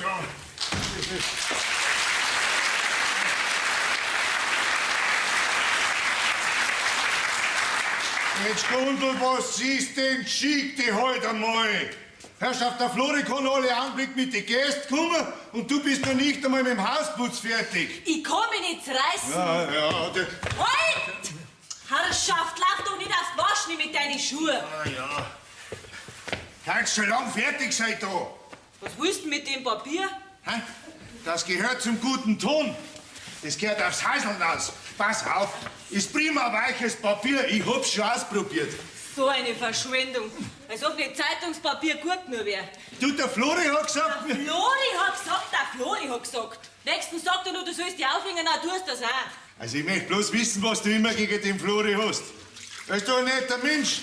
ja. Mensch, Gundel, was ist denn schick dich heute einmal? Herrschaft, der Flori kann alle Augenblick mit den Gästen kommen und du bist noch nicht einmal mit dem Hausputz fertig. Ich kann mich nicht zerreißen. Ja, ja. Halt! Herrschaft, lauf doch nicht aufs Waschni mit deinen Schuhen. Ah, ja. Kannst schon lang fertig sein da. Was willst du mit dem Papier? Hä? Das gehört zum guten Ton. Das gehört aufs Häuseln aus. Pass auf, ist prima weiches Papier. Ich hab's schon ausprobiert. So eine Verschwendung. Als ob nicht Zeitungspapier gut nur wäre. Du, der Flori hat gesagt... Der Flori hat gesagt, der Flori hat gesagt. Nächsten sagt er nur, du sollst dich aufhängen, na, du tust das auch. Also ich möchte bloß wissen, was du immer gegen den Flori hast. Er ist doch ein netter Mensch.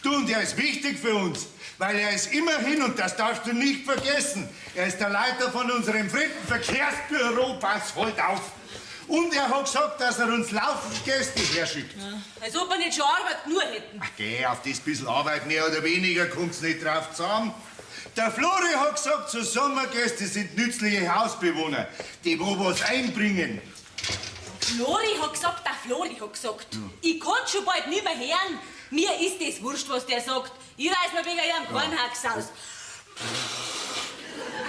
Du, und er ist wichtig für uns, weil er ist immerhin, und das darfst du nicht vergessen, er ist der Leiter von unserem Fremdenverkehrsbüro, pass halt auf. Und er hat gesagt, dass er uns laufend Gäste herschickt. Ja, als ob wir nicht schon Arbeit genug hätten. Ach geh, auf das bisschen Arbeit mehr oder weniger kommt's nicht drauf zusammen. Der Flori hat gesagt, so Sommergäste sind nützliche Hausbewohner, die wo was einbringen. Flori hat gesagt, der Flori hat gesagt. Ja. Ich kann schon bald nicht mehr hören. Mir ist das wurscht, was der sagt. Ich reiß mir wegen ihrem Kornhacks aus.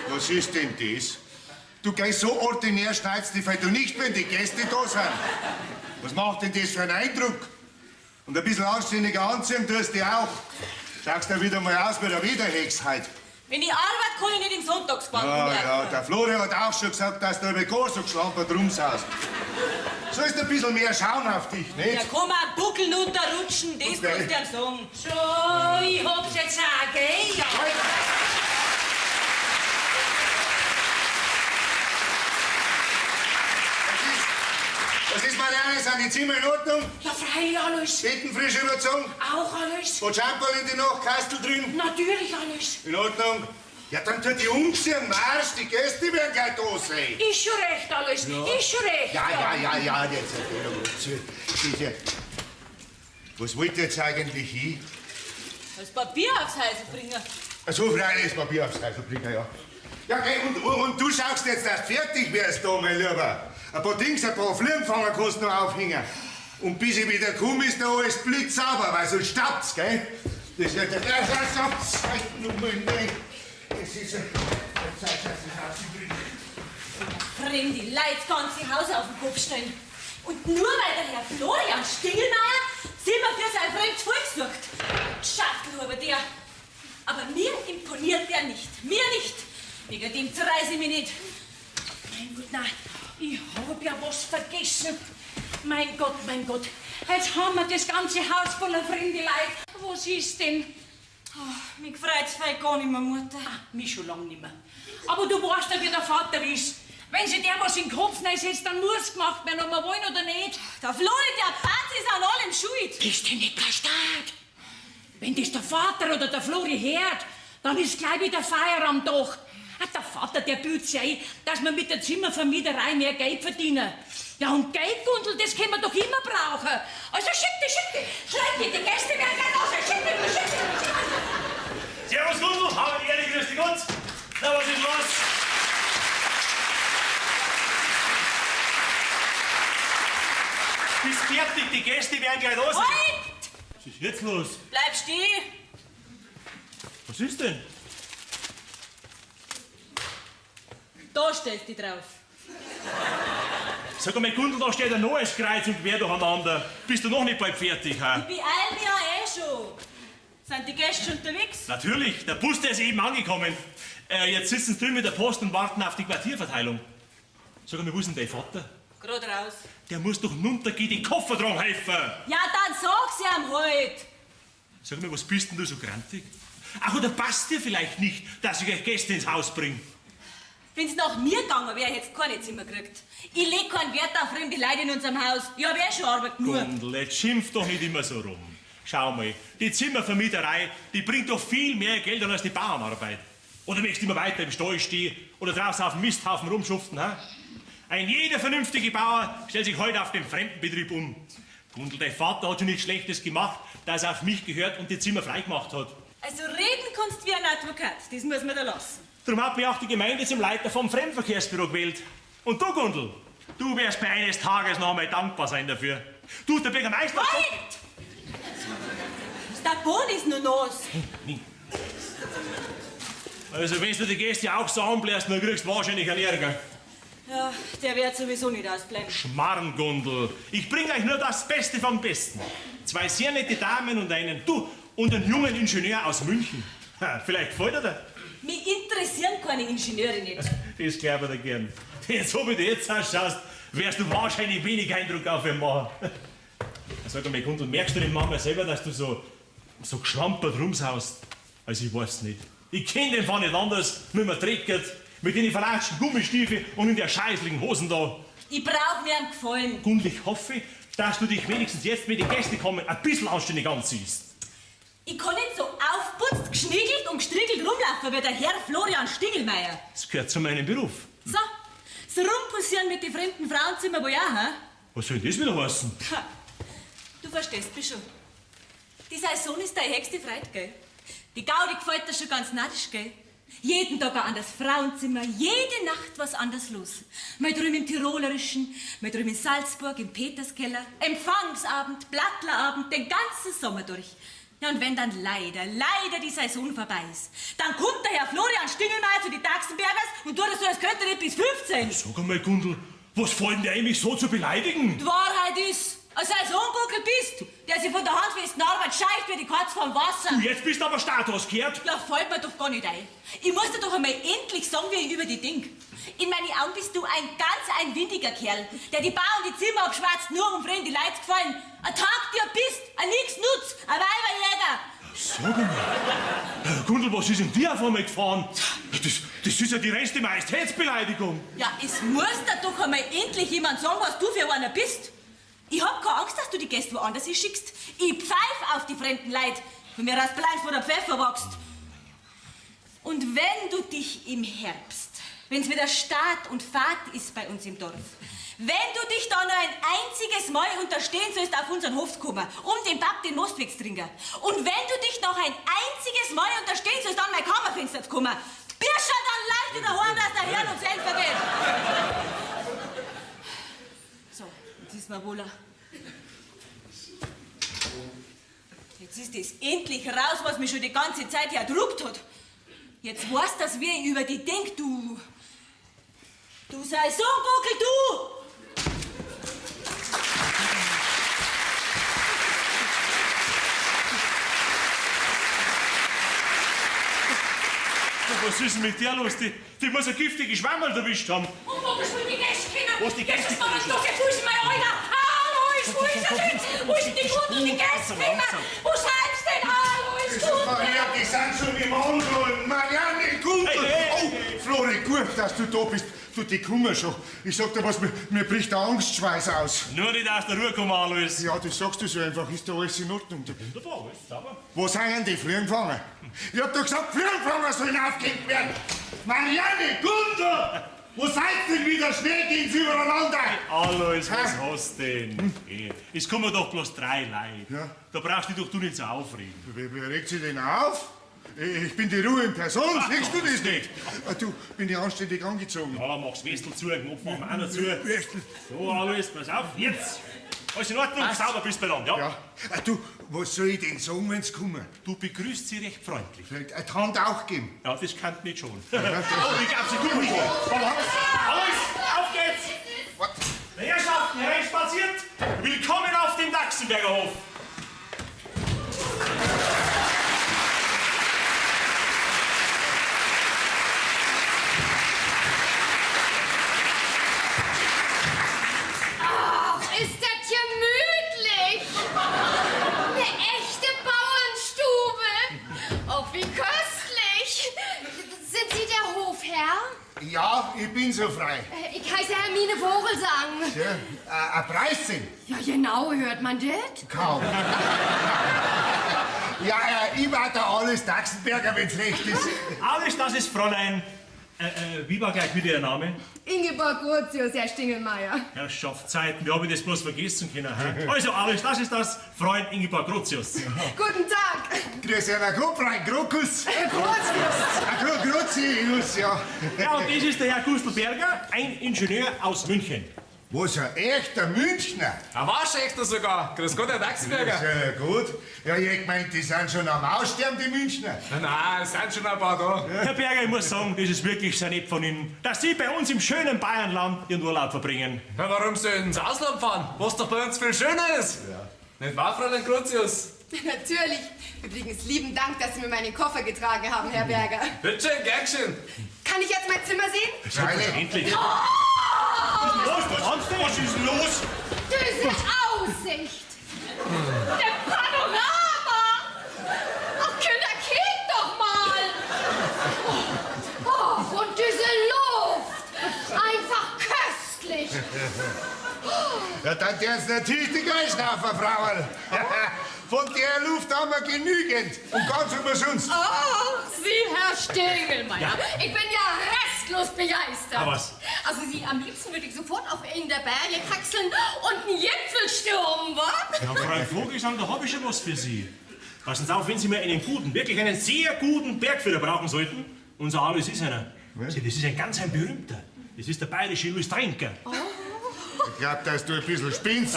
Was ist denn das? Du gehst so ordinär, schneidest dich, weil du nicht, wenn die Gäste da sind. Was macht denn das für einen Eindruck? Und ein bisschen anständiger anziehen tust du dich auch. Schaust du wieder mal aus wie der Wiederhex heute. Wenn ich arbeite, kann ich nicht im Sonntagsbad Ja, ja, der Flori hat auch schon gesagt, dass du über gar so geschlampert rumsaust. Sollst ein bisschen mehr schauen auf dich, nicht? Ja, komm, am Buckel runterrutschen, das okay. Musst du ihm sagen. So, ich hab's jetzt auch, gell? Ja. Was ist, Marianne? Sind die Zimmer in Ordnung? Ja, freilich alles. Betten frisch überzogen? Auch alles. Wo Champerl in die Nacht, Kastel drin? Natürlich alles. In Ordnung. Ja, dann tut die umziehen, Marsch, die Gäste werden gleich da sein. Ist schon recht alles, ja. Ist schon recht. Ja, ja, ja, ja, jetzt. Was wollt ihr jetzt eigentlich hin? Das Papier aufs Häusl bringen. So, freilich, das Papier aufs Häusl bringen, ja. Ja, okay, und du schaust jetzt, dass du fertig wirst da, mein Lieber. Ein paar Dings, ein paar Fliegenfanger kannst du noch aufhängen. Und bis ich wieder komme, ist da alles blitzsauber, weil sonst staubt's, gell? Das ist ja das. Das ist ja. Fremde Leute das ganze Haus auf den Kopf stellen. Und nur weil der Herr Florian Stingelmeier Zimmer für sein fremdes Volk sucht. Schaftel aber der. Aber mir imponiert der nicht. Mir nicht. Wegen dem zerreiß ich mich nicht. Mein Gott, nein. Ich hab ja was vergessen. Mein Gott, jetzt haben wir das ganze Haus voller fremde Leute. Was ist denn? Oh, mich freut's fei gar nicht mehr, Mutter. Ah, mich schon lang nicht mehr. Aber du weißt ja, wie der Vater ist. Wenn sich der was in den Kopf setzt, dann muss gemacht werden, ob wir wollen oder nicht. Der Flori, der Pazi ist an allem schuld. Ist denn nicht kein Staat? Wenn das der Vater oder der Flori hört, dann ist gleich wieder Feier am Dach. Ah, der Vater, der bildet sich ein, dass wir mit der Zimmervermieterei mehr Geld verdienen. Ja, und Geld, Gundel, das können wir doch immer brauchen. Also schick dich, schrei dich, die Gäste werden gleich raus. Schick dich, schick dich. Servus, Gundel, habe die Ehre, grüß dich Gott. Na, was ist los? Bist fertig, die Gäste werden gleich da sein. Halt! Was ist jetzt los? Bleib stehen! Was ist denn? Da stellst du dich drauf. Sag einmal, Gundel, da steht ein neues Kreuz und quer durcheinander. Bist du noch nicht bald fertig, ha? Ich beeil mich ja eh schon. Sind die Gäste schon unterwegs? Natürlich, der Bus, der ist eben angekommen. Jetzt sitzen sie drin mit der Post und warten auf die Quartierverteilung. Sag einmal, wo ist denn dein Vater? Gerade raus. Der muss doch nuntergehen, die Koffer dran helfen. Ja, dann sag's ihm halt. Sag mal, was bist denn du so grantig? Ach, oder passt dir vielleicht nicht, dass ich euch Gäste ins Haus bring? Wenn's nach mir gegangen wäre, hättest du keine Zimmer gekriegt. Ich leg keinen Wert auf fremde Leute in unserem Haus. Ja, wär schon Arbeit genug. Gundel, jetzt schimpf doch nicht immer so rum. Schau mal, die Zimmervermieterei, die bringt doch viel mehr Geld an als die Bauernarbeit. Oder möchtest du immer weiter im Stall stehen oder draußen auf dem Misthaufen rumschuften, ha? Ein jeder vernünftige Bauer stellt sich heute auf den Fremdenbetrieb um. Gundel, dein Vater hat schon nichts Schlechtes gemacht, dass er auf mich gehört und die Zimmer freigemacht hat. Also reden kannst wie ein Advokat, das muss man da lassen. Darum hat mich auch die Gemeinde zum Leiter vom Fremdverkehrsbüro gewählt. Und du, Gundel, du wirst mir eines Tages noch einmal dankbar sein dafür. Du, der Bürgermeister... Halt! Der Boden ist nur nass. Also, wenn du die Gäste auch so anblärst, dann kriegst du wahrscheinlich einen Ärger. Ja, der wird sowieso nicht ausbleiben. Schmarrn, Gundel. Ich bring euch nur das Beste vom Besten. Zwei sehr nette Damen und einen, du, und einen jungen Ingenieur aus München. Ha, vielleicht gefällt er dir. Mich interessieren keine Ingenieure nicht. Das glaub ich dir gern. Denn so wie du jetzt ausschaust, wirst du wahrscheinlich wenig Eindruck auf ihn machen. Sag einmal, Gundel, merkst du denn manchmal selber, dass du so geschlampert rumsaust? Also ich weiß nicht. Ich kenn den Fall nicht anders, mit dem Dreckert, mit den verlatschten Gummistiefeln und in der scheißlichen Hosen da. Ich brauch mir einen Gefallen. Gundel, ich hoffe, dass du dich wenigstens jetzt, wenn die Gäste kommen, ein bisschen anständig anziehst. Ich kann nicht so aufputzt, geschniegelt und gestriegelt rumlaufen wie der Herr Florian Stiglmaier. Das gehört zu meinem Beruf. So, das Rumpussieren mit den fremden Frauenzimmer wohl auch, hä? Was soll denn das wieder heißen? Ha, du verstehst mich schon. Die Saison ist deine höchste Freude, gell? Die Gaudi gefällt dir schon ganz narrisch, gell? Jeden Tag ein anderes Frauenzimmer, jede Nacht was anders los. Mal drüben im Tirolerischen, mal drüben in Salzburg, im Peterskeller. Empfangsabend, Plattlerabend, den ganzen Sommer durch. Ja, und wenn dann leider, leider die Saison vorbei ist, dann kommt der Herr Florian Stingelmeier zu den Taxenbergers und tut so, als könnte er nicht bis 15. Sag einmal, Gundel, was fällt denn dir eigentlich so zu beleidigen? Die Wahrheit ist, ein Saisonbuckel bist, der sich von der handfesten Arbeit scheicht wie die Katze vom Wasser. Du, jetzt bist du aber Status gehört. Ja, fällt mir doch gar nicht ein. Ich muss dir doch einmal endlich sagen, wie ich über die denk. In meinen Augen bist du ein ganz ein windiger Kerl, der die Bar und die Zimmer abschwatzt, nur um fremde Leute zu gefallen. Ein Tag dir bist, ein nix Nutz, ein Weiberjäger. Sag einmal, Gundel, was ist denn dir auf einmal gefahren? Das ist ja die reinste Majestätsbeleidigung. Ja, es muss dir doch einmal endlich jemand sagen, was du für einer bist. Ich hab keine Angst, dass du die Gäste woanders hinschickst. Ich pfeif auf die fremden Leute, von mir aus bleibst, wo der Pfeffer wächst. Und wenn du dich im Herbst, wenn's wieder Start und Fahrt ist bei uns im Dorf, wenn du dich da nur ein einziges Mal unterstehen sollst, auf unseren Hof zu kommen, um den Papp den Most wegzutrinken, und wenn du dich noch ein einziges Mal unterstehen sollst, an mein Kammerfenster zu kommen, Birscher dann leicht in der Horn, dass der Herrn uns helfen wird. So, jetzt ist mir wohler. Jetzt ist es endlich raus, was mich schon die ganze Zeit erdruckt hat. Jetzt weißt du, dass wir über die denk, du. Du Saisonbuckel, du! Was ist denn mit der los? Die muss eine giftige Schwammerl erwischt haben. Und wo bist du die Gäste kommen? Wo ist die Gäste? Das ist doch der Fuß, mein Alter! Hallo, ist wo ist er denn? Wo ist die Gundel, die Gäste kommen? Wo seid ihr denn? Hallo, ist gut! Maria, die sind schon im Anrollen. Marianne, Gundel! Hey, hey, oh, Flori, gut, dass du da bist. Du, die kommen schon. Ich sag dir was, mir bricht der Angstschweiß aus. Nur nicht aus der Ruhe kommen, Alois. Ja, das sagst du so einfach. Ist da alles in Ordnung? Wunderbar, alles sauber. Wo sind denn die Fliegenfanger? Ich hab doch gesagt, Fliegenfanger sollen aufgehängt werden. Marianne, Gundel! Wo seid ihr denn wieder? Schnell gehen's übereinander! Alois, was hast du denn? Hm? Es kommen doch bloß 3 Leute. Ja. Da brauchst du dich doch du nicht so aufregen. Wer regt sich denn auf? Ich bin die Ruhe in Person, siehst du das nicht? Du, bin ich anständig angezogen. Ja, mach's Westel zu, den Knopf machen wir auch noch zu. Westel. So, Alois, pass auf, jetzt! Alles in Ordnung, sauber bist beieinander, ja? Ja. Du, was soll ich denn sagen, wenn's kommen? Du begrüßt sie recht freundlich. Vielleicht eine Hand auch geben. Ja, das kann nicht schon. Oh, ich glaub, sie kommen schon. Alois, auf geht's! Was? Die Herrschaften hereinspaziert. Willkommen auf dem Dachsenberger Hof. Ach, ist das gemütlich! Eine echte Bauernstube! Oh, wie köstlich! Sind Sie der Hofherr? Ja, ich bin so frei. Ich heiße Hermine Vogelsang. Ja, ein Preissinn? Ja, genau, hört man das? Kaum. Ja, ich war der Alois Daxenberger, wenn's recht ist. Alois, das ist Fräulein Wie war gleich wieder Ihr Name? Ingeborg Grotius, Herr Stingelmeier. Herrschaftszeiten, wie habe ich das bloß vergessen können? Hä? Also, alles, das ist das, Freund Ingeborg Grotius. Guten Tag. Grüß dich, Freund Krokus. Grotius. Grotius, ja. Ja, und das ist der Herr Gustl Berger, ein Ingenieur aus München. Was, ein echter Münchner? Ein Waschechter sogar. Grüß Gott, Herr Daxenberger. Ist ja gut. Ja, ich gemeint, die sind schon am Aussterben, die Münchner. Nein, nein, es sind schon ein paar da. Ja. Herr Berger, ich muss sagen, das ist wirklich sehr nett von Ihnen, dass Sie bei uns im schönen Bayernland Ihren Urlaub verbringen. Ja, warum soll ich ins Ausland fahren, was doch bei uns viel schöner ist? Ja. Nicht wahr, Fräulein Grotius? Natürlich. Übrigens, lieben Dank, dass Sie mir meinen Koffer getragen haben, Herr Berger. Bitte schön, gern schön. Kann ich jetzt mein Zimmer sehen? Selbstverständlich. Oh! Was ist los? Diese Aussicht! Der Panorama! Ach, Kinder, geht doch mal! Oh, und diese Luft! Einfach köstlich! Ja, dann darf's natürlich die Geistnaufer, Frauerl. Von der Luft haben wir genügend und ganz umsonst. Ach, Sie, Herr Stingelmeier, ja. Ich bin ja restlos begeistert. Aber was? Also Sie, am liebsten würde ich sofort auf einen der Berge kraxeln und einen Gipfel stürmen, wa? Ja, Frau Vogelsang, da habe ich schon was für Sie. Passen Sie auf, wenn Sie mir einen guten, wirklich einen sehr guten Bergführer brauchen sollten. Unser Alois ist einer. Sie, das ist ein ganz ein berühmter. Das ist der bayerische Louis Trenker. Oh. Ich glaub, dass du ein bisschen spinnst.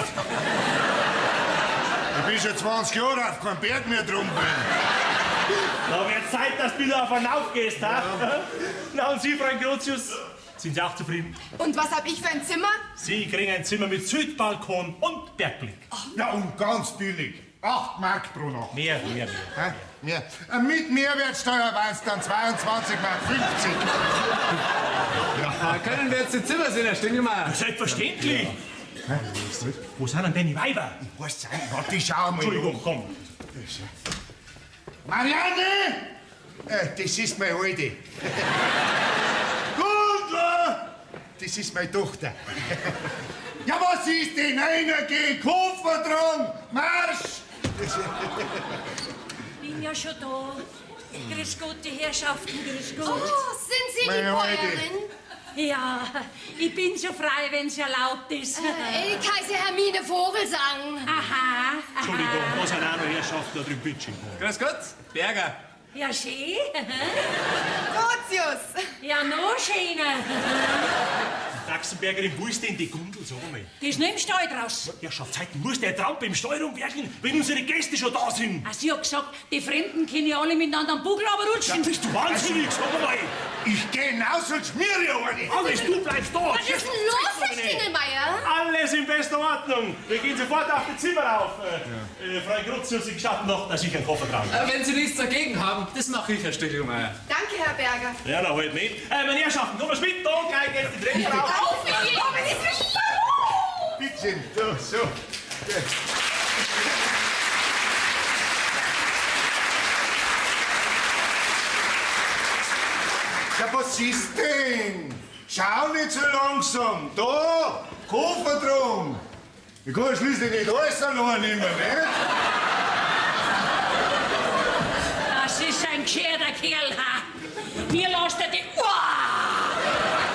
Ich bin schon 20 Jahre auf keinem Berg mehr drum bin. Da wird Zeit, dass du wieder auf einen Lauf gehst, ha? Ja. Na, und Sie, Freund Grotius, sind Sie auch zufrieden? Und was hab ich für ein Zimmer? Sie kriegen ein Zimmer mit Südbalkon und Bergblick. Oh. Ja, und ganz billig. 8 Mark pro Nacht. Mehr. Hä? Mehr. Mit Mehrwertsteuer waren es dann 22,50 Mark. Ja. Können wir jetzt die Zimmer sehen, Herr Stingelmeier? Selbstverständlich. Ja. Wo sind denn deine Weiber? Ich weiß nicht. Warte, ich schau mal. Entschuldigung, komm. Marianne! Das ist meine Alte. Gundla! Das ist meine Tochter. Ja, was ist denn? Einer geht Koffer dran! Marsch! Bin ja schon da. Grüß Gott, die Herrschaften, grüß Gott. Oh, sind Sie die Bäuerin? Ja, ich bin so frei, wenn's erlaubt ist. Ich heiße Hermine Vogelsang. Aha, aha. Entschuldigung, da sind auch noch Herrschaften da drüben, bitte. Grüß Gott, Berger. Ja, schön. Grotius. Ja, noch schöner. Daxenbergerin, wo ist denn die Gundel, sag mal? Die ist noch im Stall draußen. Herrschaftszeiten, muss der Trampe im Stall rumwerkeln, wenn unsere Gäste schon da sind. Ah, sie hat gesagt, die Fremden können ja alle miteinander am Bugel rutschen. Ja, bist du wahnsinnig, sag mal. Ich geh hinaus und schmiere eine. Alles, du bleibst da. Was ist denn los, Herr Stingelmeier? Alles in bester Ordnung. Wir gehen sofort auf die Zimmer auf. Ja. Frau Grotius, Sie gestatten noch, dass ich einen Koffer trage. Wenn Sie nichts dagegen haben, das mache ich, Herr Stingelmeier. Danke, Herr Berger. Ja, na halt nicht. Meine Herrschaften, kommen Sie mit, da gleich geht's die Treppe rauf. Auf geht's! Bitte, da, so. Ja, was ist denn? Schau nicht so langsam. Da, Koffer drum. Ich kann schließlich nicht alles allein nehmen, nicht? Das ist ein gescheiter Kerl, ha. Mir lässt er die... Uah,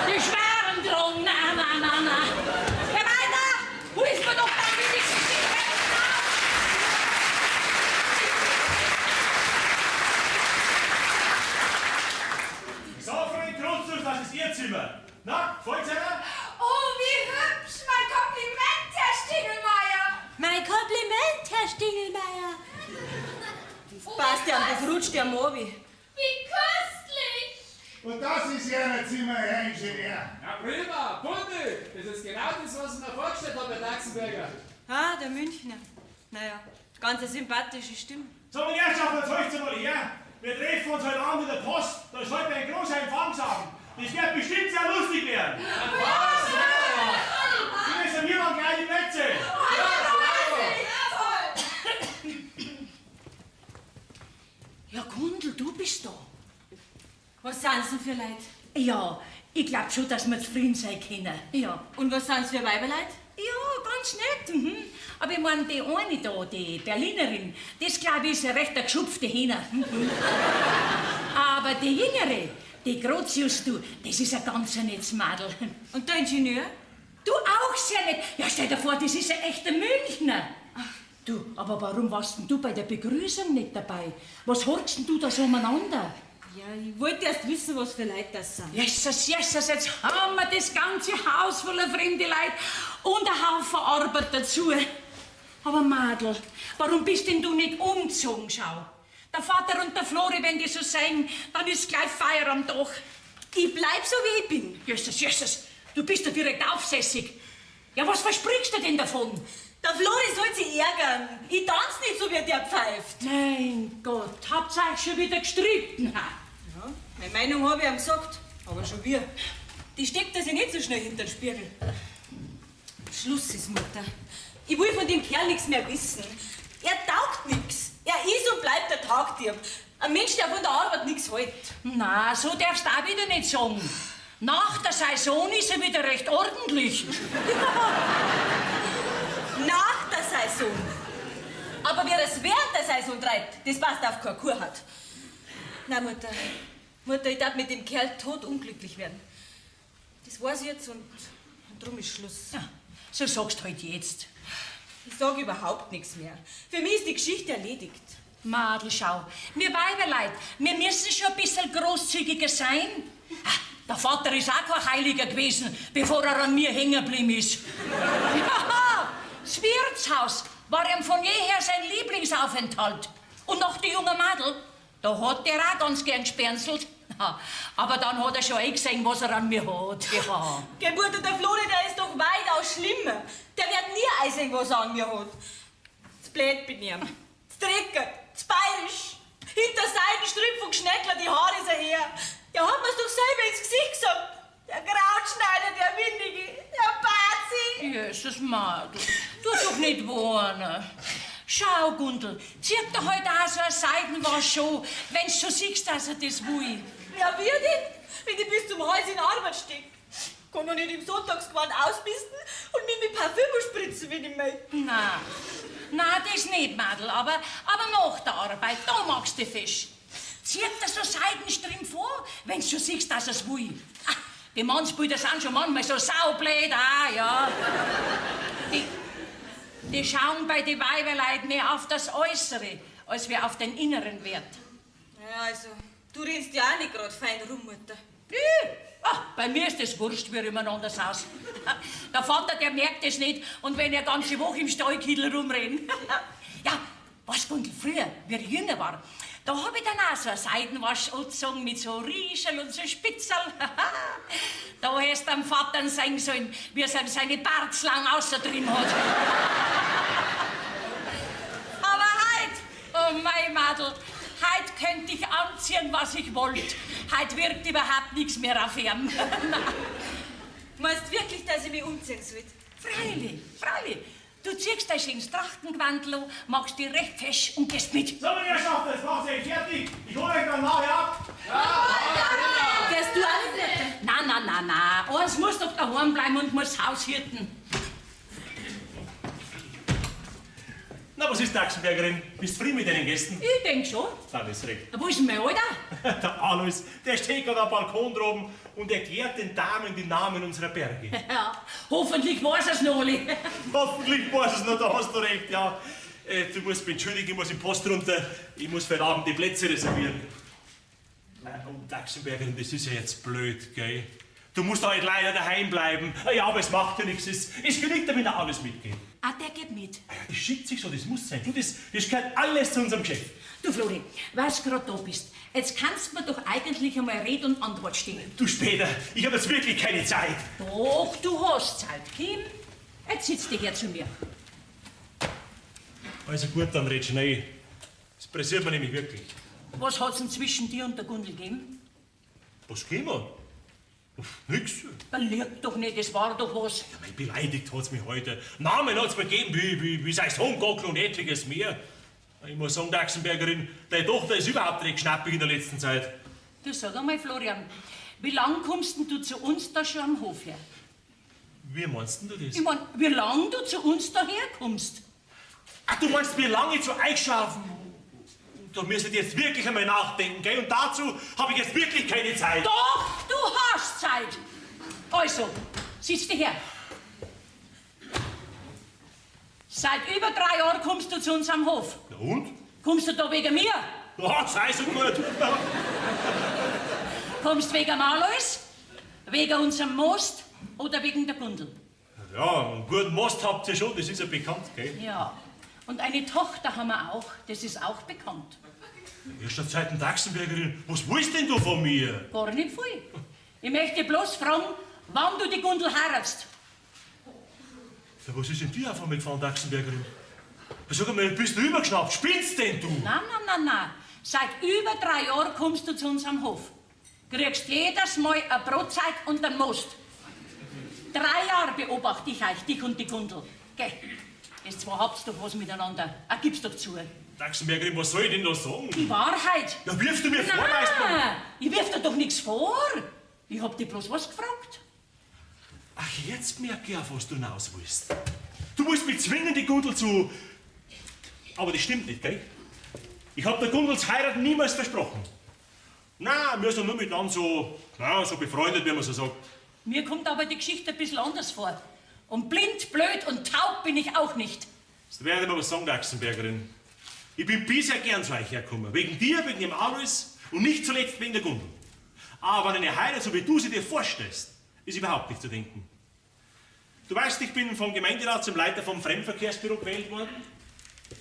die schweren drum. Na, na, na, na. Herr Walter, wo ist mir doch dann wenigstens die Hände auf? So, Freund Grotius, das ist Ihr Zimmer. Na, gefällt's Ihnen? Oh, wie hübsch! Mein Kompliment, Herr Stingelmeier! Mein Kompliment, Herr Stingelmeier! Oh, Passt ja, das rutscht ja Mobi. Wie köstlich! Und das ist Ihr Zimmer, Herr Ingenieur. Ja, prima, Bunde! Das ist genau das, was ich mir vorgestellt habe, Herr Daxenberger. Ah, der Münchner. Naja, ganz eine sympathische Stimme. So, meine Herrschaften, jetzt hört's mal her. Wir treffen uns heute Abend in der Post. Da sollte ein großer Empfang sein. Das wird bestimmt sehr lustig werden. Wir reservieren gleich die Plätze. Ja, Gundel, du bist da. Was sind's denn für Leute? Ja, ich glaub schon, dass wir zufrieden sein können. Ja. Und was sind's für Weiberleute? Ja, ganz nett. Mhm. Aber ich meine, die eine da, die Berlinerin, das glaub ich ist ein rechter geschupfte Hähner. Mhm. Aber die Jüngere, Die Grotius, du, das ist ein ganz nettes Madel. Und der Ingenieur? Du auch sehr nett. Ja, stell dir vor, das ist ein echter Münchner. Du, aber warum warst denn du bei der Begrüßung nicht dabei? Was horchst denn du da so umeinander? Ja, ich wollte erst wissen, was für Leute das sind. Jesus, Jesus, jetzt haben wir das ganze Haus voller fremde Leute und ein Haufen Arbeit dazu. Aber Madel, warum bist denn du nicht umgezogen, schau? Der Vater und der Flori, wenn die so sehen, dann ist gleich Feier am Dach. Ich bleib so, wie ich bin. Jesus, Jesus, du bist ja direkt aufsässig. Ja, was versprichst du denn davon? Der Flori soll sich ärgern. Ich tanz nicht so, wie der pfeift. Mein Gott, habt ihr euch schon wieder gestritten? Ha? Ja, meine Meinung habe ich ihm gesagt, aber schon wir. Die steckt er sich nicht so schnell hinter den Spiegel. Schluss ist, Mutter. Ich will von dem Kerl nichts mehr wissen. Er taugt nichts. Er ist und bleibt der Tagdieb. Ein Mensch, der von der Arbeit nichts hält. Na, so darfst du auch wieder nicht sagen. Nach der Saison ist er wieder recht ordentlich. Nach der Saison. Aber wer das während der Saison treibt, das passt auf keine Kur hat. Na, Mutter. Mutter, ich darf mit dem Kerl totunglücklich werden. Das weiß ich jetzt und drum ist Schluss. Ja, so sagst du halt jetzt. Ich sag überhaupt nichts mehr. Für mich ist die Geschichte erledigt. Madel, schau, wir Weiberleid, wir müssen schon ein bisschen großzügiger sein. Ah, der Vater ist auch kein Heiliger gewesen, bevor er an mir hängen geblieben ist. Ja, das Wirtshaus war ihm von jeher sein Lieblingsaufenthalt. Und noch die junge Madel, da hat der auch ganz gern gespernzelt. Aber dann hat er schon eh gesehen, was er an mir hat. Ja. Geh, Mutter, der Flori, der ist doch weitaus schlimmer. Der wird nie einsehen, was er an mir hat. Z blöd bin ich ihm. Z dreckig, z bayerisch. Hinter Seidenstrümpf und Geschnäckler, die Haare ist er her. Der hat mir's doch selber ins Gesicht gesagt. Der Krautschneider, der Windige, der Bazi. Jesus, Madel, tu doch nicht wohnen. Schau, Gundel, zieh dir heute auch so ein Seidenwasch an, wenn's schon siehst, dass er das will. Ja, wie denn? Wenn ich bis zum Hals in Arbeit steck. Kann doch nicht im Sonntagsgewand ausmisten und mich mit Parfüm spritzen, wenn ich möchte. Na, na, das nicht, Madel, aber nach der Arbeit, da magst du Fisch. Zieh dir so Seidenstrimpf vor, wenn's schon siehst, dass er's will. Ah, die Mannsbilder sind schon manchmal so saublöd, ah, ja. Die schauen bei den Weiberleuten mehr auf das Äußere, als wir auf den inneren Wert. Ja, also, du rennst ja auch nicht grad fein rum, Mutter. Ach, bei mir ist das wurscht, wie immer anders aus. Der Vater, der merkt es nicht, und wenn er ganze Woche im Stallkittel rumrennt. Ja, was, Gundel, früher, wie ich jünger war, da hab ich dann auch so ein Seidenwasch angezogen mit so Rieschel und so Spitzel. Da hättest du am Vater sehen sollen, wie er seine Bartslang außerdrin hat. Aber heut, oh mein Madel, heut könnte ich anziehen, was ich wollt. Heut wirkt überhaupt nichts mehr auf ihn. Meinst du wirklich, dass ich mich umziehen sollte? Freilich, freilich. Du ziehst dein schönes Trachtengewandl an, machst dich recht fesch und gehst mit. So, meine Herrschaften, jetzt macht ihr euch fertig. Ich hol euch dann nachher ab. Ja, gehst du auch nicht? Nein, nein, nein, nein. Eins muss doch daheim bleiben und muss Haus hüten. Na, was ist, Taxenbergerin? Bist du zufrieden mit deinen Gästen? Ich denk schon. Dann ist recht. Wo ist denn mein Alter? Der Alois, der steht gerade am Balkon droben und erklärt den Damen die Namen unserer Berge. Ja, hoffentlich weiß er's noch alle. Hoffentlich weiß er's noch, da hast du recht, ja. Du musst mich entschuldigen, ich muss im Post runter. Ich muss für heute Abend die Plätze reservieren. Und Taxenbergerin, das ist ja jetzt blöd, gell? Du musst heute leider daheim bleiben. Ja, aber es macht ja nichts. Es genügt, wenn der Alois mitgeht. Ah, der geht mit. Ja, das schickt sich so, das muss sein. Du, das gehört alles zu unserem Geschäft. Du, Flori, weil's grad da bist, jetzt kannst du mir doch eigentlich einmal Rede und Antwort stehen. Du, später, ich hab jetzt wirklich keine Zeit. Doch, du hast Zeit, Kim. Jetzt sitz dich her zu mir. Also gut, dann red schnell. Das pressiert mir nämlich wirklich. Was hat's denn zwischen dir und der Gundel gegeben? Was geben wir? Nix. Da lügt doch nicht, es war doch was. Ja, mei, beleidigt hat's mich heute. Namen hat's mir gegeben, wie sein Sohn und etliches mehr. Ich muss sagen, Taxenbergerin, deine Tochter ist überhaupt recht schnappig in der letzten Zeit. Du sag einmal, Florian, wie lang kommst denn du zu uns da schon am Hof her? Wie meinst denn du das? Ich mein, wie lang du zu uns daherkommst? Ach, du meinst, wie lange ich zu euch schon auf Da müsst ihr jetzt wirklich einmal nachdenken, gell? Und dazu habe ich jetzt wirklich keine Zeit. Doch, du hast Zeit. Also, sitz dich her. Seit über 3 Jahren kommst du zu uns am Hof. Na und? Kommst du da wegen mir? Ja, sei so gut. Kommst wegen Alois, wegen unserem Most oder wegen der Gundel? Ja, einen guten Most habt ihr schon, das ist ja bekannt, gell? Ja, und eine Tochter haben wir auch, das ist auch bekannt. Erst seit dem Taxenbergerin, was willst denn du von mir? Gar nicht viel. Ich möchte bloß fragen, wann du die Gundel heiratst. Ja, was ist denn dir auf einmal gefahren, Taxenbergerin? Sag einmal, bist du übergeschnappt? Spinnst denn du? Nein, nein, nein, nein. Seit über 3 Jahren kommst du zu uns am Hof. Kriegst jedes Mal eine Brotzeit und einen Most. 3 Jahre beobachte ich euch, dich und die Gundel. Geh, jetzt zwar habt's doch was miteinander. Ah, gib's doch zu. Taxenbergerin, was soll ich denn da sagen? Die Wahrheit. Ja, wirfst du mir vor, weißt du? Nein, ich wirf dir doch nichts vor. Ich hab dich bloß was gefragt. Ach, jetzt merk ich auf, was du hinaus willst. Du musst mich zwingen, die Gundel zu... Aber das stimmt nicht, gell? Ich hab der Gundels Heirat niemals versprochen. Na, wir sind nur miteinander so, na, so befreundet, wie man so sagt. Mir kommt aber die Geschichte ein bisschen anders vor. Und blind, blöd und taub bin ich auch nicht. Das werde ich mir was sagen, Taxenbergerin. Ich bin bisher gern zu euch hergekommen. Wegen dir, wegen dem Alois und nicht zuletzt wegen der Gundel. Aber an eine Heirat, so wie du sie dir vorstellst, ist überhaupt nicht zu denken. Du weißt, ich bin vom Gemeinderat zum Leiter vom Fremdverkehrsbüro gewählt worden.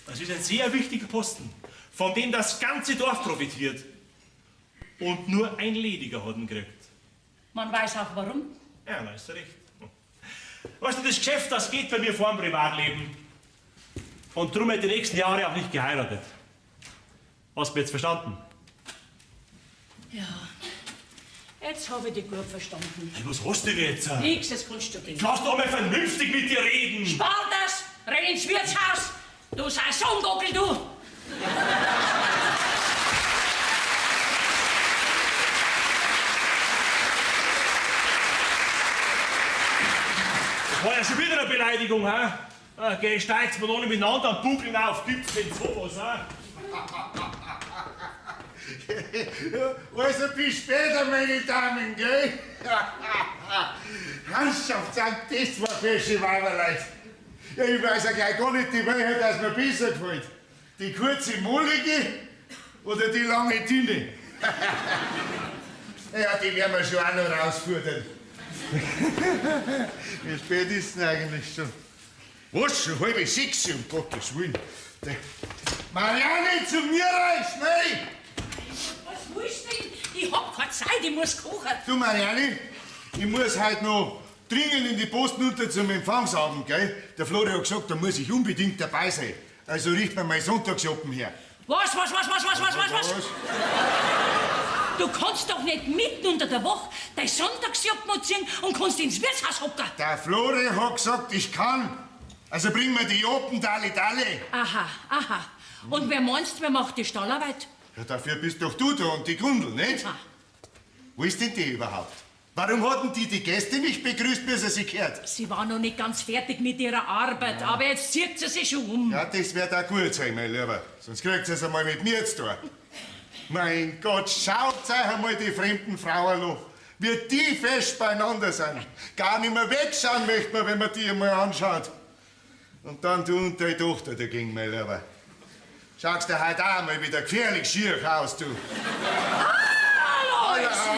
Das ist ein sehr wichtiger Posten, von dem das ganze Dorf profitiert. Und nur ein Lediger hat ihn gekriegt. Man weiß auch warum. Ja, da ist recht. Weißt du, das Geschäft, das geht bei mir vor dem Privatleben. Und drum hätte ich die nächsten Jahre auch nicht geheiratet. Hast du mich jetzt verstanden? Ja, jetzt habe ich dich gut verstanden. Hey, was hast du denn jetzt? Nix, das kannst du gehen. Lass doch mal vernünftig mit dir reden. Spar das, renn ins Wirtshaus. Du Saisongockel, du! Das war ja schon wieder eine Beleidigung, hä? Geh, steigt's mir noch nicht miteinander und buckeln auf. Gibt's denn sowas, hä? Also bis später, meine Damen, gell? Herrschaft, das war fesche Weiberleid. Ja, ich weiß ja gleich gar nicht, die welche, dass mir besser gefällt. Die kurze Mollige oder die lange Dünne. Ja, die werden wir schon auch noch rausfordern. Wie spät ist denn eigentlich schon? Was, schon 5:30, um Gottes Willen. Marianne, zu mir rein, schnell! Was willst du denn? Ich hab keine Zeit, ich muss kochen. Du, Marianne, ich muss heute noch dringend in die Post runter zum Empfangsabend, gell? Der Flori hat gesagt, da muss ich unbedingt dabei sein. Also richt mir mein Sonntagsjoppen her. Was? Du kannst doch nicht mitten unter der Woche dein Sonntagsjoppen ziehen und kannst ins Wirtshaus hocken. Der Flori hat gesagt, ich kann. Also bring mir die Joppen, Dalli, Dalli. Aha, aha. Und wer meinst, wer macht die Stallarbeit? Ja, dafür bist doch du da und die Gundel, nicht? Ah. Wo ist denn die überhaupt? Warum hatten die die Gäste nicht begrüßt, bis er sie gehört? Sie war noch nicht ganz fertig mit ihrer Arbeit, ja. Aber jetzt zieht sie sich schon um. Ja, das wird auch gut sein, mein Lieber. Sonst kriegt sie es einmal mit mir zu tun. Mein Gott, schaut euch einmal die fremden Frauen an. Wie die fest beieinander sind. Gar nicht mehr wegschauen möchte man, wenn man die einmal anschaut. Und dann du und deine Tochter dagegen, mein Lieber. Schaust du heute auch mal wieder gefährlich schier aus, du.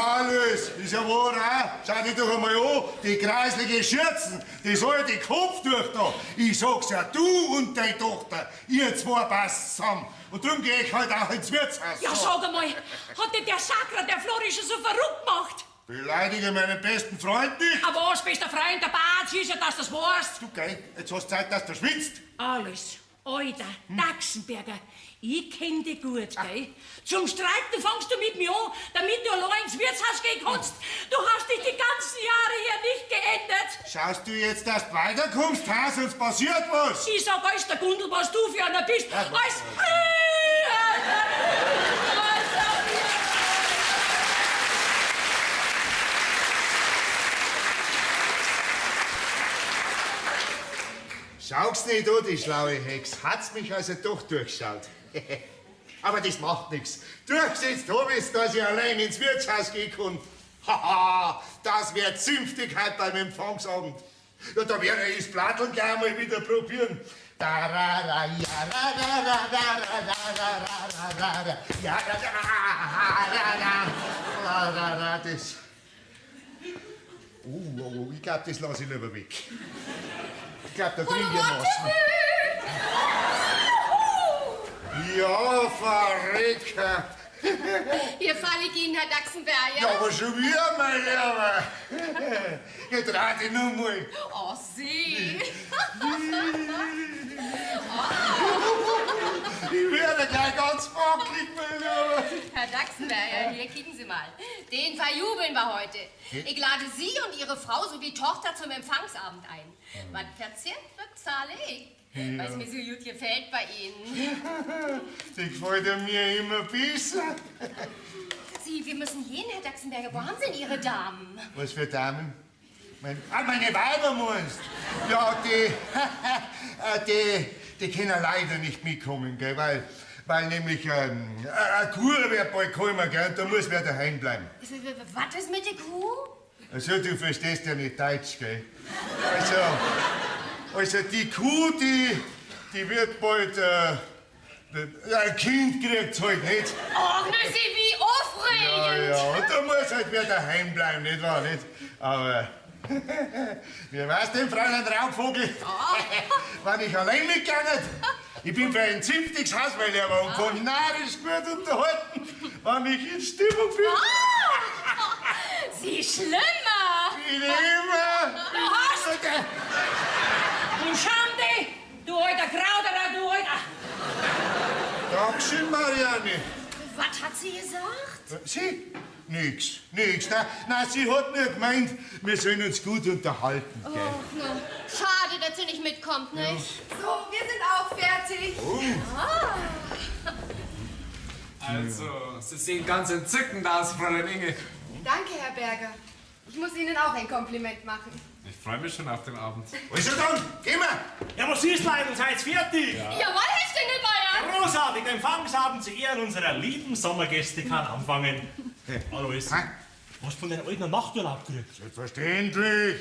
Alles, ist ja wahr, auch. Schau dich doch einmal an, die kreisliche Schürzen, das alte Kopftuch da. Ich sag's ja, du und deine Tochter, ihr zwei passt zusammen. Und drum geh ich halt auch ins Wirtshaus. Ja, sag einmal, hat denn der Sakra, der Flori, schon so verrückt gemacht? Beleidige meinen besten Freund nicht. Aber was, bester Freund, der Bart, siehst ja, dass du das weißt. Du, gell, jetzt hast du Zeit, dass du schwitzt. Alles. Alter, Taxenberger, ich kenn dich gut, gell? Zum Streiten fangst du mit mir an, damit du allein ins Wirtshaus gehen kannst. Du hast dich die ganzen Jahre hier nicht geändert. Schaust du jetzt, dass du weiterkommst, ha? Sonst passiert was. Ich sag alles der Gundel, was du für einer bist. Ja, als... Schau's nicht an, die schlaue Hex. Hat's mich also doch durchschaut. Aber das macht nichts. Durchgesetzt hab ich's, dass ich allein ins Wirtshaus gehen kann. Haha, das wär Zünftigkeit beim Empfangsabend. Ja, da werde ich das Platteln gleich mal wieder probieren. Da ra ra ja ra ra ra ra ra ra ra ra ra ra ja ra ra ra ra ra ra das. Oh, oh, ich glaub, das lass ich lieber weg. Ich glaub, da trinke ich Massen. Ja, Verrecker. Hier falle ich Ihnen, Herr Daxenberger. Ja, aber schon wieder, mein Lieber. Jetzt dreh dich nur mal. Oh, Sie. Ich werde gleich ganz wackelig, mein Lieber. Herr Daxenberger, hier kicken Sie mal. Den verjubeln wir heute. Ich lade Sie und Ihre Frau sowie Tochter zum Empfangsabend ein. Was verzehrt wird, zahle ich. Ja. Weil es mir so gut gefällt bei Ihnen. Die gefällt mir immer besser. Sie, wir müssen gehen, Herr Daxenberger. Wo haben Sie denn Ihre Damen? Was für Damen? Meine Weiber meinst? Ja, die können leider nicht mitkommen, gell? Weil nämlich eine Kuh wird bald kommen, gell? Und da muss wer daheim bleiben. Was ist mit der Kuh? Also, du verstehst ja nicht Deutsch, gell? Also die Kuh, die wird bald ein Kind kriegt halt, nicht? Ach, ne, sie, wie aufregend! Ja, ja, und da muss halt wer daheim bleiben, nicht wahr, nicht? Aber wie war's denn, Fräulein Raubvogel? Oh. Wenn ich allein mitgegangen? Ich bin für ein zünftiges Haus, mein Lieber, und kann narrisch gut unterhalten, wenn ich in Stimmung bin. Oh. Sie schlimmer! Bin ich immer! Du hast! Und Schande, du alter Krauterer, du alter... Dankeschön, Marianne. Was hat sie gesagt? Sie? Nix, nix. Nein, sie hat nur gemeint, wir sollen uns gut unterhalten. Gell? Och, na, schade, dass sie nicht mitkommt, nicht? Ja. So, wir sind auch fertig. Oh. Ah. Also, Sie sehen ganz entzückend aus, Fräulein Inge. Danke, Herr Berger. Ich muss Ihnen auch ein Kompliment machen. Ich freue mich schon auf den Abend. Also dann, gehen wir! Ja, was ist, Leute? Seid fertig? Ja. Jawohl, Herr Stingelmeier! Großartig, der Empfangsabend zu Ehren unserer lieben Sommergäste kann anfangen. Alois, hast du von deinen alten Nachturlaub gekriegt? Selbstverständlich!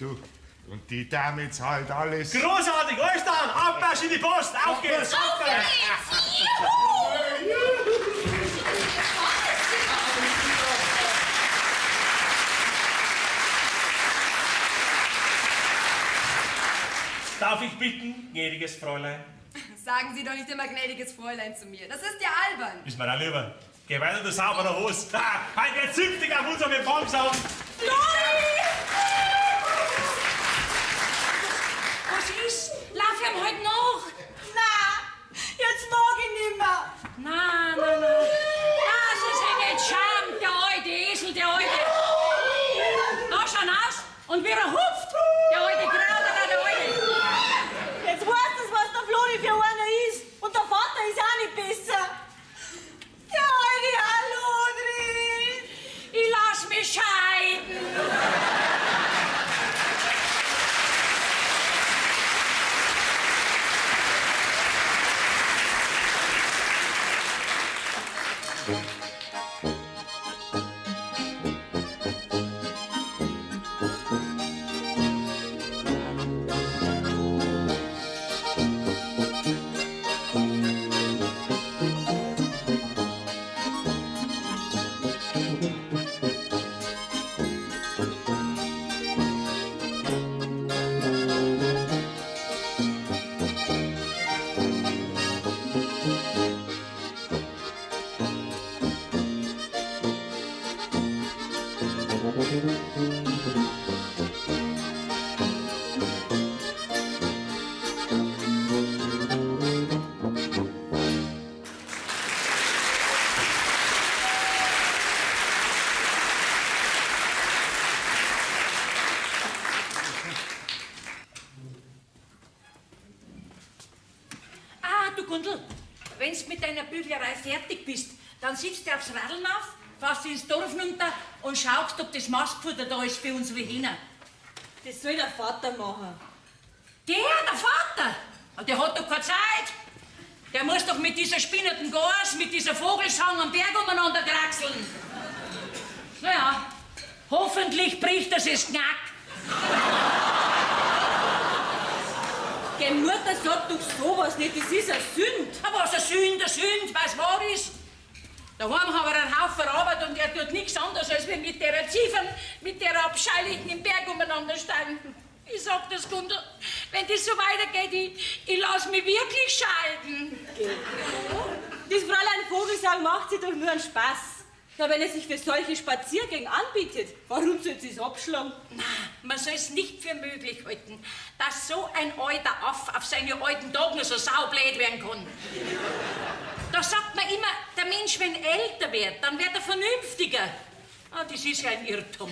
Du, und die Dame zahlt alles. Großartig, alles dann! Abmarsch in die Post! Auf geht's! Auf geht's! Juhu! Darf ich bitten, gnädiges Fräulein? Sagen Sie doch nicht immer gnädiges Fräulein zu mir. Das ist ja albern. Ist mir auch lieber. Geh weiter, du sauberer Hose. Ha, heute wird zünftig auf unserem Empfangsabend. Flori! Was ist? Lauf ihm halt nach. Na, jetzt mag ich nimmer. Na, na, na. Das ist ja nicht Scham, der alte Esel, der alte. Da schau aus und wie er hupft, der alte Krauterer, der alte. Jetzt weißt du, was der Flori für einer ist. Und der Vater ist auch nicht besser. Der alte Hallodri. Ich lass mich scheiden. Wenn du mit deiner Büglerei fertig bist, dann sitzt du aufs Radl auf, fährst ins Dorf runter und schaust, ob das Mastfutter da ist für unsere Hühner. Das soll der Vater machen. Der Vater? Und der hat doch keine Zeit. Der muss doch mit dieser spinnerten Gors, mit dieser Vogelsang am Berg umeinander kraxeln. Naja, hoffentlich bricht das es Knack. Geh, Mutter, sag doch sowas nicht, das ist eine Sünde. Aber was eine Sünde, was wahr ist? Daheim haben wir einen Haufen Arbeit und er tut nichts anderes, als wir mit der Ziefern, mit der Abscheulichen im Berg umeinander steigen. Ich sag das, Gundel, wenn das so weitergeht, ich lass mich wirklich scheiden. Das Fräulein Vogelsang macht sich doch nur einen Spaß. Na, wenn er sich für solche Spaziergänge anbietet, warum soll sie es abschlagen? Na, man soll es nicht für möglich halten, dass so ein alter Aff auf seine alten Tage noch so saublöd werden kann. Da sagt man immer, der Mensch, wenn älter wird, dann wird er vernünftiger. Ah, das ist ja ein Irrtum.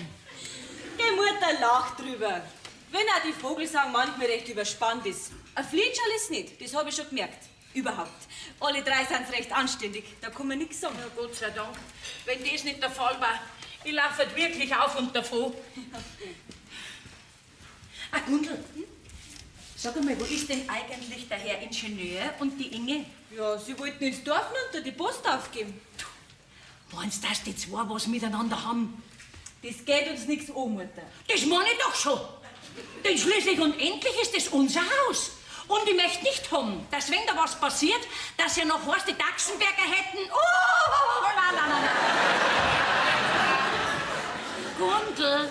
Die Mutter lacht drüber. Wenn auch die Vogelsang manchmal recht überspannt ist. Ein Flitscherl ist nicht, das habe ich schon gemerkt. Überhaupt. Alle drei sind recht anständig, da kann man nichts sagen. Ja, Gott sei Dank. Wenn das nicht der Fall war, ich laufe wirklich auf und davon. Ah, Gundel, sag einmal, wo ist denn eigentlich der Herr Ingenieur und die Inge? Ja, sie wollten ins Dorf runter die Post aufgeben. Meinst du, dass die zwei was miteinander haben? Das geht uns nichts an, Mutter. Das meine ich doch schon. Denn schließlich und endlich ist es unser Haus. Und ich möchte nicht haben, dass wenn da was passiert, dass ja noch Horst die Dachsenberger hätten. Oh, la, la, la, la. Gundel,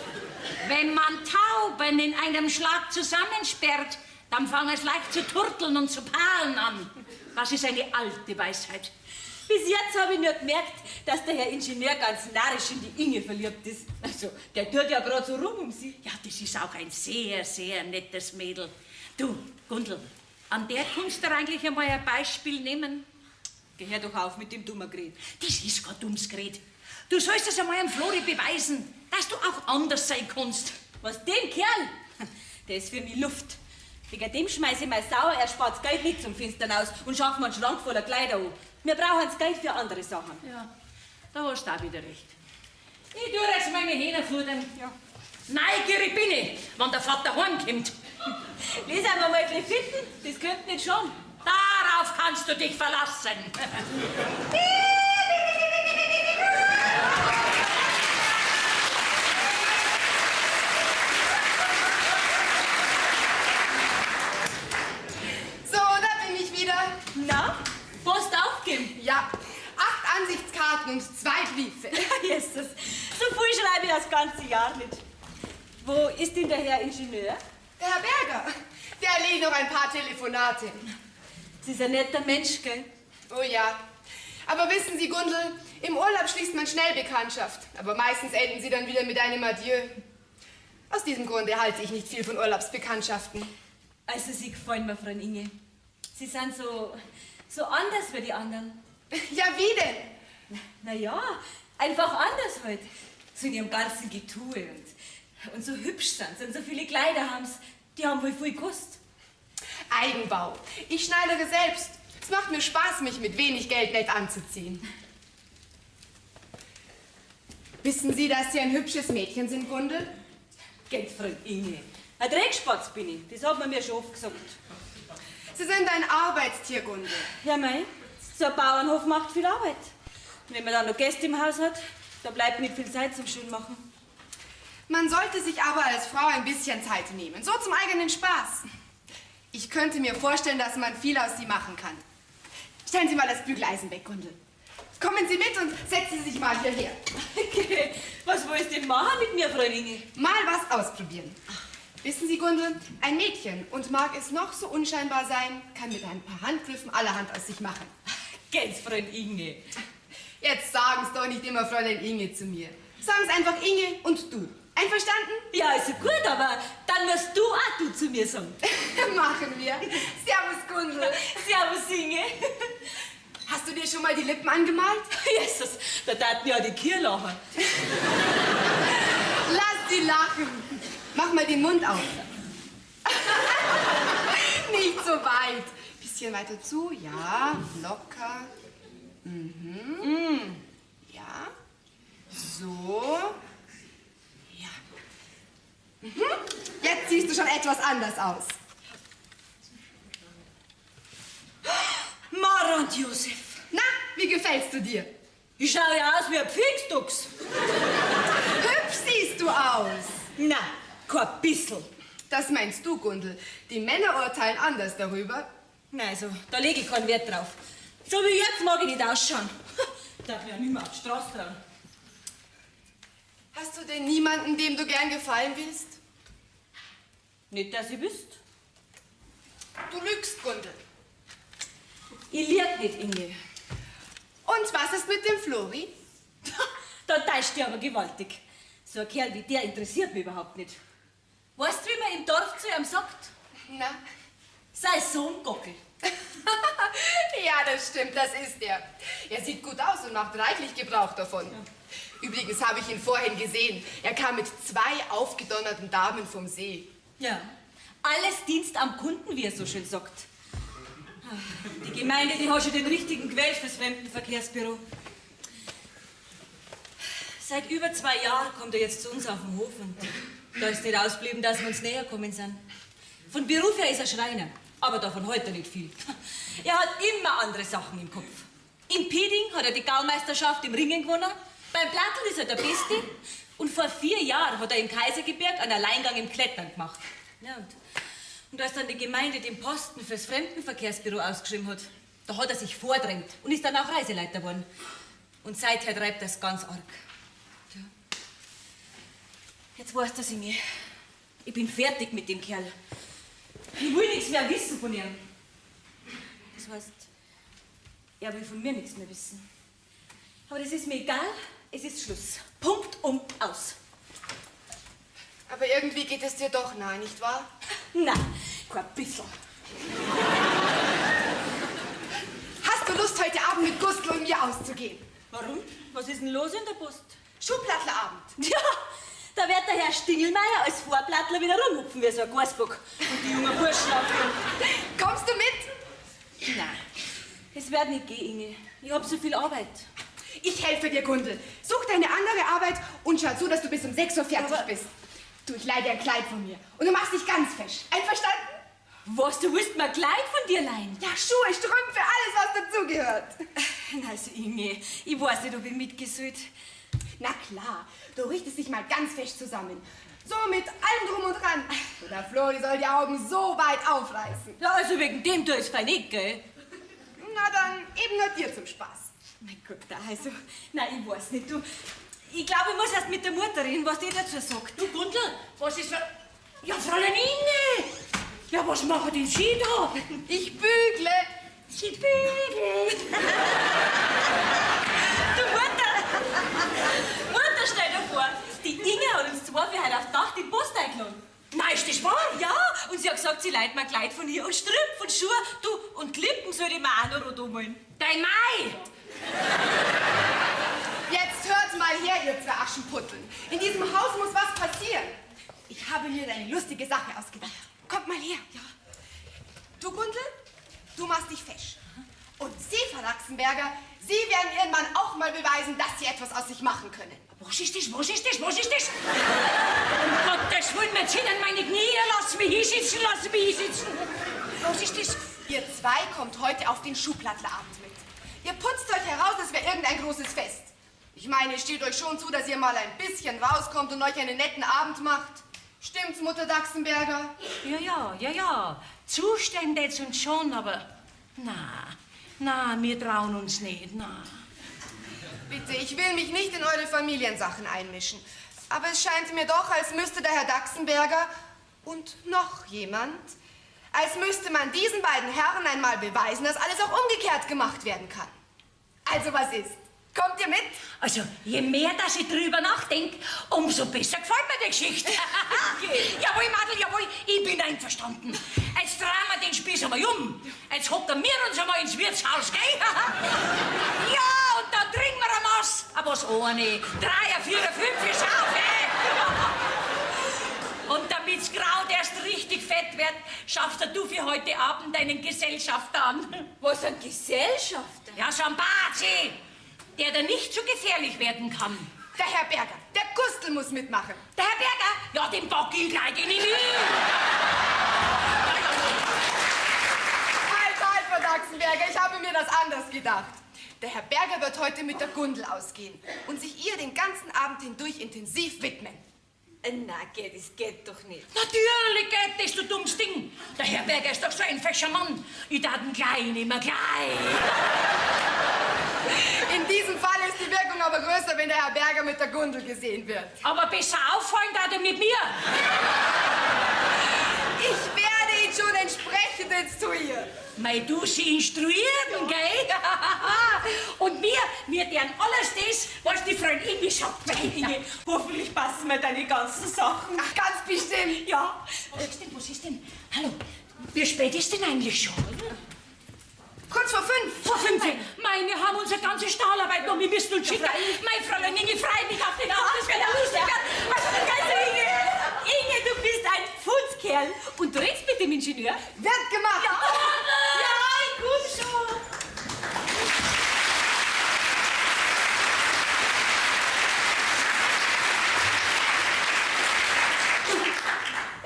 wenn man Tauben in einem Schlag zusammensperrt, dann fangen es leicht zu turteln und zu paaren an. Das ist eine alte Weisheit. Bis jetzt habe ich nur gemerkt, dass der Herr Ingenieur ganz narrisch in die Inge verliebt ist. Also, der tut ja gerade so rum um sie. Ja, das ist auch ein sehr, sehr nettes Mädel. Du, Gundel, an der kannst du eigentlich einmal ein Beispiel nehmen. Geh hör doch auf mit dem dummen Gerät. Das ist kein dummes Gerät. Du sollst es einmal am Flori beweisen, dass du auch anders sein kannst. Was, dem Kerl? Der ist für mich Luft. Wegen dem schmeiße ich mein sauer erspartes Geld nicht zum Fenster aus und schaffe mir einen Schrank voller Kleider an. Wir brauchen das Geld für andere Sachen. Ja, da hast du auch wieder recht. Ich tue jetzt meine Hähner futtern. Ja. Neugierig bin ich, wenn der Vater heimkommt. Lies einmal mal ein bisschen fitten, das könnte nicht schon. Darauf kannst du dich verlassen. So, da bin ich wieder. Na, Post aufgeben? Ja, 8 Ansichtskarten und 2 Briefe. Jesus, so viel schreibe ich das ganze Jahr nicht. Wo ist denn der Herr Ingenieur? Der Herr Berger, der erledigt noch ein paar Telefonate. Sie ist ein netter Mensch, gell? Oh ja. Aber wissen Sie, Gundel, im Urlaub schließt man schnell Bekanntschaft. Aber meistens enden sie dann wieder mit einem Adieu. Aus diesem Grunde halte ich nicht viel von Urlaubsbekanntschaften. Also, Sie gefallen mir, Frau Inge. Sie sind so anders wie die anderen. Ja, wie denn? Na ja, einfach anders halt. So in ihrem ganzen Getue und so hübsch sind sie und so viele Kleider haben sie. Die haben wohl viel gekostet. Eigenbau. Ich schneidere selbst. Es macht mir Spaß, mich mit wenig Geld nett anzuziehen. Wissen Sie, dass Sie ein hübsches Mädchen sind, Gundel? Geht, Frau Inge. Ein Dreckspatz bin ich. Das hat man mir schon oft gesagt. Sie sind ein Arbeitstier, Gundel. Ja, mei. So ein Bauernhof macht viel Arbeit. Und wenn man dann noch Gäste im Haus hat, da bleibt nicht viel Zeit zum Schönmachen. Man sollte sich aber als Frau ein bisschen Zeit nehmen, so zum eigenen Spaß. Ich könnte mir vorstellen, dass man viel aus Sie machen kann. Stellen Sie mal das Bügeleisen weg, Gundel. Kommen Sie mit und setzen Sie sich mal hierher. Okay. Was willst du denn machen mit mir, Frau Inge? Mal was ausprobieren. Wissen Sie, Gundel, ein Mädchen, und mag es noch so unscheinbar sein, kann mit ein paar Handgriffen allerhand aus sich machen. Geht's, Fräulein Inge? Jetzt sagen Sie doch nicht immer Fräulein Inge zu mir. Sagen Sie einfach Inge und du. Einverstanden? Ja, ist gut, aber dann musst du auch du zu mir sagen. Machen wir. Servus, Gundel. Servus, Inge. Hast du dir schon mal die Lippen angemalt? Jesus, da taten ja die Kühe lachen. Lass sie lachen. Mach mal den Mund auf. Nicht so weit. Bisschen weiter zu. Ja, locker. Mhm. Mm. Ja. So. Ja. Mhm. Jetzt siehst du schon etwas anders aus. Herr und Josef. Na, wie gefällst du dir? Ich schaue ja aus wie ein Pfingstdachs. Hübsch siehst du aus. Na, kein bissl. Das meinst du, Gundel. Die Männer urteilen anders darüber. Na also, da lege ich keinen Wert drauf. So wie jetzt mag ich nicht ausschauen. Darf ich ja nicht mehr auf die Straße trauen. Hast du denn niemanden, dem du gern gefallen willst? Nicht, dass ich wüsste. Du lügst, Gundel. Ich lieg nicht, Inge. Und was ist mit dem Flori? Da täuscht dich aber gewaltig. So ein Kerl wie der interessiert mich überhaupt nicht. Weißt du, wie man im Dorf zu ihm sagt? Na? Sei Sohn Gockel. Ja, das stimmt, das ist er. Er sieht gut aus und macht reichlich Gebrauch davon. Ja. Übrigens habe ich ihn vorhin gesehen. Er kam mit 2 aufgedonnerten Damen vom See. Ja, alles Dienst am Kunden, wie er so schön sagt. Die Gemeinde, die hat schon den richtigen gewählt fürs Fremdenverkehrsbüro. Seit über 2 Jahren kommt er jetzt zu uns auf den Hof und da ist nicht ausgeblieben, dass wir uns näher kommen sind. Von Beruf her ist er Schreiner, aber davon heute er nicht viel. Er hat immer andere Sachen im Kopf. In Piding hat er die Gaumeisterschaft im Ringen gewonnen, beim Platteln ist er der Beste und vor 4 Jahren hat er im Kaisergebirg einen Alleingang im Klettern gemacht. Ja, und als dann die Gemeinde den Posten fürs Fremdenverkehrsbüro ausgeschrieben hat, da hat er sich vordrängt und ist dann auch Reiseleiter geworden. Und seither treibt er es ganz arg. Tja. Jetzt weißt du das, Inge. Ich bin fertig mit dem Kerl. Ich will nichts mehr wissen von ihm. Das heißt, er will von mir nichts mehr wissen. Aber das ist mir egal, es ist Schluss. Punkt und aus. Aber irgendwie geht es dir doch nahe, nicht wahr? Nein, kein bisschen. Hast du Lust, heute Abend mit Gustl und mir auszugehen? Warum? Was ist denn los in der Post? Schuhplattlerabend. Ja, da wird der Herr Stingelmeier als Vorplattler wieder rumhupfen wie so ein Gasbock. Und die jungen Burschen aufführen. Kommst du mit? Nein, es wird nicht gehen, Inge. Ich hab so viel Arbeit. Ich helfe dir, Gundel. Such deine andere Arbeit und schau zu, dass du bis um 6 Uhr fertig bist. Du, ich leih dir ein Kleid von mir. Und du machst dich ganz fesch. Einverstanden? Was, du willst mir ein Kleid von dir leihen? Ja, Schuhe, Strümpfe, alles, was dazugehört. Also, Inge, ich weiß nicht, ob ich mitgesollt. Na klar, du richtest dich mal ganz fesch zusammen. So mit allem drum und dran. Und der Flori soll die Augen so weit aufreißen. Ja, also wegen dem tu ich's fein nicht, gell? Na dann, eben nur dir zum Spaß. Mein Gott, also, nein, ich weiß nicht, du. Ich glaube, ich muss erst mit der Mutter reden, was die dazu sagt. Du, Gundel, was ist für... Ja, Fräulein Inge! Ja, was machen denn Sie da? Ich bügle. Sie bügelt. Du, Mutter! Mutter, stell dir vor, die Inge hat uns zwei für heute auf Nacht in die Post eingeladen. Nein, ist das wahr? Ja, und sie hat gesagt, sie leiht mir ein Kleid von ihr und Strümpfe und Schuhe, du, und Klippen soll ich mir auch noch rot ummalen. Dein Mai! Jetzt hört mal her, ihr zwei Aschenputteln. In diesem Haus muss was passieren. Ich habe mir eine lustige Sache ausgedacht. Kommt mal her. Ja. Du, Gundel, du machst dich fesch. Und Sie, Frau Daxenberger, Sie werden Ihren Mann auch mal beweisen, dass Sie etwas aus sich machen können. Was ist das? Was ist das? Was ist das? Um Gottes Willen, mir zittern meine Knie. Lass mich hinsitzen, lass mich hinsitzen. Was ist das? Ihr zwei kommt heute auf den Schuhplattlerabend mit. Ihr putzt euch heraus, es wäre irgendein großes Fest. Ich meine, es steht euch schon zu, dass ihr mal ein bisschen rauskommt und euch einen netten Abend macht. Stimmt's, Mutter Daxenberger? Ja, ja, ja, ja. Zustände jetzt und schon, aber na, na, wir trauen uns nicht, na. Bitte, ich will mich nicht in eure Familiensachen einmischen. Aber es scheint mir doch, als müsste der Herr Daxenberger und noch jemand, als müsste man diesen beiden Herren einmal beweisen, dass alles auch umgekehrt gemacht werden kann. Also was ist? Kommt ihr mit? Also, je mehr, dass ich drüber nachdenke, umso besser gefällt mir die Geschichte. Jawohl, Madel, jawohl, ich bin einverstanden. Jetzt drehen wir den Spieß einmal um. Jetzt hocken wir uns einmal ins Wirtshaus, gell? Ja, und dann trinken wir ein Maß. Aber was eine, 3, 4, 5 ist auf, gell? Und damit's Kraut erst richtig fett wird, schaffst du für heute Abend einen Gesellschafter an. Was, ein Gesellschafter? Ja, so ein Bazi, der da nicht zu gefährlich werden kann. Der Herr Berger, der Gustl muss mitmachen. Der Herr Berger? Ja, den pack ich gleich in die. Halt, halt, Frau Daxenberger. Taxenberger, ich habe mir das anders gedacht. Der Herr Berger wird heute mit der Gundel ausgehen und sich ihr den ganzen Abend hindurch intensiv widmen. Na, geh, das geht doch nicht. Natürlich geht das, du dummes Ding. Der Herr Berger ist doch so ein fescher Mann. Ich darf ihn gleich nehmen, gleich. In diesem Fall ist die Wirkung aber größer, wenn der Herr Berger mit der Gundel gesehen wird. Aber besser auffallen darf er mit mir. Ich werde ihn schon entsprechend instruieren. Mei, du sie instruieren, gell? Und wir tun alles das, was die Freundin Inge sagt. Mei, Inge, hoffentlich passen mir deine ganzen Sachen. Ach, ganz bestimmt. Ja. Was ist denn, was ist denn? Hallo, wie spät ist denn eigentlich schon? Kurz vor 5. Vor 5? Mei, wir haben unsere ganze Stahlarbeit noch, wir müssen uns schicken. Mei, Fräulein Inge, freu mich auf den Abend, das wird ja lustig. Also, also, Inge, Inge, du bist ein Futzkerl. Und du redest mit dem Ingenieur? Wird gemacht. Ja, ja, ich komm schon.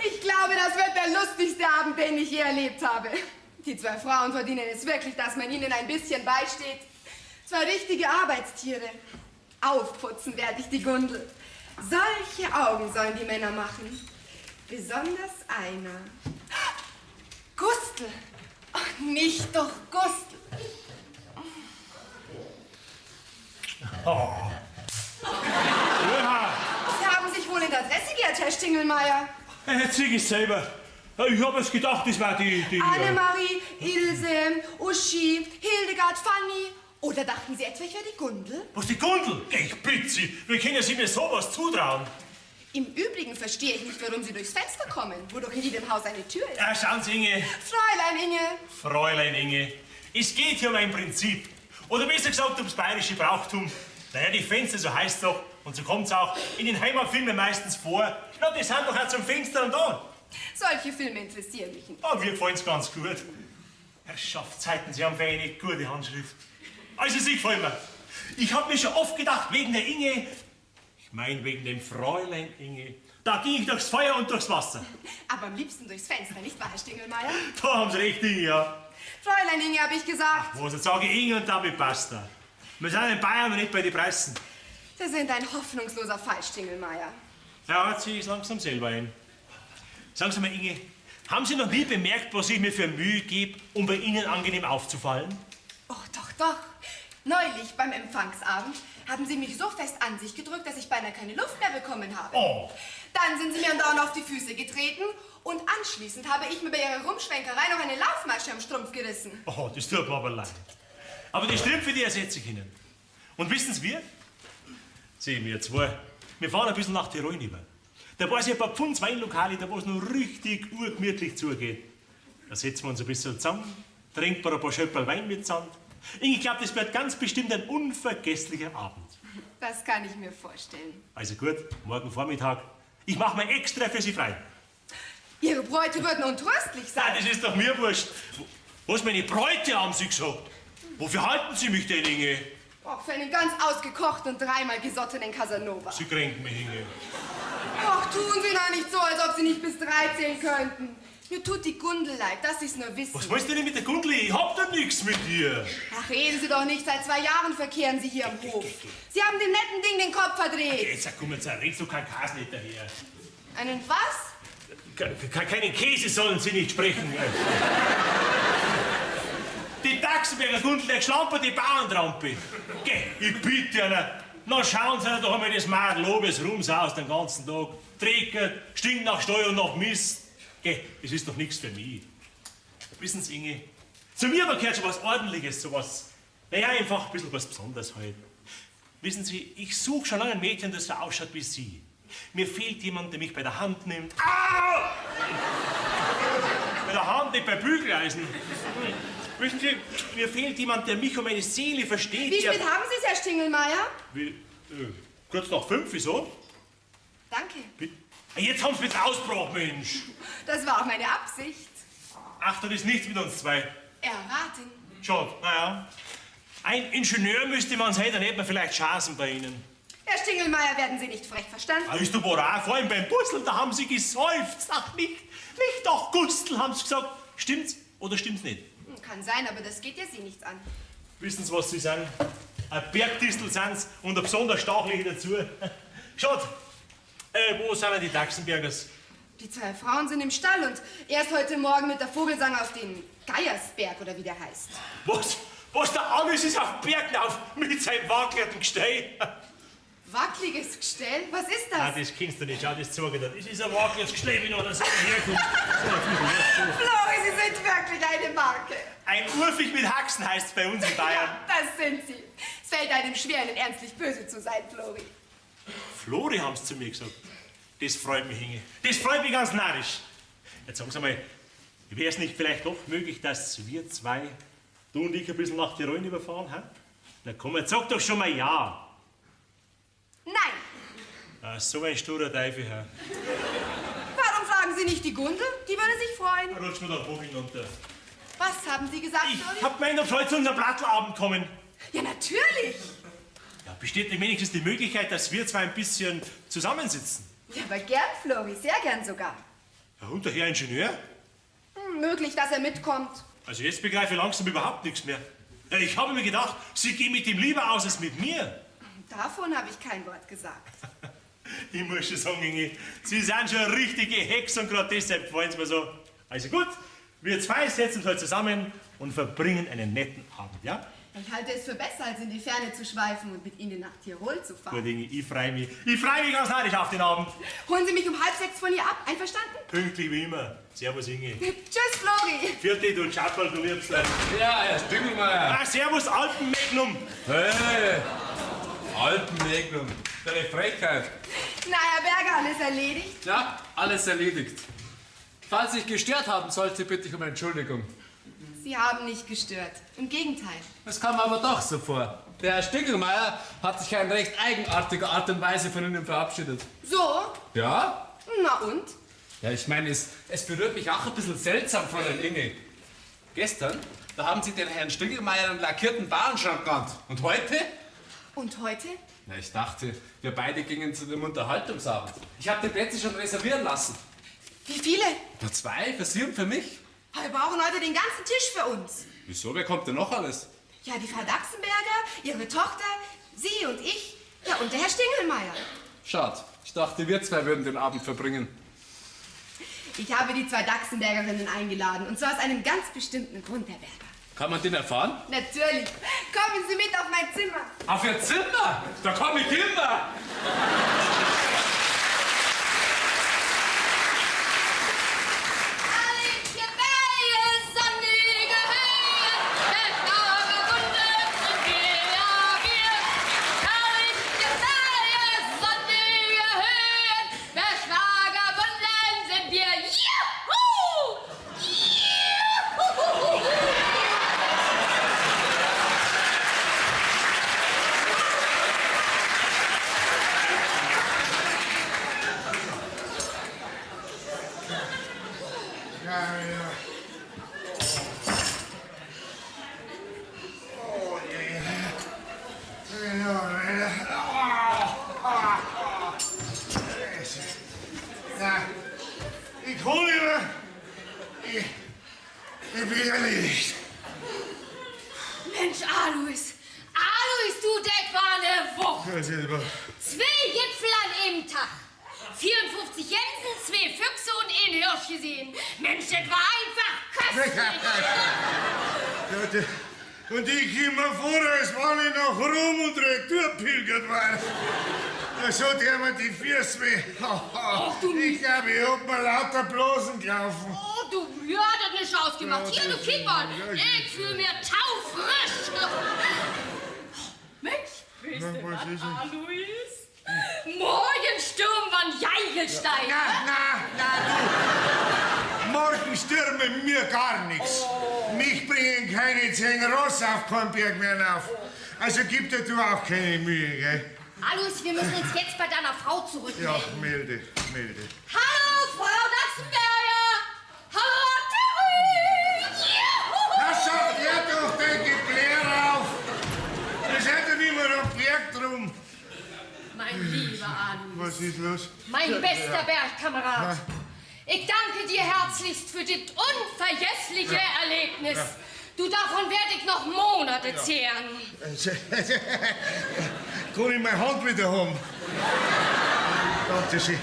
Ich glaube, das wird der lustigste Abend, den ich je erlebt habe. Die zwei Frauen verdienen es wirklich, dass man ihnen ein bisschen beisteht. Zwei richtige Arbeitstiere. Aufputzen werde ich die Gundel. Solche Augen sollen die Männer machen. Besonders einer. Gustl! Ach, nicht doch Gustl! Oh. Ja. Sie haben sich wohl in der Adresse geirrt, Herr Stingelmeier. Jetzt sieh ich's selber. Ich hab es gedacht, das war die... Annemarie, Ilse, Uschi, Hildegard, Fanny. Oder dachten Sie etwa, ich wäre die Gundel? Was, die Gundel? Ich bitte Sie, wie können Sie mir sowas zutrauen? Im Übrigen verstehe ich nicht, warum Sie durchs Fenster kommen, wo doch in jedem Haus eine Tür ist. Ja, schauen Sie, Inge. Fräulein Inge. Fräulein Inge, es geht hier um ein Prinzip. Oder besser gesagt, ums bayerische Brauchtum. Naja, die Fenster, so heißt's doch. Und so kommt's auch in den Heimatfilmen meistens vor. Na, die sind doch auch zum Fenster und da. Solche Filme interessieren mich nicht. Ah, mir gefallen's ganz gut. Herrschaftszeiten, Sie haben für eine gute Handschrift. Also, Sie gefallen mir. Ich hab mir schon oft gedacht, wegen der Inge, ich mein, wegen dem Fräulein Inge, da ging ich durchs Feuer und durchs Wasser. Aber am liebsten durchs Fenster, nicht wahr, Herr Stingelmeier? Da haben Sie recht, Inge, ja. Fräulein Inge, hab ich gesagt. Ach, was, jetzt sage ich Inge und damit passt er. Wir sind in Bayern und nicht bei den Preisen. Sie sind ein hoffnungsloser Fall, Stingelmeier. Ja, zieh ich langsam selber ein. Sagen Sie mal, Inge, haben Sie noch nie bemerkt, was ich mir für Mühe gebe, um bei Ihnen angenehm aufzufallen? Oh, doch, doch. Neulich beim Empfangsabend haben Sie mich so fest an sich gedrückt, dass ich beinahe keine Luft mehr bekommen habe. Oh. Dann sind Sie mir andauernd auf die Füße getreten und anschließend habe ich mir bei Ihrer Rumschwenkerei noch eine Laufmasche am Strumpf gerissen. Oh, das tut mir aber leid. Aber die Strümpfe, die ersetze ich Ihnen. Und wissen Sie wie? Sie, wir zwei, wir fahren ein bisschen nach Tirol rüber. Da weiß ich ein paar Pfund Weinlokale, da wo es noch richtig urgemütlich zugeht. Da setzen wir uns ein bisschen zusammen, trinken wir ein paar Schöpperl Wein mit Sand. Ich glaube, das wird ganz bestimmt ein unvergesslicher Abend. Das kann ich mir vorstellen. Also gut, morgen Vormittag. Ich mache mir extra für Sie frei. Ihre Bräute würden untröstlich sein. Nein, das ist doch mir wurscht. Was, meine Bräute haben Sie gesagt? Wofür halten Sie mich denn, Inge? Och, für einen ganz ausgekochten und dreimal gesottenen Casanova. Sie kränken mich, Inge. Ach, tun Sie doch nicht so, als ob Sie nicht bis 3 zählen könnten. Mir tut die Gundel leid, dass Sie's nur wissen. Was willst du denn mit der Gundel? Ich hab da nichts mit ihr. Ach, reden Sie doch nicht. Seit 2 Jahren verkehren Sie hier am Hof. Sie haben dem netten Ding den Kopf verdreht. Jetzt komm, jetzt redst du keinen Käse nicht daher. Einen was? Keinen Käse sollen Sie nicht sprechen. Die Taxenberger Gundel, der geschlamperte Bauerntrampe. Geh, ich bitte einer. Na schauen Sie doch einmal das Madel an, wie's rumsaust den ganzen Tag. Dreckert, stinkt nach Steu und nach Mist. Geh, das ist doch nichts für mich. Wissen Sie, Inge, zu mir aber gehört schon was Ordentliches, sowas. Naja, einfach ein bisschen was Besonderes halt. Wissen Sie, ich suche schon lange ein Mädchen, das so ausschaut wie Sie. Mir fehlt jemand, der mich bei der Hand nimmt. Au! Bei der Hand, nicht bei Bügeleisen. Wissen Sie, mir fehlt jemand, der mich und meine Seele versteht. Wie spät haben Sie es, Herr Stingelmeier? Wie, kurz nach 5, wieso? Danke. Jetzt haben Sie mit Ausbruch, Mensch. Das war auch meine Absicht. Ach, das ist nichts mit uns zwei. Erraten. Schade, naja. Ein Ingenieur müsste man sein, dann hätte man vielleicht Chancen bei Ihnen. Herr Stingelmeier, werden Sie nicht frech verstanden? Ah, ist doch wohl auch, vor allem beim Puzzle, da haben Sie geseufzt. Ach, nicht doch Gustl, haben Sie gesagt. Stimmt's oder stimmt's nicht? Kann sein, aber das geht ja Sie nichts an. Wissen Sie, was Sie sind? Ein Bergdistel sind Sie und ein besonders stachelige dazu. Schaut, wo sind denn die Dachsenbergers? Die zwei Frauen sind im Stall und er ist heute Morgen mit der Vogelsang auf den Geiersberg oder wie der heißt. Was? Was der Alois ist auf den Berg rauf mit seinem wackeligen Gestell? Wackeliges Gestell? Was ist das? Ah, das kennst du nicht. Schau, das zeige ich dir. Das ist ein wackeliges Gestell, wie noch das herkommt. Flori, Sie sind wirklich eine Marke. Ein Urfig mit Haxen heißt es bei uns in Bayern. Ja, das sind Sie. Es fällt einem schwer, Ihnen ernstlich böse zu sein, Flori. Flori haben sie zu mir gesagt. Das freut mich, Inge. Das freut mich ganz narrisch. Jetzt sagen Sie mal, wäre es nicht vielleicht doch möglich, dass wir zwei, du und ich, ein bisschen nach Tirol überfahren? Hä? Na komm, jetzt sag doch schon mal ja. Nein. Ah, so ein sturer Teufel, hä? Warum fragen Sie nicht die Gundel? Die würde sich freuen. Rutsch mir da Hoch hinunter. Was haben Sie gesagt, Flori? Ich hab gemeint, ob heute zu unserem Plattelabend kommen. Ja, natürlich. Ja, besteht denn wenigstens die Möglichkeit, dass wir zwei ein bisschen zusammensitzen? Ja, aber gern, Flori, sehr gern sogar. Ja, und der Herr Ingenieur? Hm, möglich, dass er mitkommt. Also jetzt begreife ich langsam überhaupt nichts mehr. Ja, ich habe mir gedacht, Sie gehen mit ihm lieber aus als mit mir. Davon habe ich kein Wort gesagt. Ich muss schon sagen, Inge, Sie sind schon eine richtige Hex und gerade deshalb gefallen Sie mir so. Also gut, wir zwei setzen uns heute zusammen und verbringen einen netten Abend, ja? Ich halte es für besser, als in die Ferne zu schweifen und mit Ihnen nach Tirol zu fahren. Gut, Inge, ich freue mich. Ich freue mich ganz narrisch auf den Abend. Holen Sie mich um 5:30 von hier ab, einverstanden? Pünktlich wie immer. Servus, Inge. Tschüss, Flori. Vierte, du Tschapperl, du Liebster. Ja, Herr Stingelmeier. Ah, servus, Alpenmagnum. Hey, Alpenmagnum. Deine Frechheit. Na, Herr Berger, alles erledigt? Ja, alles erledigt. Falls ich gestört haben sollte, bitte ich um Entschuldigung. Sie haben nicht gestört. Im Gegenteil. Es kam aber doch so vor. Der Herr Stingelmeier hat sich in recht eigenartiger Art und Weise von Ihnen verabschiedet. So? Ja? Na und? Ja, ich meine, es berührt mich auch ein bisschen seltsam, Fräulein Inge. Gestern, da haben Sie den Herrn Stingelmeier einen lackierten Warenschrank genannt. Und heute? Und heute? Na, ich dachte, wir beide gingen zu dem Unterhaltungsabend. Ich habe die Plätze schon reservieren lassen. Wie viele? Na, 2, für Sie und für mich. Aber wir brauchen heute den ganzen Tisch für uns. Wieso? Wer kommt denn noch alles? Ja, die Frau Dachsenberger, ihre Tochter, Sie und ich, ja, und der Herr Stingelmeier. Schade. Ich dachte, wir zwei würden den Abend verbringen. Ich habe die zwei Dachsenbergerinnen eingeladen. Und zwar aus einem ganz bestimmten Grund, Herr Berger. Kann man den erfahren? Natürlich. Kommen Sie mit auf mein Zimmer. Auf Ihr Zimmer? Da komme ich immer. Ich hol immer. Ich bin erledigt. Mensch, Alois. Alois, du, das war eine Woche. 2 Gipfel an einem Tag. 54 Jensen, 2 Füchse und ein Hirsch gesehen. Mensch, das war einfach köstlich. Und ich immer vor, als wenn ich nach Rom und Retour pilgert war. Da so der mir die Füße weh. Ach, du Ich glaube, ich hab mir lauter Blasen gelaufen. Oh, du, ja, das hat nicht ausgemacht. Ja, Hier, du das kick mal. ja, Ich fühl mir taufrisch. Mensch, weißt du was was, ist denn? Alois? Morgen stürmen wir einen Jeigelstein. Na, na, na, du. Morgen stürmen mir gar nichts. Mich bringen keine 10 Ross auf keinen Berg mehr rauf. Also gib dir du auch keine Mühe, gell? Alois, wir müssen uns jetzt bei deiner Frau zurückmelden. Ja, melde, melde. Hallo, Frau Dachsenberger! Hallo, Terry! Juhu! Na, schau dir doch dein Geplär auf! Wir sind doch nicht mehr am Berg drum. Mein lieber Alois. Was ist los? Mein bester Bergkamerad. Ich danke dir herzlichst für das unvergessliche Erlebnis. Du, davon werde ich noch Monate zehren. Kann ich meine Hand wieder haben? Danke schön.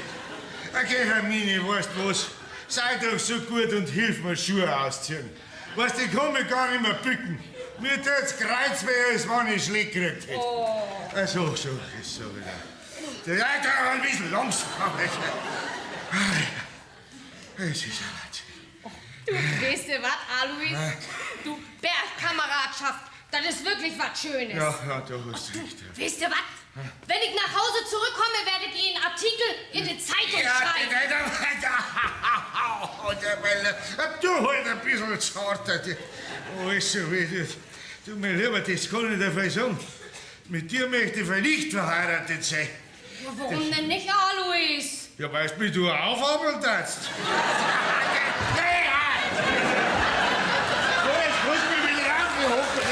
Okay, Hermine, weißt du was? Sei doch so gut und hilf mir, Schuhe ausziehen. Weißt du, ich kann mich gar nicht mehr bücken. Mir tut's Kreuzweh, als wenn ich Schläge gekriegt hätte. Oh. So, so, ist so wieder. Ja, da ein bisschen langsam. Es ist ja Wahnsinn. Du, weißt du was, Alois? Du, Bergkameradschaft, das ist wirklich was Schönes. Ja, ja, du hast recht. Du, weißt du was? Wenn ich nach Hause zurückkomme, werdet ihr einen Artikel in die Zeitung schreiben. Du halt ein bisschen zarter. Alles so wie du, mein Lieber, das kann ich dir vielleicht sagen. Mit dir möchte ich vielleicht nicht verheiratet sein. Ja, warum denn nicht, Alois? Ja, weißt du, wie du aufatmen darfst. Jetzt musst du mich wieder raufhocken.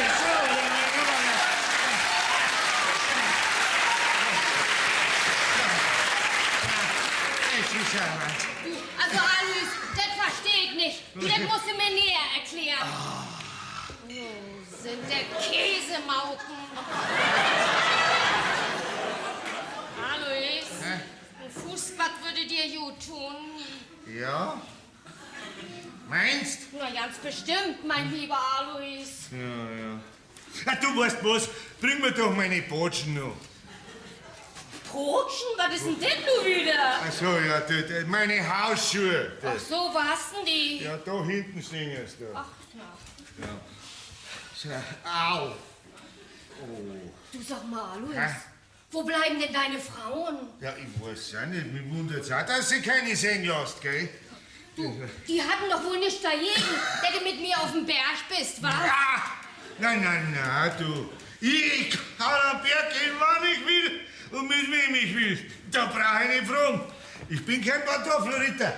Du, also Alois, das verstehe ich nicht. Das musst du mir näher erklären. Oh, sind der Käsemauken. Alois, ein Fußbad würde dir gut tun. Ja? Meinst? Na, ganz bestimmt, mein lieber Alois. Ja, ja. Ah, du weißt was, bring mir doch meine Botschen noch. Potschen? Was ist denn das nun wieder? Ach so, ja, meine Hausschuhe. Ach so, wo hast denn die? Ja, da hinten stehen sie da. Ach, na. Ja. So, au. Oh. Du sag mal, Alois, Hä? wo bleiben denn deine Frauen? Ja, ich weiß auch nicht. Mich wundert's auch, dass sie keine sehen lässt, gell? Du, die hatten doch wohl nichts dagegen, dass du mit mir auf dem Berg bist, wa? Ja. Nein, nein, nein, du. Ich kann am Berg gehen, wann ich will und mit wem ich will. Da brauche ich nicht fragen. Ich bin kein Pantoffelritter.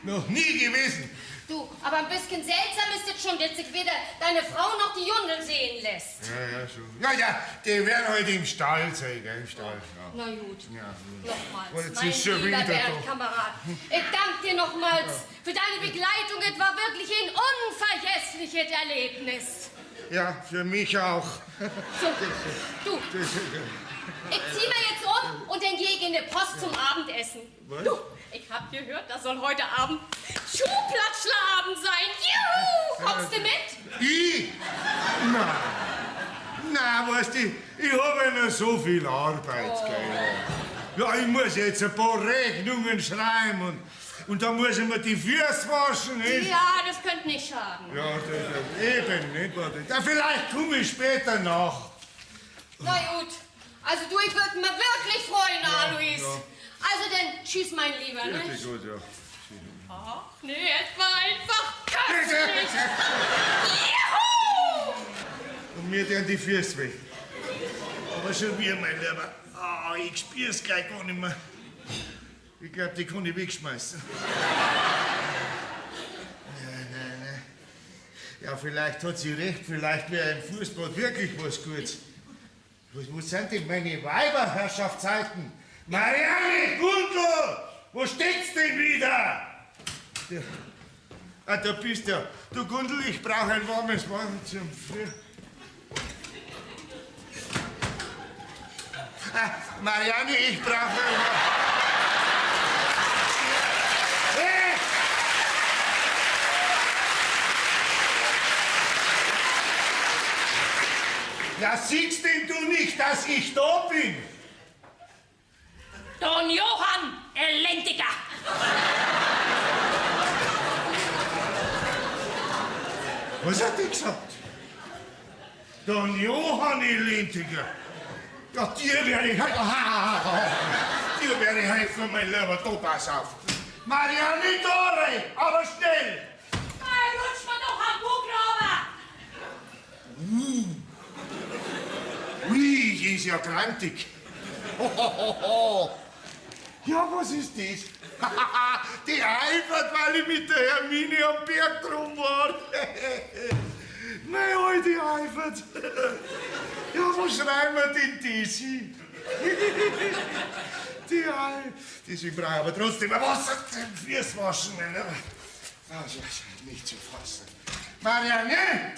Noch nie gewesen. Du, aber ein bisschen seltsam ist es schon, dass sich weder deine Frau noch die Jundel sehen lässt. Ja, ja, schon. Ja, ja, die werden heute halt im Stall sein, gell, im Stall. Ja. Na gut. Ja. Nochmals, Jetzt mein ist schon lieber wieder da. Bergkamerad, ich danke dir nochmals für deine Begleitung. Es war wirklich ein unvergessliches Erlebnis. Ja, für mich auch. So, du, ich zieh mir jetzt um und dann gehe ich in die Post zum Abendessen. Was? Du, ich hab gehört, das soll heute Abend Schuhplatschlerabend sein. Juhu! Kommst du mit? Ich? Nein. Nein, weißt du, ich habe ja noch so viel Arbeit, gell. Ja, ich muss jetzt ein paar Rechnungen schreiben und dann muss ich mir die Füße waschen, nicht? Ja, das könnte nicht schaden. Ja, das, eben, nicht? Warte. Ja, vielleicht komme ich später nach. Na gut. Also du, ich würde mich wirklich freuen, Ja, Alois. ja. Also denn, tschüss, mein Lieber. Ne? Wirklich gut, ja. Ach, nee, es war einfach köstlich. Juhu! Und mir werden die Füße weg. Aber schon wieder, mein Lieber. Ah, ich spür's gleich gar nicht mehr. Ich glaub, die kann ich wegschmeißen. Nein, nein, nein. Ja, vielleicht hat sie recht, vielleicht wäre im Fußball wirklich was Gutes. Wo sind denn meine Weiberherrschaftszeiten? Marianne, Gundel, wo steckst denn wieder? Ja. Ah, da bist du ja. Du Gundel, ich brauche ein warmes Wasser zum Früh. Ah, Marianne, ich brauche ein Hey! Na, siehst denn du nicht, dass ich da bin? Don Johann, Elendiger! Was hat die gesagt? Don Johann Elendiger. Ja, dir werde ich dir werde ich helfen, mein Lieber. Du pass auf. Marianne Dore, aber schnell! Hey, rutsch mir doch am Bug runter! Ui, die ist ja grantig. Hohoho. Ja, was ist das? Die eifert, weil ich mit der Hermine am Berg drum war. Meine alte eifert. Ja, wo schreiben wir denn das hin? Die Ei, deswegen brauche ich aber trotzdem ein Wasser zum Füßwaschen. Ne? Also, nicht zu fassen. Marianne,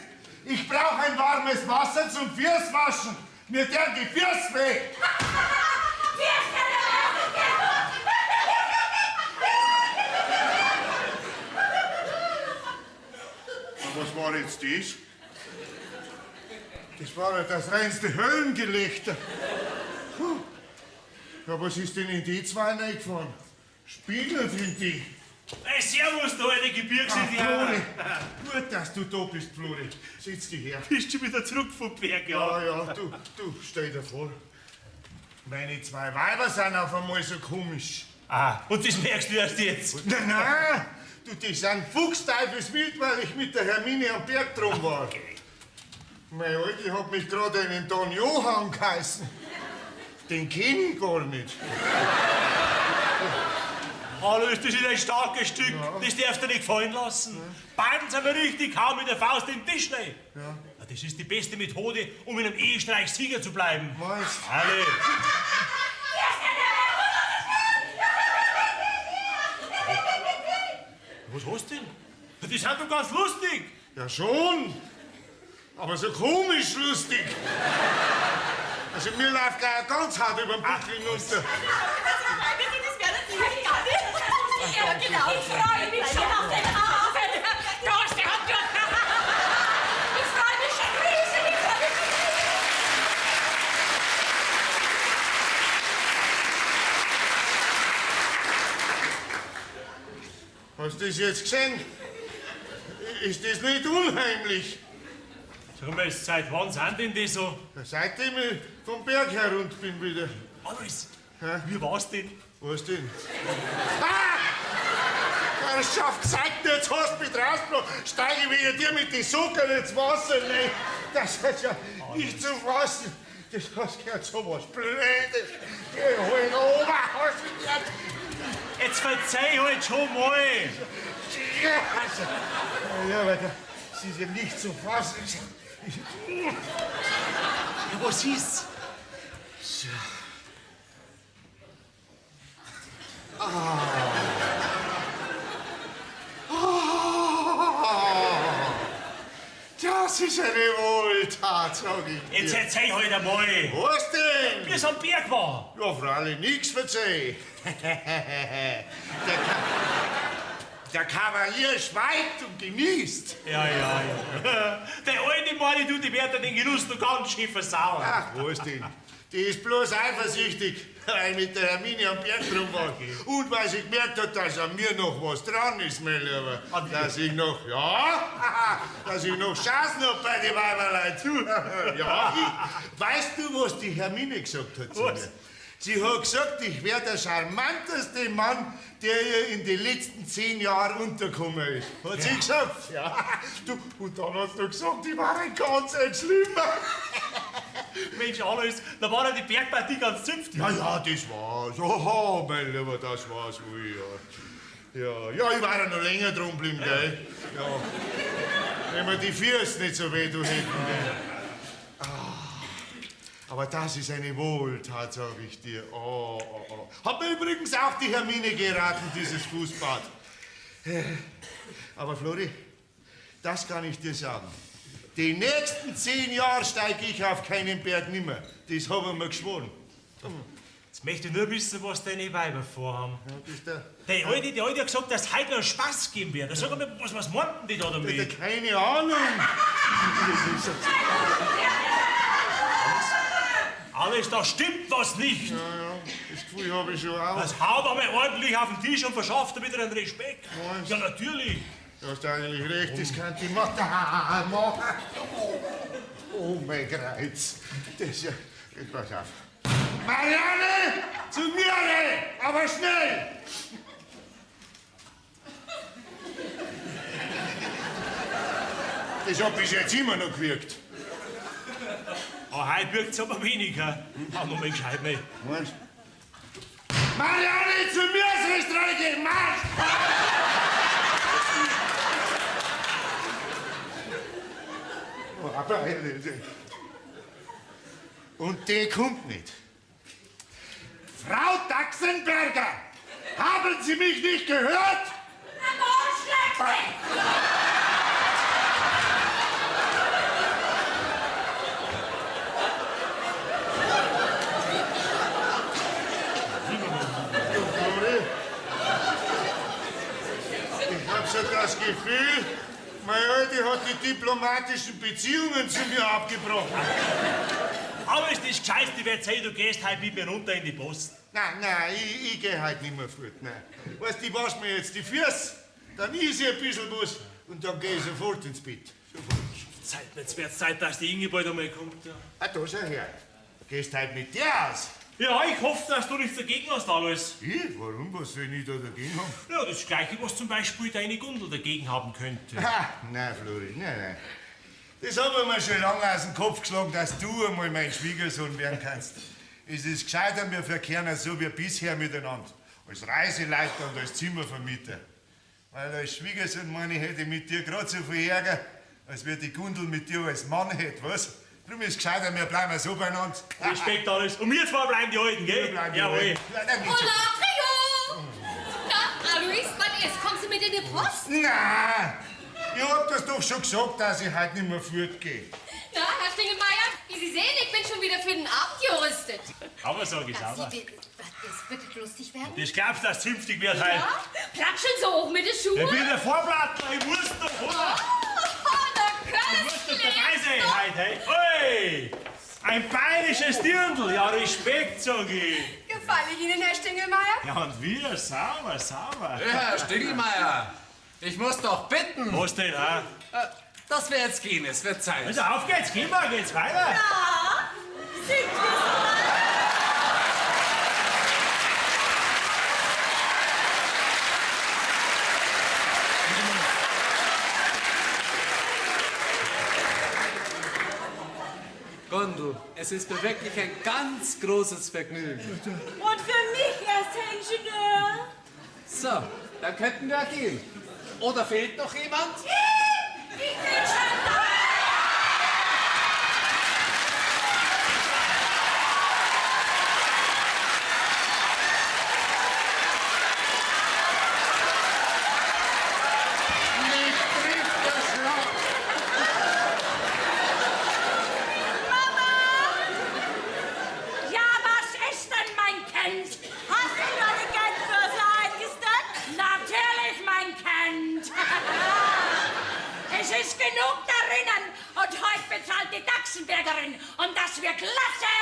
ich brauche ein warmes Wasser zum Füßwaschen. Mir tun die Füße weh. Was war jetzt das? Das war ja das reinste Höllengelächter. Puh. Ja, was ist denn in die zwei reingefahren? Spiegel sind die. Hey, servus, du alte Gebirgsindianer. Flori, gut, dass du da bist, Flori. Setz dich her. Bist schon wieder zurück vom Berg, ja? Ja, ja, du, stell dir vor. Meine zwei Weiber sind auf einmal so komisch. Ah, und das merkst du erst jetzt? Nein, nein, du, die sind fuchsteufelswild, weil ich mit der Hermine am Berg drum war. Okay. Meine Alte hat mich gerade einen Don Johann geheißen. Den kenn ich gar nicht. Hallo, ist das nicht ein starkes Stück? Ja. Das darfst du nicht gefallen lassen. Ja. Beiden sind wir richtig, hau mit der Faust in den Tisch rein. Ja. Ja, das ist die beste Methode, um in einem Ehestreich Sieger zu bleiben. Meinst du? Alle. Was hast du denn? Die sind doch ganz lustig. Ja schon, aber so komisch lustig. Also mir läuft gleich ganz hart über den Buckel hinunter. Das wäre natürlich gar nicht. Ja, genau. Ich freue mich schon auf den Abend. Das, der hat ja... Ich freue mich schon riesig. Ich freue mich schon riesig. Hast du das jetzt gesehen? Ist das nicht unheimlich? Sag mal, seit wann sind denn die so? Seitdem ich vom Berg herunter bin wieder. Alois, wie war's denn? Was denn? Ah! Herrschaft, seit du jetzt hast mich rausgebracht, steige ich wegen dir mit den Socken ins Wasser. Nein, das ist ja nicht zu fassen. Das hast gehört so was Blödes. Die holen oben, hast du gehört. Jetzt verzeih halt schon mal. Ja, aber das ist ja nicht zu fassen. Ja, was ist? So. Ah. Ah. Das ist eine Wohltat, sag ich dir. Jetzt erzähl halt einmal. Was denn? Wie es am Berg war. Ja, freilich, nix verzeih. Der Kavalier schweigt und genießt. Ja, ja, ja. Der alte meine du, die wird den Genuss noch ganz schön versauen. Ach, was denn? Die ist bloß eifersüchtig, weil ich mit der Hermine am Berg drum war. Okay. Und weil sie gemerkt hat, dass an mir noch was dran ist, mein Lieber. Dass ich noch, ja, dass ich noch Chancen hab bei den Weiberlein. Ja, weißt du, was die Hermine gesagt hat zu mir? Sie hat gesagt, ich wäre der charmanteste Mann, der ihr in den letzten 10 Jahren untergekommen ist. Hat sie gesagt? Ja. Du, und dann hat sie noch gesagt, ich war ein ganz ein Schlimmer. Mensch, Alois, da war ja die Bergpartie ganz zünftig. Ja, ja, das war's. Oho, mein Lieber, das war's wohl, ja. Ja, ja, ich war ja noch länger drum geblieben, gell? Ja. Wenn mir die Füße nicht so weh tun hätten, gell? Ah. Aber das ist eine Wohltat, sag ich dir. Oh, oh, oh. Hat mir übrigens auch die Hermine geraten, dieses Fußbad. Aber Flori, das kann ich dir sagen. Die nächsten 10 Jahre steige ich auf keinen Berg nimmer. Das habe ich mir geschworen. Jetzt möchte ich nur wissen, was deine Weiber vorhaben. Ja, der Alte hat gesagt, dass es heute noch Spaß geben wird. Sag mal, was meinten die da damit? Keine Ahnung. Das ist Alles, da stimmt was nicht. Ja, ja, das Gefühl habe ich schon auch. Das haut aber ordentlich auf den Tisch und verschafft damit einen Respekt. Meinst? Ja, natürlich. Du hast eigentlich recht, das kann die machen. Oh, mein Kreuz. Das ist ja... Jetzt pass auf. Marianne, zu mir, aber schnell! Das hat bis jetzt immer noch gewirkt. Oh, heute wirkt's aber weniger. Hau noch mal gescheit, mei. Meinst? Marianne, zu mir, Schwestreike, marsch! Und die kommt nicht. Frau Daxenberger, haben Sie mich nicht gehört? Am Arsch leck mich! so das Gefühl, meine Alte hat die diplomatischen Beziehungen zu mir abgebrochen. Aber ist das Gescheitste, wird sein, du gehst heute mit mir runter in die Post. Nein, nein, ich geh heute nicht mehr fort. Nein. Weißt du, ich wasch mir jetzt die Füße, dann is ich ein bisschen was und dann geh ich sofort ins Bett. Sofort. Zeit, jetzt wird's Zeit, dass die Inge bald einmal kommt. Ja. Ah, da schau her. Gehst heute mit dir aus? Ja, ich hoffe, dass du nichts dagegen hast, Alois. Ich? Warum? Was soll ich da dagegen haben? Ja, das Gleiche, was zum Beispiel deine Gundel dagegen haben könnte. Ha, nein, Flori, nein, nein. Das habe ich mir schon lange aus dem Kopf geschlagen, dass du einmal mein Schwiegersohn werden kannst. Es ist gescheiter, wir verkehren so wie bisher miteinander. Als Reiseleiter und als Zimmervermieter. Weil als Schwiegersohn, meine ich, hätte ich mit dir gerade so viel Ärger, als wie die Gundel mit dir als Mann hätte, was? Drum ist es gescheiter, wir bleiben so beieinander. Respekt, Alois. Und wir zwei bleiben die Alten, gell? Wir bleiben die Jawohl. Alten. Ja, dann geht's Hola, Trio! Na, Alois, wann erst kommst du mit in die Post? Nein! Ich hab das doch schon gesagt, dass ich heute nicht mehr fortgehe. Na, Herr Stingelmeier, wie Sie sehen, ich bin schon wieder für den Abend gerüstet. Aber sag ich Na, sauber. Sie, das wird lustig werden. Das glaubst du, dass es zünftig wird heute. Ja? Platschen so hoch mit den Schuhen. Ich bin der Vorplattler, ich muss doch, oder? Oh, na Ich muss doch köstlich. dabei sein heute, hey. Ui! Ein bayerisches Dirndl, ja, Respekt, sag ich. Gefalle ich Ihnen, Herr Stingelmeier? Ja, und wir, sauber, sauber. Ja, Herr Stingelmeier, ich muss doch bitten. Was denn, ha? Das wir jetzt gehen, es wird Zeit. Also auf geht's, gehen wir, geht's weiter. Ja, sind wir soweit? Gundel, es ist mir wirklich ein ganz großes Vergnügen. Und für mich erst, Herr Ingenieur. So, dann könnten wir gehen. Oder fehlt noch jemand? Ich bin schon da! Mich trifft der Schlag. Mama! Ja, was ist denn, mein Kind? Hast du deine Geldbörse eingesteckt? Natürlich, mein Kind. Es ist genug darinnen. Und heute bezahlt die Dachsenbergerin. Und das wird klasse!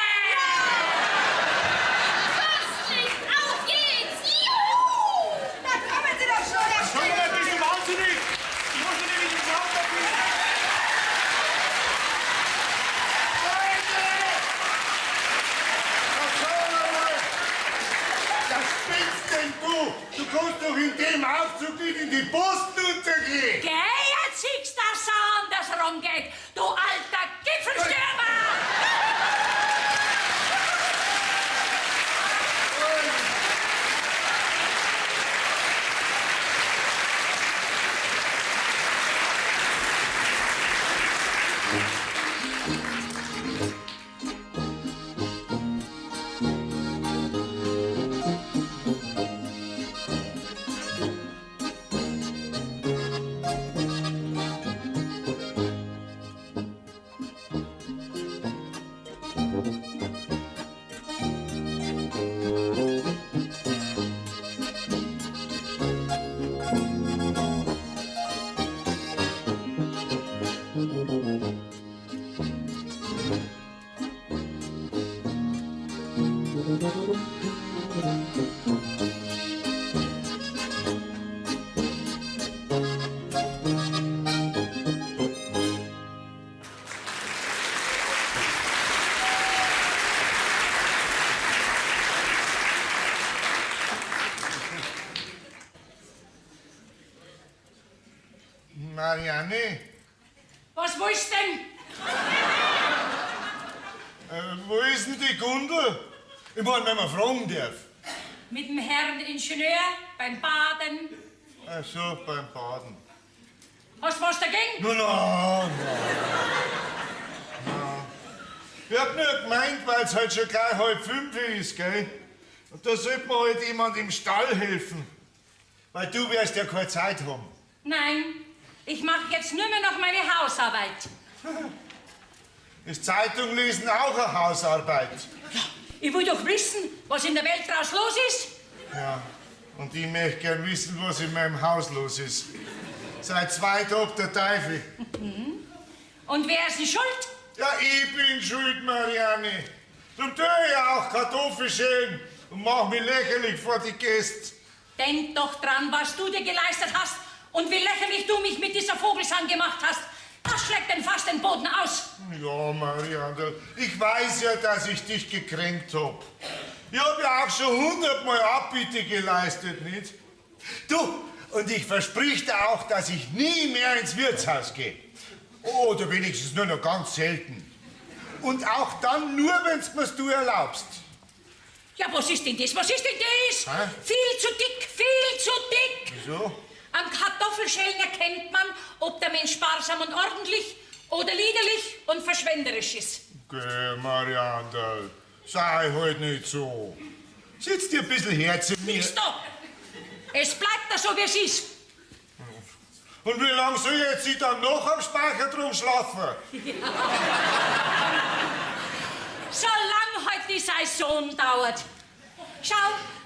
Köstlich, auf geht's! Juhu! Da kommen Sie doch schon, Herr Sag mal, bist du wahnsinnig? Ich muss doch nicht mit dem Auto gehen. Leute! Na, schau mal! Das spinnst denn du? Du kannst doch in dem Aufzug nicht in die Post untergehen! Geh, jetzt siehst du, dass es andersrum geht, du alter Gipfelstürmer! Marianne, Was willst du denn? wo ist denn die Gundel? Ich meine, wenn man fragen darf. Mit dem Herrn Ingenieur beim Baden. Ach so, beim Baden. Hast du was dagegen? Na, na, na. Na. Ich hab nur gemeint, weil's halt schon gleich 4:30 ist, gell? Und da sollte mir halt jemand im Stall helfen. Weil du wirst ja keine Zeit haben. Nein, ich mache jetzt nur mehr noch meine Hausarbeit. Ist Zeitung lesen auch eine Hausarbeit? Ich will doch wissen, was in der Welt draus los ist. Ja. Und ich möchte gern wissen, was in meinem Haus los ist. Seit 2 Tagen der Teufel. Und wer ist denn schuld? Ja, ich bin schuld, Marianne. Drum tue ich auch Kartoffeln schälen und mach mich lächerlich vor die Gäste. Denk doch dran, was du dir geleistet hast und wie lächerlich du mich mit dieser Vogelsang gemacht hast. Das schlägt denn fast den Boden aus. Ja, Marianne, ich weiß ja, dass ich dich gekränkt hab. Ich hab ja auch schon 100-mal Abbitte geleistet, nicht? Du, und ich versprich dir auch, dass ich nie mehr ins Wirtshaus gehe. Oder wenigstens nur noch ganz selten. Und auch dann nur, wenn's mir's du erlaubst. Ja, was ist denn das? Was ist denn das? Hä? Viel zu dick, viel zu dick. Wieso? Am Kartoffelschälen erkennt man, ob der Mensch sparsam und ordentlich oder liederlich und verschwenderisch ist. Geh, Marianne, sei halt nicht so. Sitz dir ein bisschen her zu mir. Stopp! Es bleibt da so, wie es ist. Und wie lange soll ich jetzt dann noch am Speicher drum schlafen? Ja. Solange halt die Saison dauert. Schau,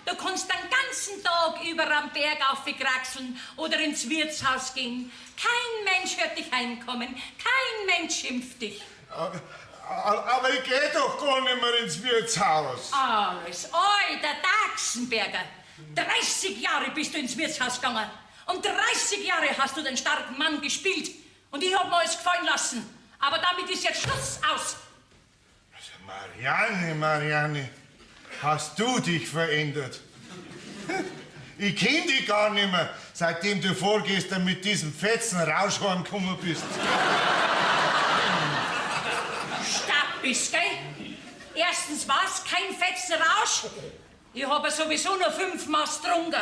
du kannst den ganzen Tag über am Berg aufkraxeln oder ins Wirtshaus gehen. Kein Mensch hört dich heimkommen, kein Mensch schimpft dich. Aber ich geh doch gar nicht mehr ins Wirtshaus. Alles, alter Dachsenberger. 30 Jahre bist du ins Wirtshaus gegangen. Und 30 Jahre hast du den starken Mann gespielt. Und ich hab mir alles gefallen lassen. Aber damit ist jetzt Schluss aus. Also Marianne, Marianne, hast du dich verändert? Ich kenn dich gar nicht mehr, seitdem du vorgestern mit diesem fetzen Rausch heimgekommen bist. Stark bist, gell? Erstens war's kein fetzen Rausch. Ich hab ja sowieso nur 5 Maß getrunken.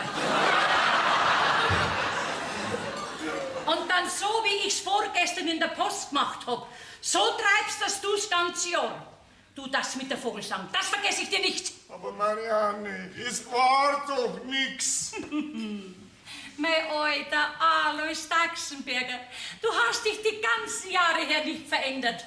Und dann so, wie ich's vorgestern in der Post gemacht hab, so treibst das du das ganze Jahr. Du, das mit der Vogelsang, das vergesse ich dir nicht. Aber Marianne, es war doch nix. Mein alter Alois Dachsenberger, du hast dich die ganzen Jahre her nicht verändert.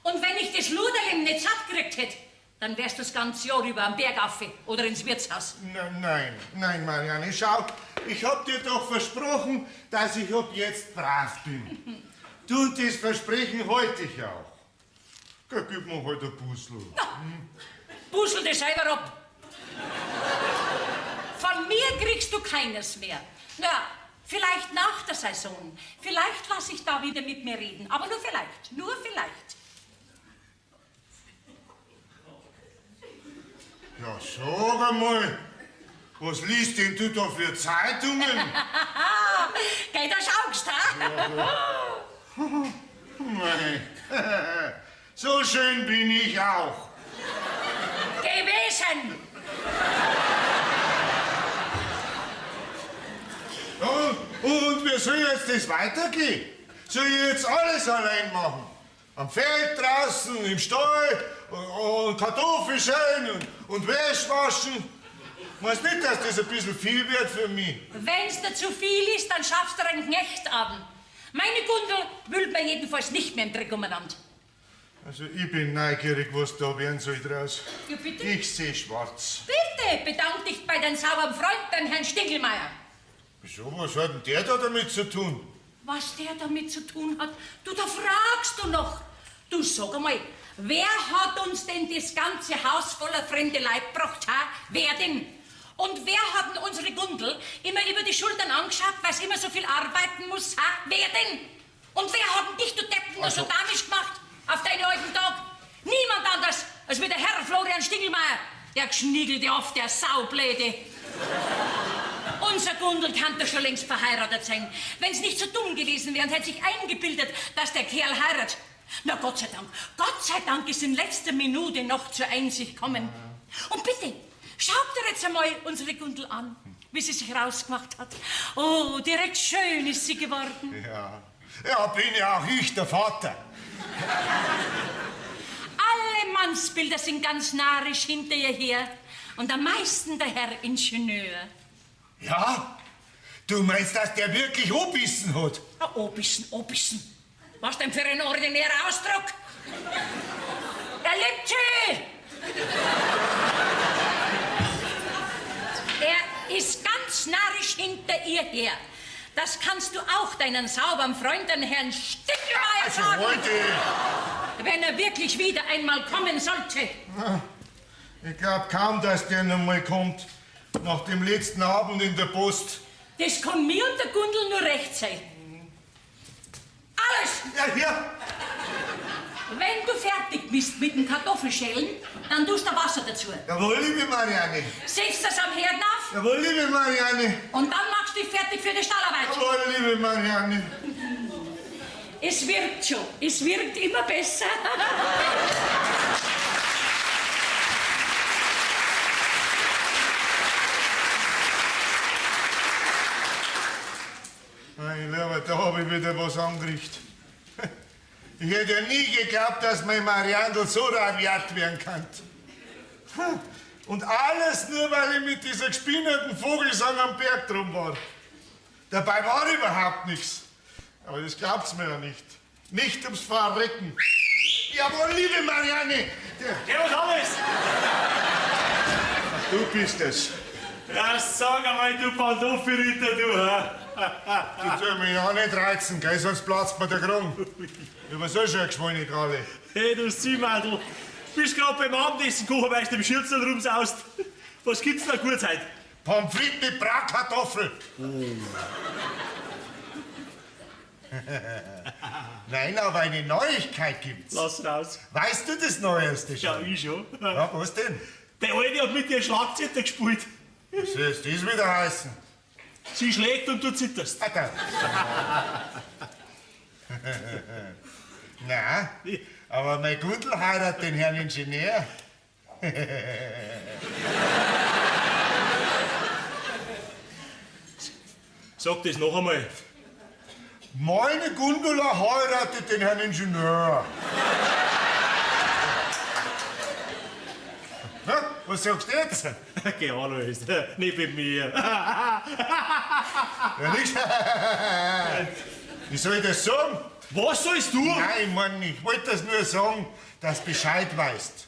Und wenn ich das Luderleben nicht satt gekriegt hätte, dann wärst du das ganze Jahr über am Berg auf oder ins Wirtshaus. Nein, nein, nein, Marianne, schau, ich hab dir doch versprochen, dass ich ab jetzt brav bin. Du, das Versprechen halte ich auch. Geh, gib mir halt ein Puzzle. Na, Puzzle dich selber ab. Von mir kriegst du keines mehr. Na, vielleicht nach der Saison. Vielleicht lass ich da wieder mit mir reden. Aber nur vielleicht, nur vielleicht. Ja, sag einmal, was liest denn du da für Zeitungen? Geh, da schaust, ha? Nein. So schön bin ich auch. Gewesen! Und wie soll jetzt das weitergehen? Soll ich jetzt alles allein machen? Am Feld draußen, im Stall und Kartoffeln schälen und Wäsche waschen. Meinst nicht, dass das ein bisschen viel wird für mich? Wenn's dir zu viel ist, dann schaffst du einen Knecht an. Meine Gundel wühlt mir jedenfalls nicht mehr im Dreck umeinander. Also ich bin neugierig, was da werden soll draus. Ja, bitte? Ich seh schwarz. Bitte, bedank dich bei deinem sauberen Freund, beim Herrn Stingelmeier. Wieso, was hat denn der da damit zu tun? Was der damit zu tun hat? Du, da fragst du noch. Du, sag einmal, wer hat uns denn das ganze Haus voller fremde Leib gebracht, ha? Wer denn? Und wer hat denn unsere Gundel immer über die Schultern angeschaut, weil sie immer so viel arbeiten muss, ha? Wer denn? Und wer hat denn dich, du Deppen, nur so damisch gemacht auf deinen alten Tag? Niemand anders als mit der Herr Florian Stingelmeier, der geschniegelte auf der Saubläde. Unser Gundel kann doch schon längst verheiratet sein. Wenn's nicht so dumm gewesen wäre und hätte sich eingebildet, dass der Kerl heiratet. Na, Gott sei Dank ist in letzter Minute noch zur Einsicht gekommen. Und bitte, schaut dir jetzt einmal unsere Gundel an, wie sie sich rausgemacht hat. Oh, direkt schön ist sie geworden. Ja, ja, bin ja auch ich der Vater. Alle Mannsbilder sind ganz narrisch hinter ihr her. Und am meisten der Herr Ingenieur. Ja? Du meinst, dass der wirklich Obissen hat? Ja, Obissen, Obissen. Was denn für ein ordinärer Ausdruck? Er lebt schön! Er ist ganz ganz narrisch hinter ihr her. Das kannst du auch deinen sauberen Freund, den Herrn Stickelmeier, Also sagen. heute. Wenn er wirklich wieder einmal kommen sollte. Ich glaub kaum, dass der noch mal kommt. Nach dem letzten Abend in der Post. Das kann mir und der Gundel nur recht sein. Alles! Ja, ja. Wenn du fertig bist mit dem Kartoffelschälen, dann tust du Wasser dazu. Jawohl, liebe Marianne. Setzt das am Herd auf Jawohl, liebe Marianne. und dann machst du dich fertig für die Stallarbeit. Jawohl, liebe Marianne. Es wirkt schon. Es wirkt immer besser. Mein Lieber, da hab ich wieder was angerichtet. Ich hätte ja nie geglaubt, dass mein Mariandel so rabiat werden kann. Und alles nur, weil ich mit dieser gespinnerten Vogelsang am Berg drum war. Dabei war überhaupt nichts. Aber das glaubt's mir ja nicht. Nicht ums Verrecken. Jawohl, liebe Marianne! Servus, alles! Du bist es. Ja, sag einmal, du Pantoffelritter, du, hä? Du sollst mich ja nicht reizen, gell? Sonst platzt mir der Kragen. Ich war so schon eine geschwollene Kralle. Hey, du Siemandl. Bist grad beim Abendessen gekocht, weil du im Schürzel rumsaust. Was gibt's da gut heute? Pommes frites mit Bratkartoffel. Nein, aber eine Neuigkeit gibt's. Lass raus. Weißt du das Neueste schon? Ja, ich schon. Ja, was denn? Der Alte hat mit dir Schlagzither gespielt. Was soll das wieder heißen? Sie schlägt und du zitterst. Alter. Nein, aber mein Gundel heiratet den Herrn Ingenieur. Sag das noch einmal. Meine Gundula heiratet den Herrn Ingenieur. Na, was sagst du jetzt? Geh Alois, nicht mit mir. Ja, nix. Wie soll ich das sagen? Was sollst du? Nein, Mann, ich wollte das nur sagen, dass du Bescheid weißt.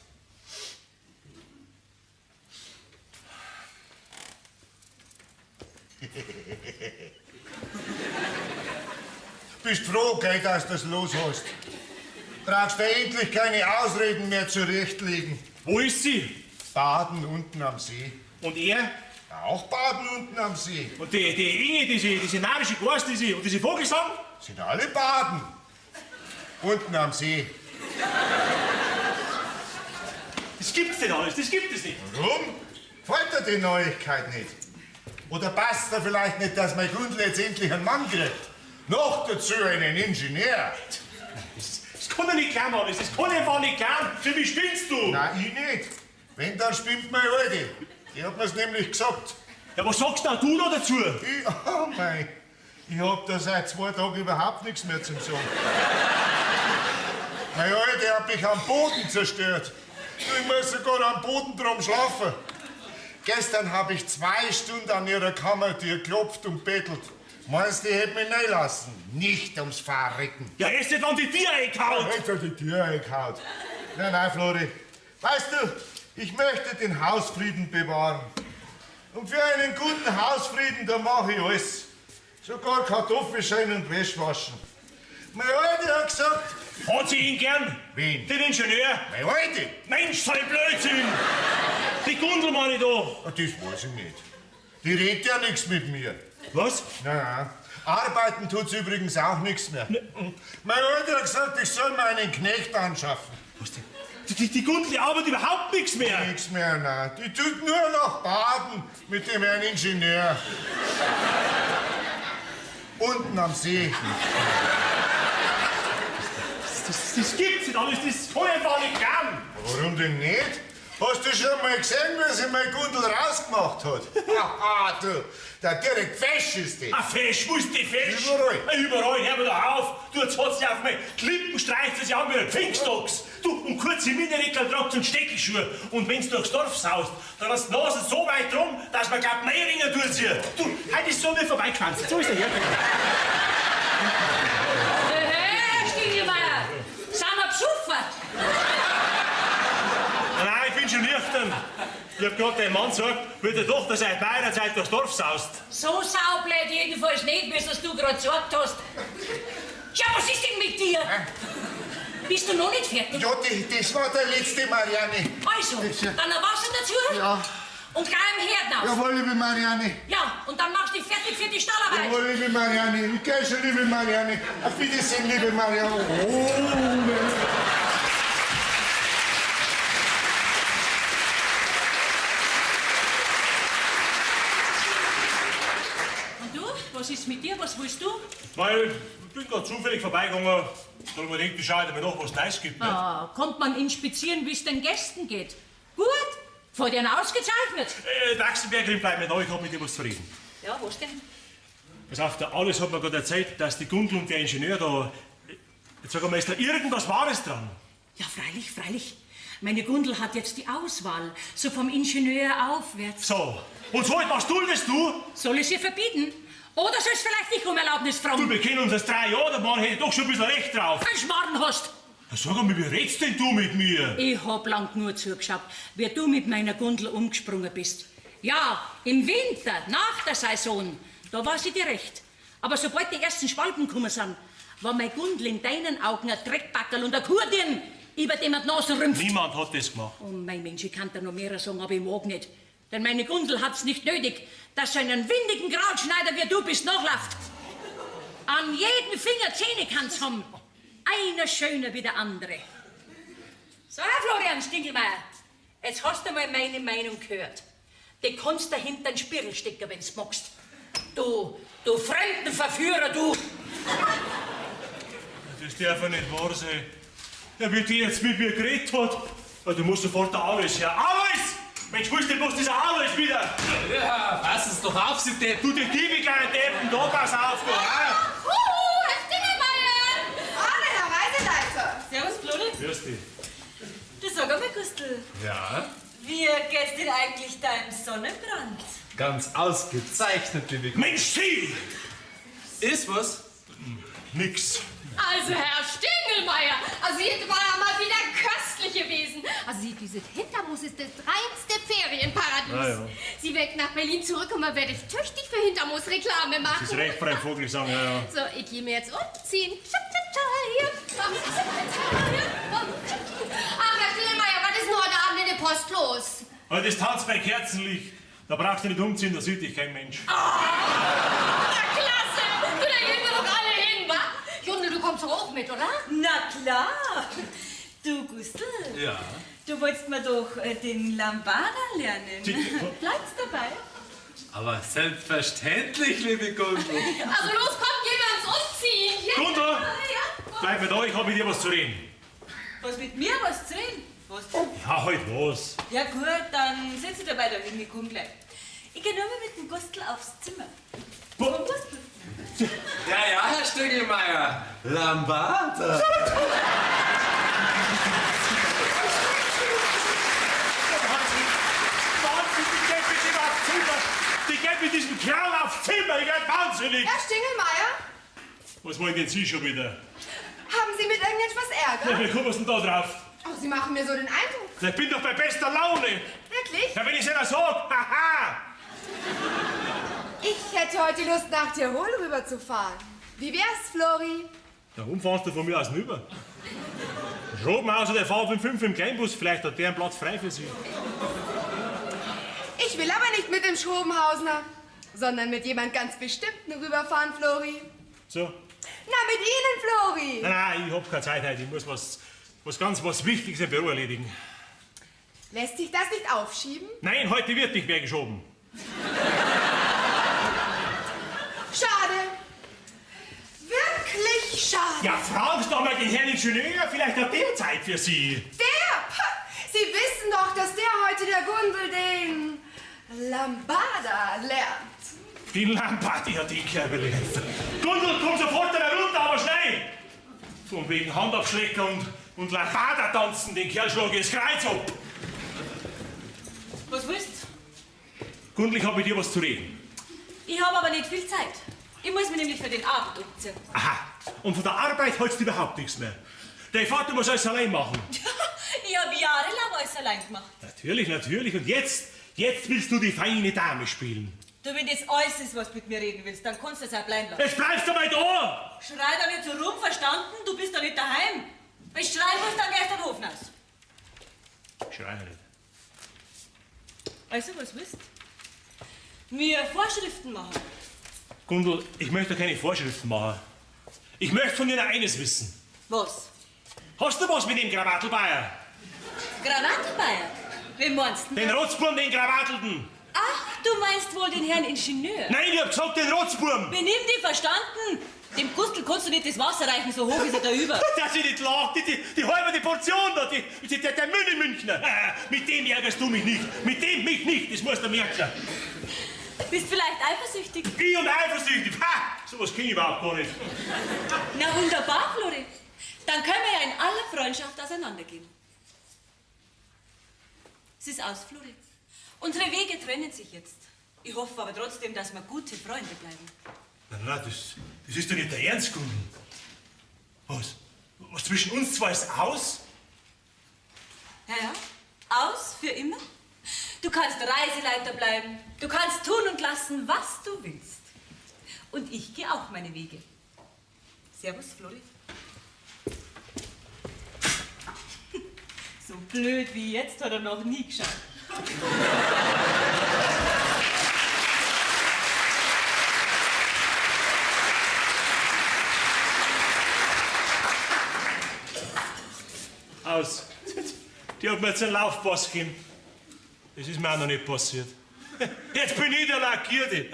Bist froh, gell, dass du das los hast. Brauchst du endlich keine Ausreden mehr zurechtlegen. Wo ist sie? Baden unten am See. Und er? Auch baden unten am See. Und die Inge, diese narische Gors, diese, und diese Vogelsang? Sind alle baden. Unten am See. Das gibt's nicht alles, das gibt es nicht. Warum? Gefällt dir die Neuigkeit nicht? Oder passt da vielleicht nicht, dass mein Gundel jetzt endlich einen Mann kriegt? Noch dazu einen Ingenieur. Das kann doch nicht klar, alles. Das kann einfach nicht klar. Für mich spinnst du. Nein, ich nicht. Wenn, dann spinnt meine Alte. Die hat mir's nämlich gesagt. Ja, was sagst denn du da dazu? Ich, oh mei, ich hab da seit 2 Tagen überhaupt nichts mehr zum Sagen. Meine Alte hat mich am Boden zerstört. Ich muss sogar am Boden drum schlafen. Gestern hab ich 2 Stunden an ihrer Kammertür geklopft und bettelt. Meinst du, die hätte mich nicht lassen? Nicht ums Verrecken. Ja, erst nicht, wenn die Tür eingehauen. Ja, jetzt hat die Tür eingehauen. Nein, nein, Flori. Weißt du, ich möchte den Hausfrieden bewahren. Und für einen guten Hausfrieden, da mache ich alles. Sogar Kartoffelschälen und Wäsche waschen. Meine Alte hat gesagt... Hat sie ihn gern? Wen? Den Ingenieur. Meine Alte? Mensch, sei Blödsinn! Die Gundel meine ich da. Ah, das weiß ich nicht. Die redet ja nichts mit mir. Was? Nein, nein. Arbeiten tut's übrigens auch nichts mehr. Ne. Meine Alte hat gesagt, ich soll mir einen Knecht anschaffen. Was denn? Die Gundel, die arbeitet überhaupt nichts mehr. Nichts mehr, nein. Die tut nur noch baden mit dem Herrn Ingenieur. Unten am See. Das gibt's nicht alles, das kann ich einfach nicht glauben. Warum denn nicht? Hast du schon mal gesehen, wie sie mein Gundel rausgemacht hat? Haha, du, der direkt fesch ist die. Ah, fesch, wo ist die fesch? Überall. Ah, überall, hör mir doch auf. Du, jetzt hat sie auf mich. Klippen streicht sie sich an wie ein Pfingstachs. Du, und kurze Minireckel tragt und Steckelschuhe. Und wenn's durchs Dorf saust, dann hast du die Nase so weit rum, dass man glaubt, Mehringer tut sie. Du, heute ist so mir vorbeigefahren. So ist der hergekommen. Hey, Stingelmeier, sind wir besoffen? Nein, ich bin schon nüchtern. Ich hab grad dem Mann gesagt, wie der Tochter seit meiner Zeit durchs Dorf saust. So saublöd jedenfalls nicht, wie es du gerade gesagt hast. Ja, was ist denn mit dir? Bist du noch nicht fertig? Ja, das war der letzte, Marianne. Also, dann ein Wasser dazu? Ja. Und gleich im Herd auf. Jawohl, liebe Marianne. Ja, und dann machst du dich fertig für die Stallarbeit. Jawohl, liebe Marianne. Ich geh schon, liebe Marianne. Auf Wiedersehen, liebe Marianne. Oh, Und du? Was ist mit dir? Was willst du? Weil ich bin gerade zufällig vorbeigegangen. Da hab ich mir gedacht, ich schau mir noch, was es Neues gibt. Nicht? Ah, kommt man inspizieren, wie es den Gästen geht. Gut, vor dir ausgezeichnet. Daxenbergerin, bleib mir da, ich hab mit dir was zu reden. Ja, was denn? Pass auf, der Alois hat mir gerade erzählt, dass die Gundel und der Ingenieur da... Jetzt sag einmal, ist da irgendwas Wahres dran? Ja, freilich, freilich. Meine Gundel hat jetzt die Auswahl, so vom Ingenieur aufwärts. So, und so etwas duldest du? Soll ich ihr verbieten? Oder soll ich vielleicht dich um Erlaubnis fragen? Du, wir kennen uns erst 3 Jahre, der Mann hätte doch schon ein bisschen Recht drauf. Ein Schmarrn hast! Na, sag einmal, wie redst denn du mit mir? Ich hab lang nur zugeschaut, wie du mit meiner Gundel umgesprungen bist. Ja, im Winter, nach der Saison, da war sie dir recht. Aber sobald die ersten Schwalben gekommen sind, war mein Gundel in deinen Augen ein Dreckbackerl und ein Kurdirn, über dem man die Nase rümpft. Niemand hat das gemacht. Oh, mein Mensch, ich kann da noch mehr sagen, aber ich mag nicht. Denn meine Gundel hat's nicht nötig, dass so einen windigen Krautschneider wie du bist nachläuft. An jedem Finger Zähne kann's haben. Einer schöner wie der andere. So, Herr Florian Stingelmeier, jetzt hast du mal meine Meinung gehört. Die kannst dahinter den Spiegel stecken, wenn's magst. Du Fremdenverführer, du! Das darf ja nicht wahr sein. Der, wie die jetzt mit mir geredet hat. Ja, du musst sofort der Alois her. Alois! Mensch, wo ist denn bloß dieser Alois wieder? Ja, pass es doch auf, Sie Deppen. Du, die Diebe, kleine Deppen, da pass auf, du. Ah. Huhu, Herr Stingelmeier! Hallo, Herr Reiseleiter. Servus, Flori. Grüß dich. Du sag einmal, Gustl, Ja? wie geht's dir eigentlich deinem Sonnenbrand? Ganz ausgezeichnet, liebe Gundel. Mensch, Sie! Ist was? Nix. Also, Herr Stingelmeier, also hier war ja mal wieder köstlich gewesen. Also, Sie, dieses Hintermoos ist das reinste Ferienparadies. Ja, ja. Sie weg nach Berlin zurück und man werde ich tüchtig für Hintermoos Reklame machen. Das ist recht, Frau Vogel, sagen, ja, ja. So, ich gehe mir jetzt umziehen. Ach, Herr Stingelmeier, was ist denn heute Abend in der Post los? Heute ist Tanz bei Kerzenlicht. Da brauchst du nicht umziehen, da sieht dich kein Mensch. Na, klasse! Du, da gehen wir doch alle hin, wa? Junde, du kommst doch auch mit, oder? Na klar. Du, Gustl, Ja. du wolltest mir doch den Lambada lernen. Bleibst dabei? Aber selbstverständlich, liebe Gundel. Also los, komm, gehen wir uns umziehen. Ja. Gundel! Ja. Bleib mir da, ich hab mit dir was zu reden. Was mit mir was zu reden? Was denn? Ja, halt was. Ja gut, dann sitz ich dabei da hin, ich komm gleich. Ich geh nur mal mit dem Gustl aufs Zimmer. Wo? Vom Gustl. Ja, ja, Herr Stingelmeier. Lambada. Wahnsinn, die geht mit dem aufs Zimmer. Die geht mit diesem Kerl aufs Zimmer. Ich werd wahnsinnig. Herr Stingelmeier, Was wollen denn Sie schon wieder? haben Sie mit irgendetwas Ärger? Ja, wie kommen Sie denn da drauf? Oh, Sie machen mir so den Eindruck. Ich bin doch bei bester Laune. Wirklich? Ja, wenn ich's einer sag. Haha. Ich hätte heute Lust, nach Tirol rüberzufahren. Wie wär's, Flori? Na, warum fahrst du von mir aus rüber? Schrobenhauser, der fährt um 5 im Kleinbus. Vielleicht hat der einen Platz frei für Sie. Ich will aber nicht mit dem Schrobenhausner, sondern mit jemand ganz Bestimmten rüberfahren, Flori. So. Na, mit Ihnen, Flori! Nein, nein, ich hab keine Zeit heute. Ich muss was ganz was Wichtiges im Büro erledigen. Lässt sich das nicht aufschieben? Nein, heute wird nicht mehr geschoben. Schade. Wirklich schade. Ja, fragen Sie doch mal den Herrn Ingenieur. Vielleicht hat der Zeit für Sie. Der! Pah, Sie wissen doch, dass der heute der Gundel den Lambada lernt. Den Lambada hat die Kerl gelernt. Gundel, komm sofort da runter, aber schnell! Von wegen Handabschlecker und Lambada tanzen, den Kerl schlage ich das Kreuz ab. Was willst du? Gundel, ich hab mit dir was zu reden. Ich habe aber nicht viel Zeit. Ich muss mich nämlich für den Abend umziehen. Aha, und von der Arbeit hältst du überhaupt nichts mehr. Dein Vater muss alles allein machen. Ich habe jahrelang alles allein gemacht. Ja, Natürlich, natürlich. Und jetzt, jetzt willst du die feine Dame spielen. Du, wenn das alles ist, was du mit mir reden willst, dann kannst du es auch bleiben lassen. Jetzt bleibst du mal da! Schrei da nicht so rum, verstanden? Du bist doch nicht daheim. Wenn du schreien musst, dann gehst du den Hof raus. Schrei nicht. Also, was willst du? Mir Vorschriften machen. Gundel, ich möchte keine Vorschriften machen. Ich möchte von dir nur eines wissen. Was? Hast du was mit dem Krawattelbayer? Krawattelbayer? Wen meinst du? Den Rotzburm, den Krawattelten. Ach, du meinst wohl den Herrn Ingenieur. Nein, ich hab gesagt, den Rotzburm. Benimm dich, verstanden? Dem Gustl kannst du nicht das Wasser reichen, so hoch ist er da über. Dass ich nicht lache, die halbe Portion da, der München-Münchner. Mit dem ärgerst du mich nicht, mit dem mich nicht, das musst du merken. Bist vielleicht eifersüchtig? Ich und eifersüchtig, ha! Sowas kenn ich überhaupt gar nicht. Na wunderbar, Flori. Dann können wir ja in aller Freundschaft auseinandergehen. Es ist aus, Flori. Unsere Wege trennen sich jetzt. Ich hoffe aber trotzdem, dass wir gute Freunde bleiben. Nein, nein, das ist doch nicht der Ernst, Gundel. Was? Was zwischen uns zwei ist aus? Ja, ja. Aus für immer. Du kannst Reiseleiter bleiben. Du kannst tun und lassen, was du willst. Und ich gehe auch meine Wege. Servus, Flori. So blöd wie jetzt hat er noch nie geschaut. Aus. Die hat mir jetzt einen Laufpass gegeben. Das ist mir auch noch nicht passiert. Jetzt bin ich der Lackierte.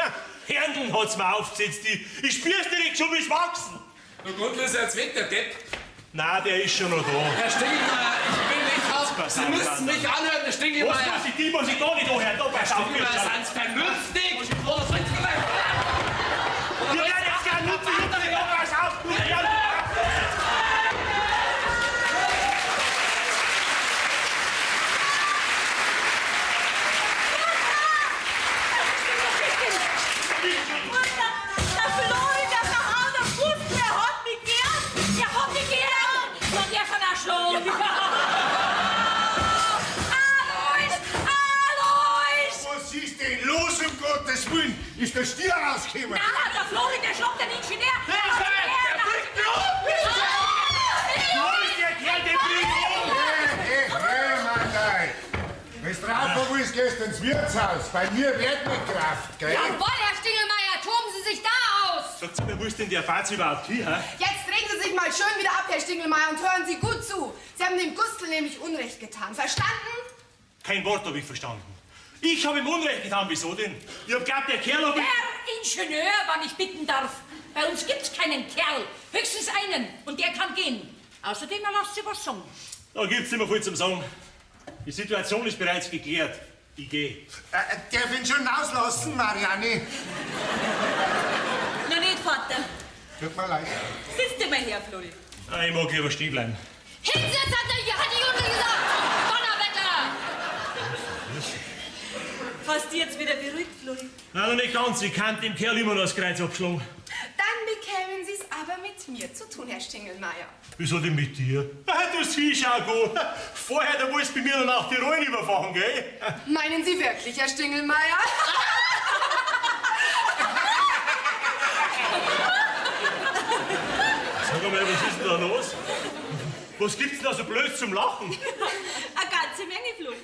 Händeln hat's mir aufgesetzt. Ich spür's direkt schon, wie's wachsen. Du Gundel ist jetzt weg, der Depp. Nein, der ist schon noch da. Herr Stingelmeier, ich bin nicht raus. Sie müssen mich anhören, Herr Stingelmeier. Was muss ich? Die muss ich gar nicht anhören. Da, pass auf, Herr Stingelmeier, sind Sie vernünftig? Oder sind Sie vielleicht... Wir werden jetzt gerne nutzen. Da, pass auf, du Herr. Ist der Stier rausgekommen? Nein, der Flori, der schlagt den Ingenieur! Der bringt mich um! Wo ist der Kerl, der bringt um! Hey, hey, Mann, wenn du rauf willst, gehst du ins Wirtshaus. Bei mir wird nicht Kraft, gell? Jawohl, Herr Stingelmeier, toben Sie sich da aus! Sagt mir, wo ist denn der Fahrt überhaupt hin, hä? Jetzt regen Sie sich mal schön wieder ab, Herr Stingelmeier, und hören Sie gut zu. Sie haben dem Gustl nämlich Unrecht getan. Verstanden? Kein Wort habe ich verstanden. Ich habe ihm Unrecht getan, wieso denn? Ich hab glaubt, der Kerl hat mich... Herr Ingenieur, wann ich bitten darf. Bei uns gibt's keinen Kerl, höchstens einen, und der kann gehen. Außerdem erlasst Sie was sagen. Da gibt's immer viel zum Sagen. Die Situation ist bereits geklärt. Ich gehe. Darf ich ihn schon auslassen, Marianne? Na nicht, Vater. Tut mir leid. Sitz dir mal her, Flori. Ich mag lieber stehen bleiben. Hinsetzen, hat die Jundel gesagt! Donnerwetter! Hast du jetzt wieder beruhigt, Flori? Nein, noch nicht ganz. Ich kann dem Kerl immer noch das Kreuz abschlagen. Dann bekämen Sie's aber mit mir zu tun, Herr Stingelmeier. Wieso denn mit dir? Du siehst auch gut. Vorher, da wolltest du bei mir noch nach Tirol überfahren, gell? Meinen Sie wirklich, Herr Stingelmeier? Sag mal, was ist denn da los? Was gibt's denn da so blöd zum Lachen? Eine ganze Menge, Flori.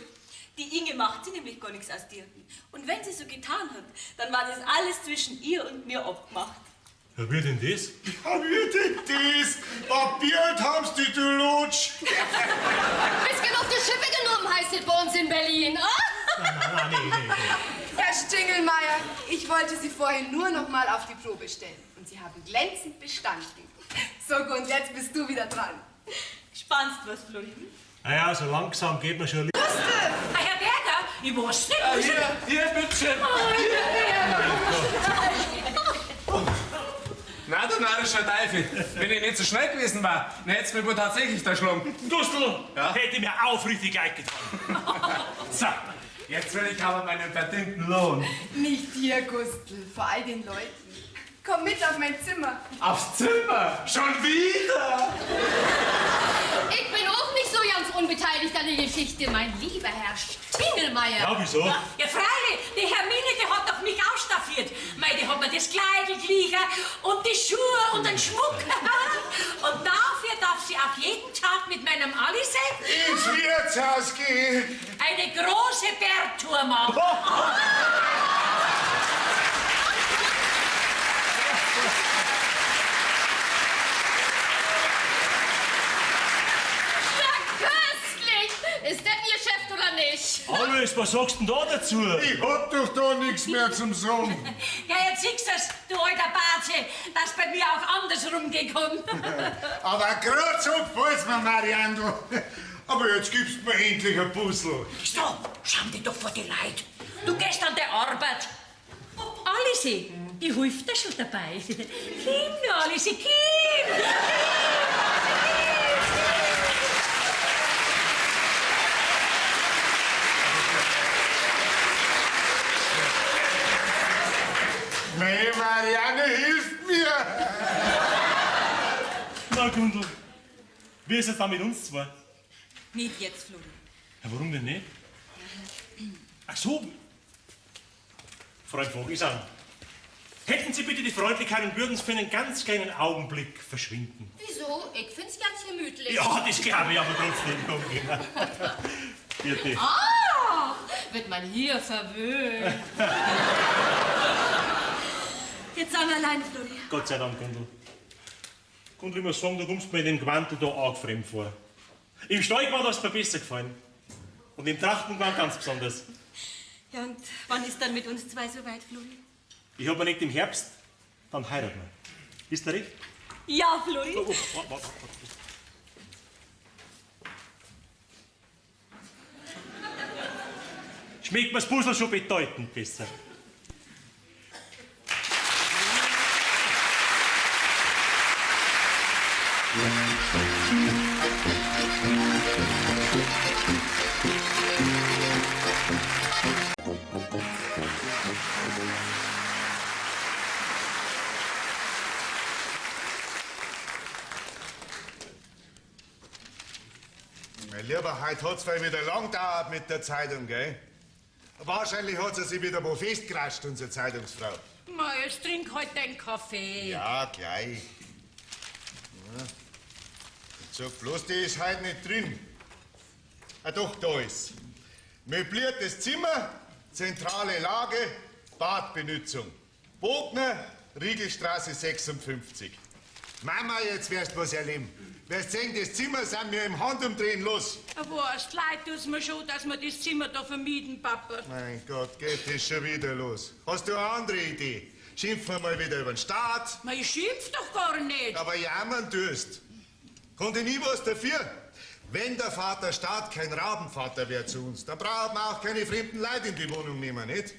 Die Inge macht sie nämlich gar nichts aus dir. Und wenn sie so getan hat, dann war das alles zwischen ihr und mir abgemacht. Ja, wie denn das? Ja, wie denn das? Papiert haben's die, du Lutsch. Bist genug die Schippe genommen, heißt es bei uns in Berlin. Oh? Nein, nein, nein, nee, nee. Herr Stingelmeier, ich wollte Sie vorhin nur noch mal auf die Probe stellen. Und Sie haben glänzend bestanden. So, und jetzt bist du wieder dran. Spannst was, Flori? Naja, so langsam geht man schon. Herr Berger, ich weiß nicht. Ja, hier, bitteschön. Na, du narrischer Teufel. Wenn ich nicht so schnell gewesen war, dann hättest du mich wohl tatsächlich erschlagen. Gustl, Ja? hätte mir aufrichtig leid getan. So, jetzt will ich aber meinen verdienten Lohn. Nicht dir, Gustl, vor all den Leuten. Komm mit auf mein Zimmer. Aufs Zimmer? Schon wieder? Ich bin auch nicht so ganz unbeteiligt an der Geschichte, mein lieber Herr Stingelmeier. Ja, wieso? Ja, freilich, die Hermine, die hat doch mich ausstaffiert. Mei, die hat mir das Kleidl geliehen und die Schuhe und den Schmuck. Und dafür darf sie auch jeden Tag mit meinem Alice Ins Wirtshaus gehen. eine große Bergtour machen. Ja, köstlich! Ist das ein Geschäft oder nicht? Alois, was sagst du denn da dazu? Ich hab doch da nichts mehr zum Sagen. Ja, jetzt siehst du's, du alter Baze, dass bei mir auch andersrum gekommen. Aber grad so gefällt's mir, Mariandl. Aber jetzt gibst du mir endlich ein Puzzle. Stopp, schau dich doch vor die Leute. Du gehst an die Arbeit. Alice, die hilft dir schon dabei. Komm, Alice, komm! Meine Marianne hilft mir. Na, Gundl, wie ist es dann mit uns zwei? Nicht jetzt, Flori. Ja, warum denn nicht? Ach so. Freund Vogelsang, hätten Sie bitte die Freundlichkeit und würden Sie für einen ganz kleinen Augenblick verschwinden? Wieso? Ich find's ganz gemütlich. Ja, das glaube ich aber trotzdem. Bitte. Ah, wird man hier verwöhnt. Jetzt sind wir allein, Flori. Gott sei Dank, Gundl. Gundl, ich muss sagen, du kommst mir in dem Gewandel da arg fremd vor. Im Stallgewand hast du mir besser gefallen. Und im Trachtengewand ganz besonders. Ja, und wann ist dann mit uns zwei so weit, Flori? Ich hab mir nicht im Herbst, dann heiraten wir. Ist der recht? Ja, Flori. Oh, oh, warte, warte, warte. Schmeckt mir das Puzzle schon bedeutend besser. Mein Lieber, heute hat's wohl wieder lang gedauert mit der Zeitung, gell? Wahrscheinlich hat sie sich wieder wo festgerascht, unsere Zeitungsfrau. Mei, jetzt trink halt deinen Kaffee. Ja, gleich. Ja. Sag bloß, die ist heute nicht drin. Ah doch, da ist. Möbliertes Zimmer, zentrale Lage, Badbenützung. Bogner, Riegelstraße 56. Mama, jetzt wirst du was erleben. Wirst sehen, das Zimmer sind wir im Handumdrehen los. Weißt, leid tut's mir schon, dass wir das Zimmer da vermieden, Papa. Mein Gott, geht das schon wieder los. Hast du eine andere Idee? Schimpfen wir mal wieder über den Staat? Ma, ich schimpf doch gar nicht. Aber jammern tust. Konnte nie was dafür. Wenn der Vater Staat kein Rabenvater wäre zu uns, dann brauchen wir auch keine fremden Leute in die Wohnung nehmen, nicht?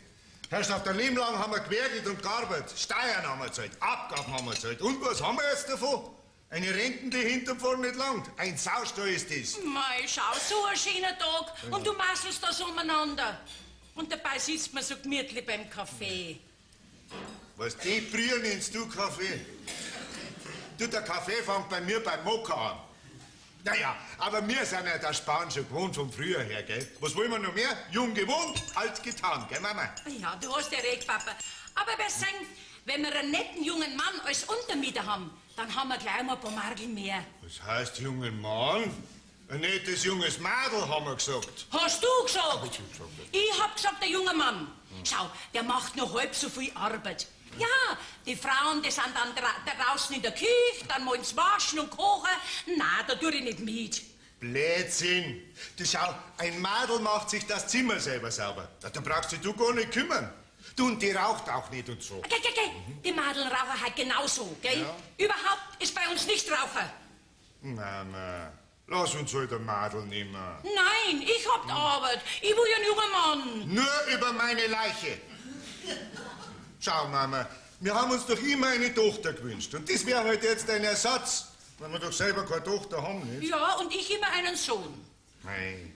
Herrschaft, ein Leben lang haben wir gewerkelt und gearbeitet. Steuern haben wir gezahlt, Abgaben haben wir gezahlt. Und was haben wir jetzt davon? Eine Renten, die hinten und vorne nicht langt. Ein Saustall ist das. Mei, schau, so ein schöner Tag und du masselst das umeinander. Und dabei sitzt man so gemütlich beim Kaffee. Was, die Brühe nennst du Kaffee? Du, der Kaffee fängt bei mir beim Mokka an. Naja, aber wir sind ja das Sparen schon gewohnt von früher her, gell? Was wollen wir noch mehr? Jung gewohnt, alt getan, gell, Mama? Ja, du hast ja recht, Papa. Aber wir sagen, wenn wir einen netten jungen Mann als Untermieter haben, dann haben wir gleich mal ein paar Markel mehr. Was heißt jungen Mann? Ein nettes junges Madel, haben wir gesagt. Hast du gesagt? Ich hab gesagt, der junge Mann. Schau, der macht nur halb so viel Arbeit. Ja, die Frauen, die sind dann draußen in der Küche, dann wollen sie waschen und kochen. Na, da tue ich nicht mit. Blödsinn. Du schau, ein Madel macht sich das Zimmer selber sauber. Da brauchst dich du gar nicht kümmern. Du, und die raucht auch nicht und so. Geh, geh, geh. Die Madeln rauchen halt genauso, gell? Ja. Überhaupt ist bei uns nicht Raucher. Mama, lass uns halt ein Madel nehmen. Nein, ich hab die Arbeit. Ich will ja einen jungen Mann. Nur über meine Leiche. Schau, Mama, wir haben uns doch immer eine Tochter gewünscht. Und das wäre halt jetzt ein Ersatz, weil wir doch selber keine Tochter haben, nicht? Ja, und ich immer einen Sohn. Nein,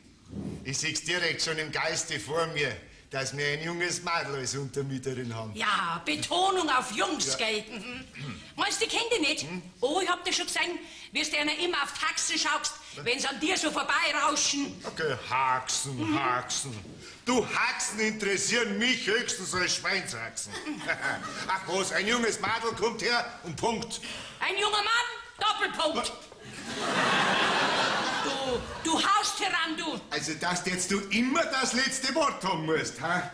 ich seh's direkt schon im Geiste vor mir. dass wir ein junges Madel als Untermieterin haben. Ja, Betonung auf Jungs, Ja. gell? Mhm. Meinst du, die kennt die nicht? Oh, ich hab das schon gesehen, wie du einer immer auf Taxen schaust, wenn sie an dir so vorbeirauschen. Okay, Haxen, Haxen. Du, Haxen interessieren mich höchstens als Schweinshaxen. Ach was, ein junges Madel kommt her und Punkt. Ein junger Mann, Doppelpunkt. Du haust heran, du. Also, dass jetzt du immer das letzte Wort haben musst, ha?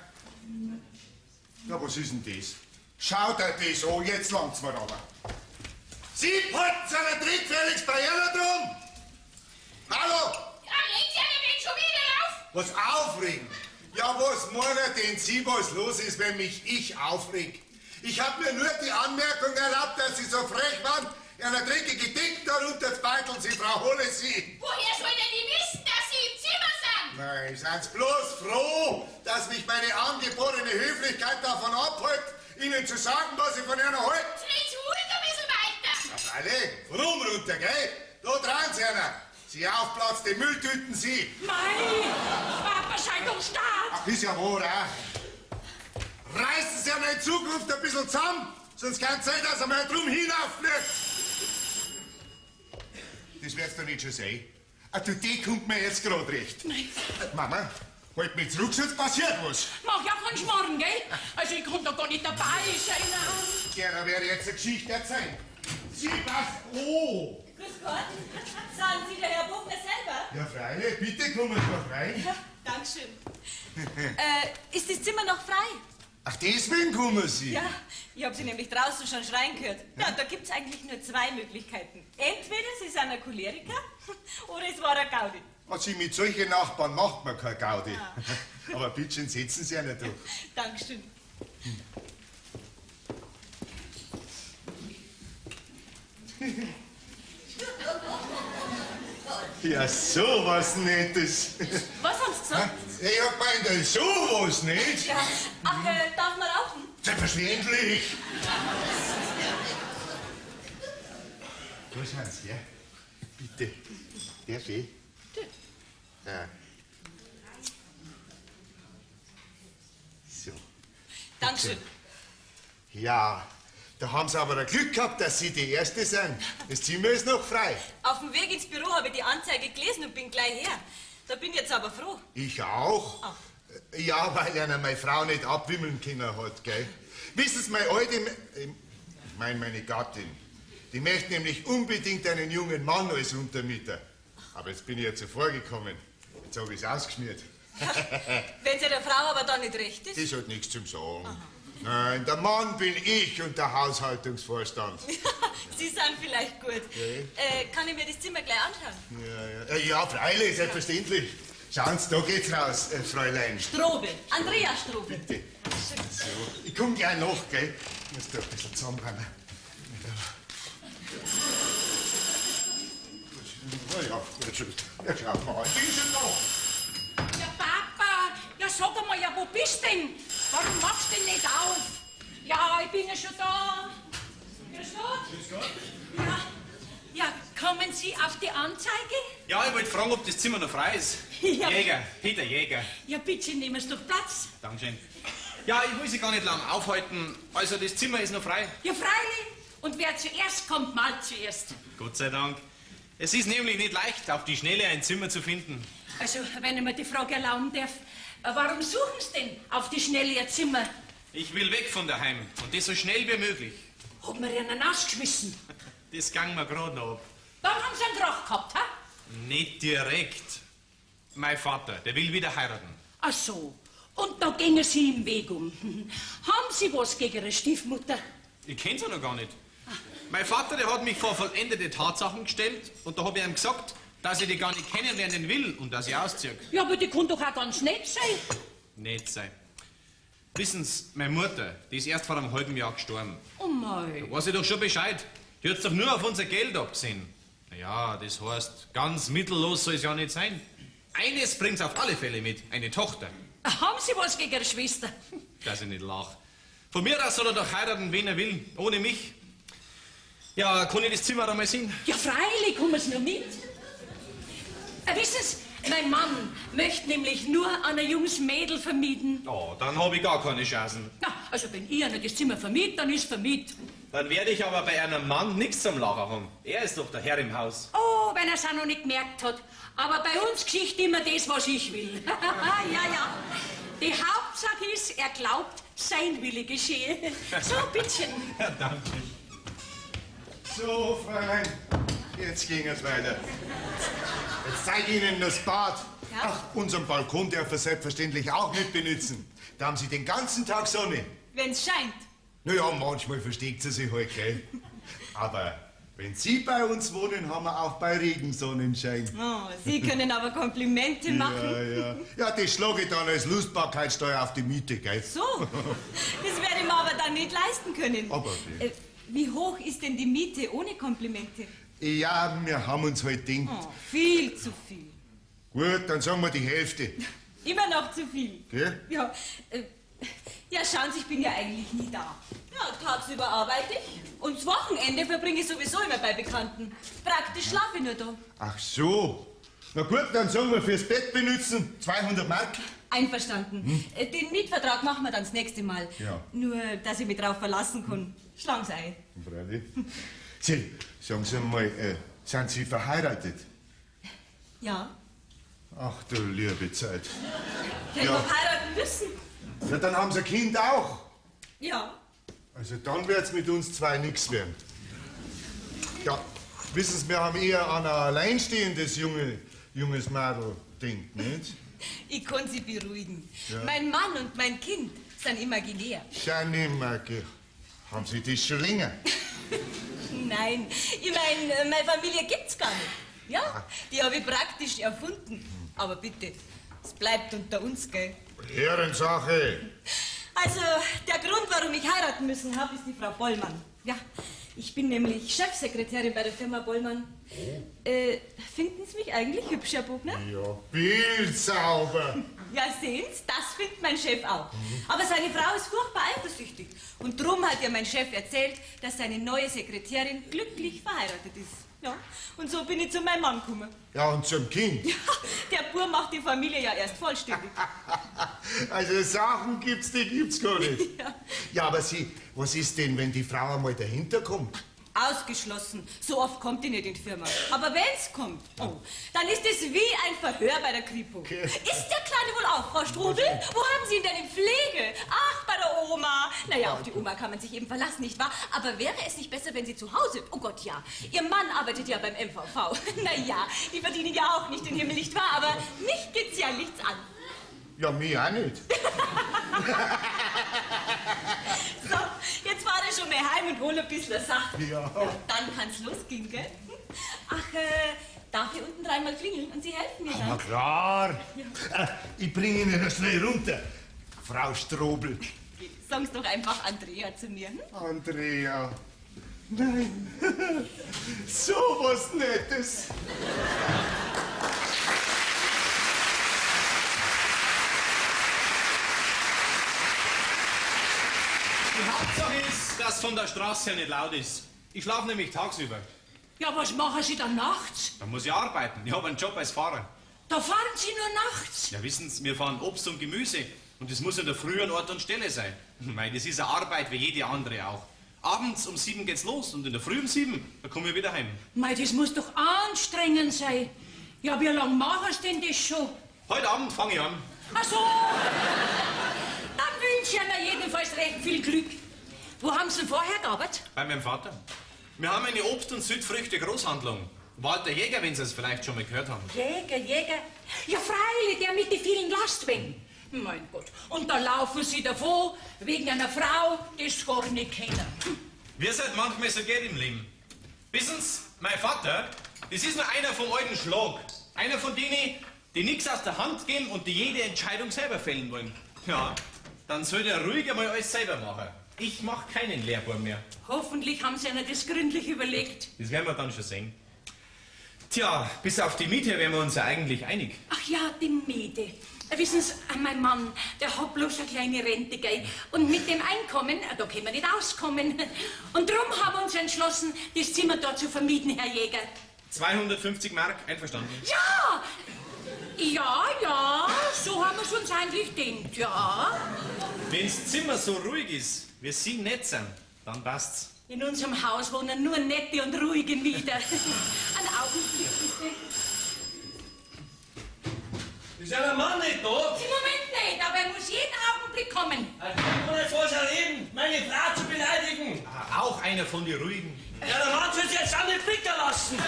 Na, was ist denn das? Schau dir das an, jetzt langt's mir aber. Sie halten seinen Trick Felix bei Ihnen drum! Hallo! Ja, regt Sie den schon wieder auf! Was aufregen? Ja, was meinen denn Sie, was los ist, wenn mich ich aufreg? Ich hab mir nur die Anmerkung erlaubt, dass Sie so frech waren, einer dreckige Ding darunter zu beiteln, Sie, Frau Holle, Sie. Woher soll denn die wissen, dass Sie im Zimmer sind? Nein, seien Sie bloß froh, dass mich meine angeborene Höflichkeit davon abhält, Ihnen zu sagen, was ich von Ihnen halte. Drehen Sie ruhig ein bisschen weiter. Na, freilich, von oben runter, gell? Da dran Sie einer. Sie aufplatzte Mülltüten, Sie. Mei, Papa, sei doch stark. Ach, ist ja wahr, auch. Reißen Sie einmal in Zukunft ein bisschen zusammen, sonst kann es sein, dass er mal drum hinauffliegt. Das werd's doch nicht schon sein. Ah, du, die kommt mir jetzt grad recht. Nein. Mama, halt mich zurück, sonst passiert was. Mach ja keinen Schmarrn, gell? Also ich konnte doch gar nicht dabei sein. Ja, da werde ich jetzt eine Geschichte erzählen. Sie passt. Oh! Grüß Gott. Sind Sie der Herr Buchner selber? Ja, freilich, bitte kommen Sie doch rein. Ja, Dankeschön. Ist das Zimmer noch frei? Ach, deswegen kommen Sie? Ja, ich habe Sie nämlich draußen schon schreien gehört. Ja, da gibt's eigentlich nur zwei Möglichkeiten. Entweder Sie sind ein Choleriker oder es war ein Gaudi. Ach, Sie, mit solchen Nachbarn macht man kein Gaudi. Aber bitte setzen Sie einer doch. Dankeschön. Ja, so was Nettes. Was haben Sie gesagt? Ich hab gemeint, so was nicht. Ja. Ach, darf man rauchen? Selbstverständlich. Da schauen Sie her. Bitte. Der ich? Ja. So. Dankeschön. Ja, da haben Sie aber ein Glück gehabt, dass Sie die Erste sind. Das Zimmer ist noch frei. Auf dem Weg ins Büro habe ich die Anzeige gelesen und bin gleich her. Da bin ich jetzt aber froh. Ich auch. Ach. Ja, weil einer meine Frau nicht abwimmeln können hat, gell? Wissen Sie, meine alte, ich meine meine Gattin, die möchte nämlich unbedingt einen jungen Mann als Untermieter. Aber jetzt bin ich ja zuvor gekommen. Jetzt habe ich es ausgeschmiert. Wenn es ja der Frau aber dann nicht recht ist. Das hat nichts zum Sagen. Aha. Nein, der Mann bin ich und der Haushaltungsvorstand. Sie sind vielleicht gut. Okay. Kann ich mir das Zimmer gleich anschauen? Ja, ja. Ja, freilich, selbstverständlich. Schauen Sie, da geht's raus, Fräulein. Strobel, Andrea Strobel. Bitte. So, ich komm gleich nach, gell? Ich muss da ein bisschen zusammenräumen. Na ja, jetzt schaut mal, ich bin schon da. Ja, Papa, ja sag einmal, ja, wo bist denn? Warum machst du denn nicht auf? Ja, ich bin ja schon da. Grüß Gott. Grüß Gott. Ja, ja, kommen Sie auf die Anzeige? Ja, ich wollte fragen, ob das Zimmer noch frei ist. Ja. Jäger, Peter Jäger. Ja, bitte nehmen Sie doch Platz. Dankeschön. Ja, ich will Sie gar nicht lang aufhalten. Also, das Zimmer ist noch frei. Ja, freilich. Und wer zuerst kommt, malt zuerst. Gott sei Dank. Es ist nämlich nicht leicht, auf die Schnelle ein Zimmer zu finden. Also, wenn ich mir die Frage erlauben darf, warum suchen Sie denn auf die Schnelle Ihr Zimmer? Ich will weg von daheim und das so schnell wie möglich. Hat man Ihnen ausgeschmissen? Das ging mir gerade noch ab. Dann haben Sie einen Krach gehabt, ha? Nicht direkt. Mein Vater, der will wieder heiraten. Ach so. Und da gingen Sie im Weg um. Haben Sie was gegen Ihre Stiefmutter? Ich kenne sie noch gar nicht. Mein Vater, der hat mich vor vollendete Tatsachen gestellt und da habe ich ihm gesagt, dass ich die gar nicht kennenlernen will und dass ich ausziehe. Ja, aber die kann doch auch ganz nett sein. Nett sein. Wissen Sie, meine Mutter, die ist erst vor einem halben Jahr gestorben. Oh mei. Da weiß ich doch schon Bescheid. Die hat's doch nur auf unser Geld abgesehen. Na ja, das heißt, ganz mittellos soll es ja nicht sein. Eines bringt's auf alle Fälle mit, eine Tochter. Haben Sie was gegen Ihre Schwester? Dass ich nicht lach. Von mir aus soll er doch heiraten, wen er will, ohne mich. Ja, kann ich das Zimmer einmal sehen? Ja, freilich, kommen Sie noch mit. Wissen Sie, Mein Mann möchte nämlich nur an ein junges Mädel vermieten. Oh, dann habe ich gar keine Chancen. Na, also wenn ihr nicht das Zimmer vermietet, dann ist vermietet. Dann werde ich aber bei einem Mann nichts zum Lachen haben. Er ist doch der Herr im Haus. Oh, wenn er's auch noch nicht gemerkt hat. Aber bei uns geschieht immer das, was ich will. Ja, ja. Die Hauptsache ist, er glaubt, sein Wille geschehe. So, bitteschön. Ja, danke. So, Fräulein, jetzt ging es weiter. Jetzt zeige ich Ihnen das Bad. Ja? Ach, unseren Balkon darf er selbstverständlich auch nicht benutzen. Da haben Sie den ganzen Tag Sonne. Wenn's scheint. Na ja, manchmal versteckt sie sich halt, gell? Aber wenn Sie bei uns wohnen, haben wir auch bei Regen Sonnenschein. Oh, Sie können aber Komplimente machen. Ja, ja. Ja, das schlage ich dann als Lustbarkeitssteuer auf die Miete, gell? So, das werde ich mir aber dann nicht leisten können. Aber Wie hoch ist denn die Miete ohne Komplimente? Ja, wir haben uns halt gedacht. Oh, viel zu viel. Gut, dann sagen wir die Hälfte. Immer noch zu viel. Gell? Ja, ja, schauen Sie, ich bin ja eigentlich nie da. Ja, tagsüber arbeite ich und das Wochenende verbringe ich sowieso immer bei Bekannten. Praktisch schlafe ich nur da. Ach so. Na gut, dann sagen wir fürs Bett benutzen 200 Mark. Einverstanden. Den Mietvertrag machen wir dann das nächste Mal. Ja. Nur, dass ich mich drauf verlassen kann. Schlagen Sie ein. Freilich. Sie, sagen Sie mal, sind Sie verheiratet? Ja. Ach du liebe Zeit. Ja, ich Ja. hab heiraten müssen. Ja, dann haben Sie ein Kind auch. Ja. Also dann wird's mit uns zwei nichts werden. Ja, wissen Sie, wir haben eher an ein alleinstehendes junges Mädel denkt, nicht? Ich kann Sie beruhigen. Ja. Mein Mann und mein Kind sind imaginär. Schau nimmer, gell. Haben Sie das schon länger? Nein, ich meine, meine Familie gibt's gar nicht. Ja, die habe ich praktisch erfunden. Aber bitte, es bleibt unter uns, gell? Ehrensache. Also, der Grund, warum ich heiraten müssen habe, ist die Frau Bollmann. Ja, ich bin nämlich Chefsekretärin bei der Firma Bollmann. Finden Sie mich eigentlich hübsch, Herr Bogner? Ja, bildsauber. Ja, sehen Sie, das findet mein Chef auch. Aber seine Frau ist furchtbar eifersüchtig. Und drum hat ihr mein Chef erzählt, dass seine neue Sekretärin glücklich verheiratet ist. Ja, und so bin ich zu meinem Mann gekommen. Ja, und zum Kind. Ja, der Bub macht die Familie ja erst vollständig. Also Sachen gibt's, die gibt's gar nicht. Ja. Ja, aber Sie, was ist denn, wenn die Frau einmal dahinter kommt? Ausgeschlossen. So oft kommt die nicht in die Firma. Aber wenn's kommt, oh, dann ist es wie ein Verhör bei der Kripo. Okay. Ist der Kleine wohl auch, Frau Strobel? Wo haben Sie ihn denn in Pflege? Ach, bei der Oma. Naja, auf die Oma kann man sich eben verlassen, nicht wahr? Aber wäre es nicht besser, wenn sie zu Hause... Oh Gott, ja. Ihr Mann arbeitet ja beim MVV. Naja, die verdienen ja auch nicht den Himmel, nicht wahr? Aber mich geht's ja nichts an. Ja, mich auch nicht. So, jetzt fahre ich schon mal heim und hole ein bisschen Saft. Ja. Ja, dann kann's losgehen, gell? Ach, darf ich unten dreimal klingeln und Sie helfen mir Na dann? klar. Ich bringe Ihnen das schnell runter. Frau Strobel. Sagen Sie doch einfach Andrea zu mir. Hm? Andrea. Nein. So was Nettes. Die Hauptsache ist, dass von der Straße her nicht laut ist. Ich schlafe nämlich tagsüber. Ja, was machen Sie dann nachts? Da muss ich arbeiten. Ich habe einen Job als Fahrer. Da fahren Sie nur nachts. Ja, wissen Sie, wir fahren Obst und Gemüse. Und das muss in der Früh an Ort und Stelle sein. Mei, das ist eine Arbeit wie jede andere auch. Abends um 7 geht's los und in der Früh um 7, da komme ich wieder heim. Mei, das muss doch anstrengend sein. Ja, wie lange machen Sie denn das schon? Heute Abend fange ich an. Ach so. Dann wünsche ich Ihnen jedenfalls recht viel Glück. Wo haben Sie denn vorher gearbeitet? Bei meinem Vater. Wir haben eine Obst- und Südfrüchte-Großhandlung. Walter Jäger, wenn Sie es vielleicht schon mal gehört haben. Jäger, Jäger. Ja, freilich, der mit den vielen Lastwagen. Mein Gott. Und da laufen Sie davon, wegen einer Frau, die Sie gar nicht kennen. Wie es halt manchmal so geht im Leben. Wissen Sie, mein Vater, das ist nur einer vom alten Schlag. Einer von denen, die nichts aus der Hand geben und die jede Entscheidung selber fällen wollen. Ja, dann soll der ruhig einmal alles selber machen. Ich mach keinen Lehrbuben mehr. Hoffentlich haben Sie ihnen das gründlich überlegt. Das werden wir dann schon sehen. Tja, bis auf die Miete wären wir uns ja eigentlich einig. Ach ja, die Miete. Wissen Sie, mein Mann, der hat bloß eine kleine Rente, gell? Und mit dem Einkommen, da können wir nicht auskommen. Und drum haben wir uns entschlossen, das Zimmer dort zu vermieten, Herr Jäger. 250 Mark, einverstanden? Ja! Ja, ja, so haben wir's uns eigentlich gedacht, ja. Wenn's Zimmer so ruhig ist, wie Sie nett sind, dann passt's. In unserem Haus wohnen nur nette und ruhige Mieter. Einen Augenblick, bitte. Ist ja der Mann nicht da? Im Moment nicht, aber er muss jeden Augenblick kommen. Ich kann nicht was erleben, meine Frau zu beleidigen. Ah, auch einer von den Ruhigen. Ja, der Mann soll sich jetzt auch nicht blicken lassen.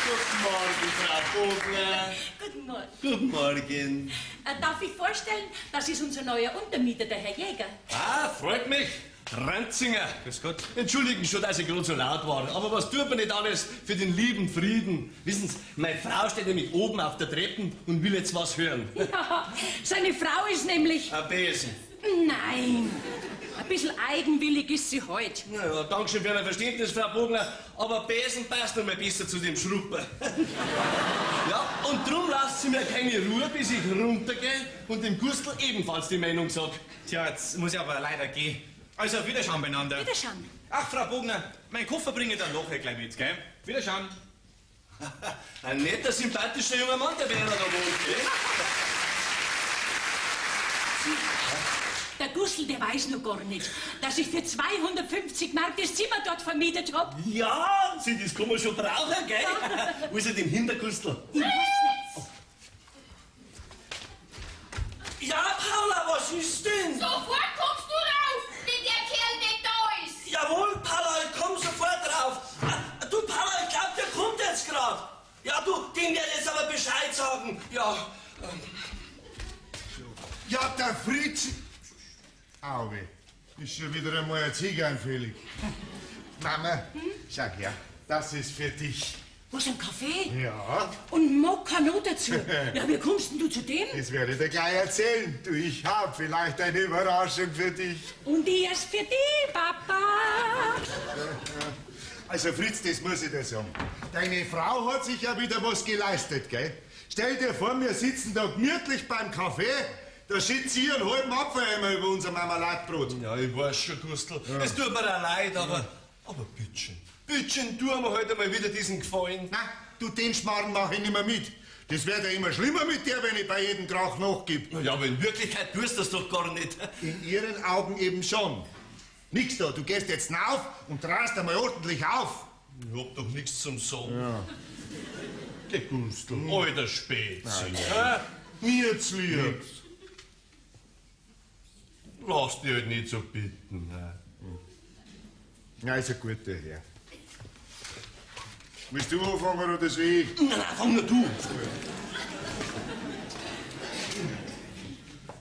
Guten Morgen, Frau Bogner. Guten Morgen. Guten Morgen. Darf ich vorstellen, das ist unser neuer Untermieter, der Herr Jäger. Ah, freut mich. Ranzinger. Grüß Gott. Entschuldigen schon, dass ich gerade so laut war, aber was tut man nicht alles für den lieben Frieden? Wissen Sie, meine Frau steht nämlich oben auf der Treppe und will jetzt was hören. Ja, seine Frau ist nämlich... Ein Besen. Nein, ein bisschen eigenwillig ist sie heute. Na ja, danke schön für Ihr Verständnis, Frau Bogner, aber Besen passt noch mal besser zu dem Schrupper. Ja, und drum lasst sie mir keine Ruhe, bis ich runtergehe und dem Gustl ebenfalls die Meinung sag. Tja, jetzt muss ich aber leider gehen. Also, auf Wiederschauen beieinander. Wiederschauen. Ach, Frau Bogner, meinen Koffer bringe ich dann nachher gleich mit, gell? Wiederschauen. Ein netter, sympathischer junger Mann, der Werner da wohnt, gell? Der Gustl, der weiß noch gar nicht, dass ich für 250 Mark das Zimmer dort vermietet hab. Ja, Sie, das kann man schon brauchen, gell? Wo ist er denn hin, der Gustl? Ich weiß nicht. Ja, Paula, was ist denn? Sofort kommst du rauf, wenn der Kerl nicht da ist. Jawohl, Paula, ich komm sofort rauf. Du, Paula, ich glaub, der kommt jetzt grad. Ja, du, dem werde ich jetzt aber Bescheid sagen. Ja. Ja, der Fritz... Auwe, ist schon wieder einmal ein Ziege fällig. Mama, schau her, das ist für dich. Was, ein Kaffee? Ja. Und Mokka noch dazu. Ja, wie kommst denn du zu dem? Das werde ich dir gleich erzählen. Du, ich hab vielleicht eine Überraschung für dich. Und ich erst für dich, Papa. Also Fritz, das muss ich dir sagen. Deine Frau hat sich ja wieder was geleistet, gell? Stell dir vor, wir sitzen da gemütlich beim Kaffee. Da schützt sie einen halben Apfeleimer über unser Marmeladbrot. Ja, ich weiß schon, Gustl. Ja. Es tut mir auch leid, aber... Aber bittschön, bittschön, tu mir heute mal wieder diesen Gefallen. Nein, du, den Schmarrn mach ich nicht mehr mit. Das wird ja immer schlimmer mit dir, wenn ich bei jedem Krach nachgib. Na ja, aber in Wirklichkeit tust du das doch gar nicht. In ihren Augen eben schon. Nix da, du gehst jetzt rauf und drast einmal ordentlich auf. Ich hab doch nichts zum Sagen. Ja. Geh, Gustl, alter Spezi. Mir zu lieb. Lass dich halt nicht so bitten. Ne? Ja, ist ein guter Herr. Willst du anfangen oder soll ich? Nein, nein, fang nur du.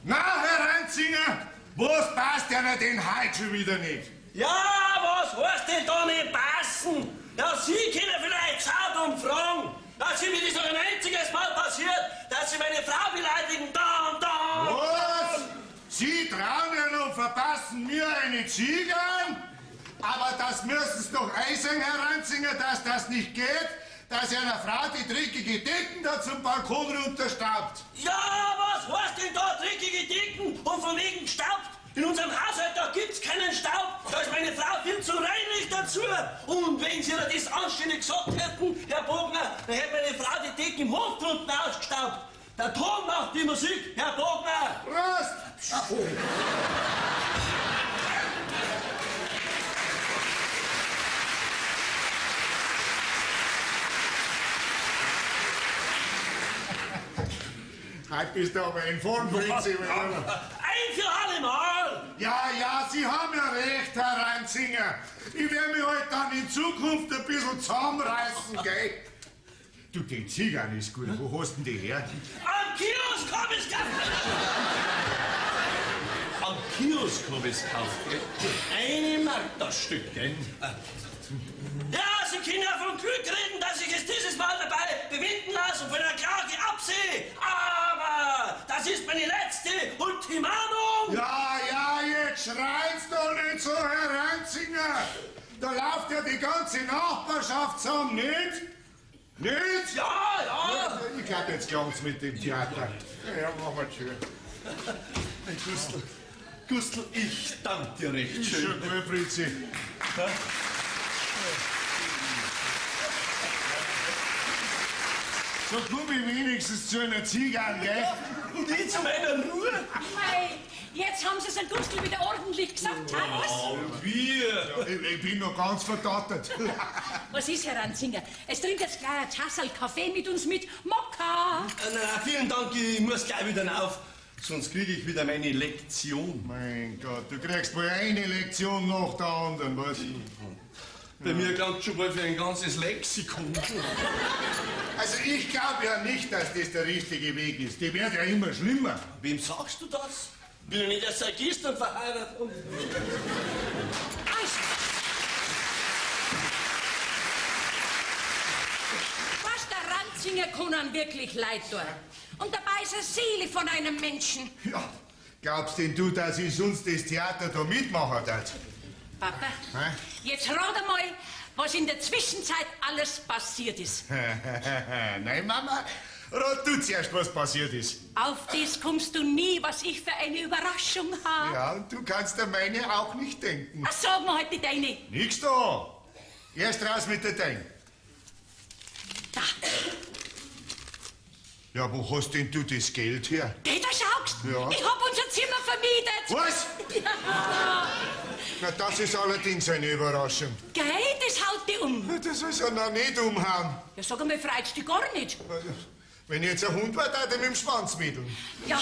Na, Herr Reinzinger, was passt denn denn heute schon wieder nicht? Ja, was heißt denn da nicht passen? Ja, Sie können vielleicht schauen und fragen. Das ist mir das noch ein einziges Mal passiert, dass Sie meine Frau beleidigen. Da und da. Was? Sie trauen ja und verpassen mir eine Ziege? Aber das müssen Sie doch einsehen, Herr Ranzinger, dass das nicht geht, dass einer Frau die dreckige Decken da zum Balkon runterstaubt. Ja, was heißt denn da dreckige Decken und von wegen gestaubt? In unserem Haushalt, da gibt's keinen Staub. Da ist meine Frau viel zu reinlich dazu. Und wenn Sie ihr das anständig gesagt hätten, Herr Bogner, dann hätte meine Frau die Decken im Hof drunten ausgestaubt. Der Ton macht die Musik, Herr Bogner. Prost! Oh. Heute bist du aber in Form, Fritzi. Ein für alle Mal! Ja, ja, Sie haben ja recht, Herr Reinzinger. Ich werde mich halt dann in Zukunft ein bisschen zusammenreißen, gell? Du, den Zigarren ist gut. Wo hast denn die her? Am Kiosk hab ich's gekauft! Am Kiosk hab ich's gekauft, gell? 1 Mark das Stück, gell? Ja, Sie können ja von Glück reden, dass ich es dieses Mal dabei bewenden lasse und von der Klage absehe. Aber das ist meine letzte Ultimatum. Ja, ja, jetzt schreit's doch nicht so, Herr Reinzinger. Da läuft ja die ganze Nachbarschaft zusammen, nicht? Nicht? Ja, ja. Ich glaube, jetzt klang's mit dem Theater. Ja, machen wir schön. Gustl, Gustl, ich danke dir recht schön. Ist schon gut, Fritzi. Ja? So komm ich wenigstens zu einer Zigarre, gell? Ja, und ich zu meiner Ruhe. Mei, jetzt haben sie es Gustl wieder ordentlich gesagt, ha? Was? Und wir? Ja, ich bin noch ganz verdattert. Was ist, Herr Ranzinger? Es trinkt jetzt gleich ein Tassel Kaffee mit uns mit Mokka. Nein, vielen Dank, ich muss gleich wieder auf. Sonst kriege ich wieder meine Lektion. Mein Gott, du kriegst wohl eine Lektion nach der anderen, was? Bei mir klangt schon bald für ein ganzes Lexikon. Also ich glaube ja nicht, dass das der richtige Weg ist. Die wird ja immer schlimmer. Wem sagst du das? Bin ja nicht erst seit gestern verheiratet. Also. Was der Ranzinger kann einem wirklich leid tun. Und dabei ist er Seele von einem Menschen. Ja, glaubst denn du, dass ich sonst das Theater da mitmachen darf? Papa, Hä? jetzt rat einmal, was in der Zwischenzeit alles passiert ist. Nein, Mama, rat du zuerst, was passiert ist. Auf das kommst du nie, was ich für eine Überraschung habe. Ja, und du kannst an meine auch nicht denken. Ach, sag mir halt die deine. Nix da. Erst raus mit der Dein. Da. Ja, wo hast denn du das Geld her? Geh, da schaust. Ja. Ich hab unser Zimmer vermietet. Was? Ja. Na, das ist allerdings eine Überraschung. Gell, das haut dich um. Ja, das soll ja noch nicht umhauen. Ja, sag einmal, freust dich gar nicht. Wenn ich jetzt ein Hund war, würde ich mit dem Schwanz wedeln. Ja,